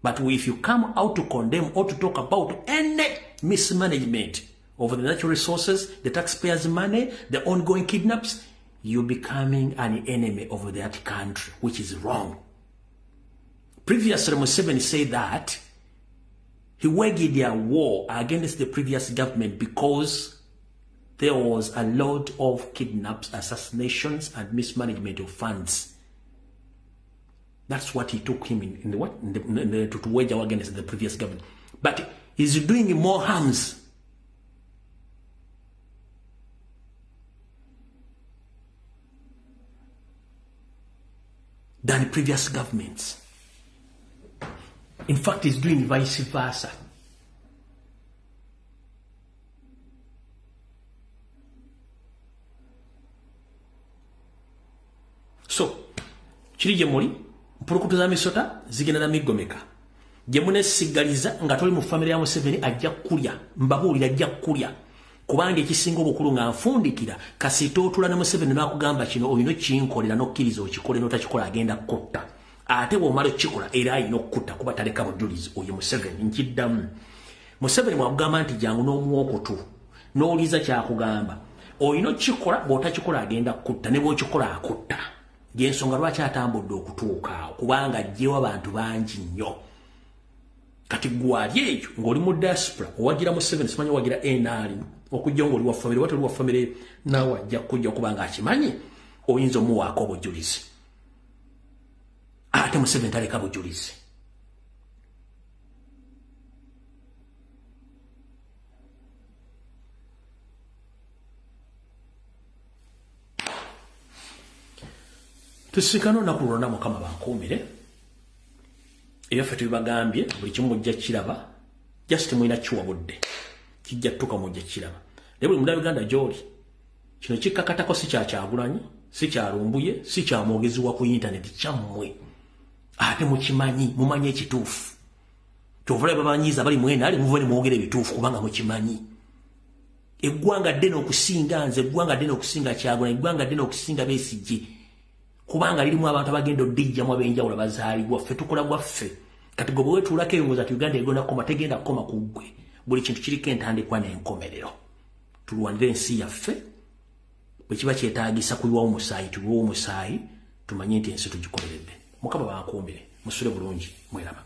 But if you come out to condemn or to talk about any mismanagement of the natural resources, the taxpayers' money, the ongoing kidnaps, you're becoming an enemy of that country, which is wrong. Previously, Museveni said that he waged a war against the previous government because there was a lot of kidnaps, assassinations, and mismanagement of funds. That's what he took him in the what in the, in the, to wage war against the previous government. But he's doing more harms. Than previous governments. In fact, he's doing vice versa. So, kiri gye muli, mpulukutu za misota zigenda na migomeka. Gye munesigaliza nga toli mu family ya Museveni, ajja kulya, mbabuulira, ajja kulya. Kubanga ekisinga obukulu nga nfundikira, kasita otula ne Museveni n'akugamba kino olina okinkolera, n'okkiriza okikole, n'otakikola agenda kutta. Ate bw'omala okukikola era alina okukutta kuba taleka bujulizi oyo Museveni. Nkiddamu. Museveni bw'akugamba nti jangu n'omuwa okutu, n'owuliriza kyakugamba, olina okukikola, bw'otakikola agenda kutta, ne bw'okikola akutta. Yensonga lwaki atambudde okutuuka awo, kubanga aggyewo abantu bangi nnyo. Kati gwali eyo ng'oli mu diaspora owagira Museveni, simanyi owagira NRM, okujja ng'oli wa family, watoli wa family, naawe ajja kujja kubanga akimanyi oyinza omuwaako obujulizi. Ate Museveni taleka bujulizi. Tusisikane olunaku lwonna, Mukama bankuumire. Ebyaffe tubibagambye, buli kimu mujja kiraba, just mulina kiwa budde, kijja tuka mujja kiraba. Naye buli munnayuganda gy'oli, kino kikkakatako, si kya Kyagulanyi, si kya Lumbuye, si kya mwogezi wa ku intaneti, kyammwe. Ate mukimanyi, mumanyi ekituufu. Kyova olaba babanyiiza bali mwena ali muve ne mwogera ebituufu, kubanga mukimanyi. Eggwanga ddene okusinga nze, eggwanga ddene okusinga Kyagulanyi, eggwanga ddene okusinga Besigye, kubanga lirimu abantu abagenda oddijjamu ab'enjawulo bazaalibwa. Ffe tukola gwaffe. Kati gwe bwewetuulako eyo ngoza ti Uganda egenda kukoma, tegenda kukoma ku ggwe. Buli kintu kiriko entandikwa n'enkomerero. Tulwanire ensi yaffe. Bwe kiba kyetaagisa kuyiwawo musaayi, tuyiwewo omusaayi, tumanye nti ensi tugikoleredde. Mukama bankuumire, musule bulungi, mweraba.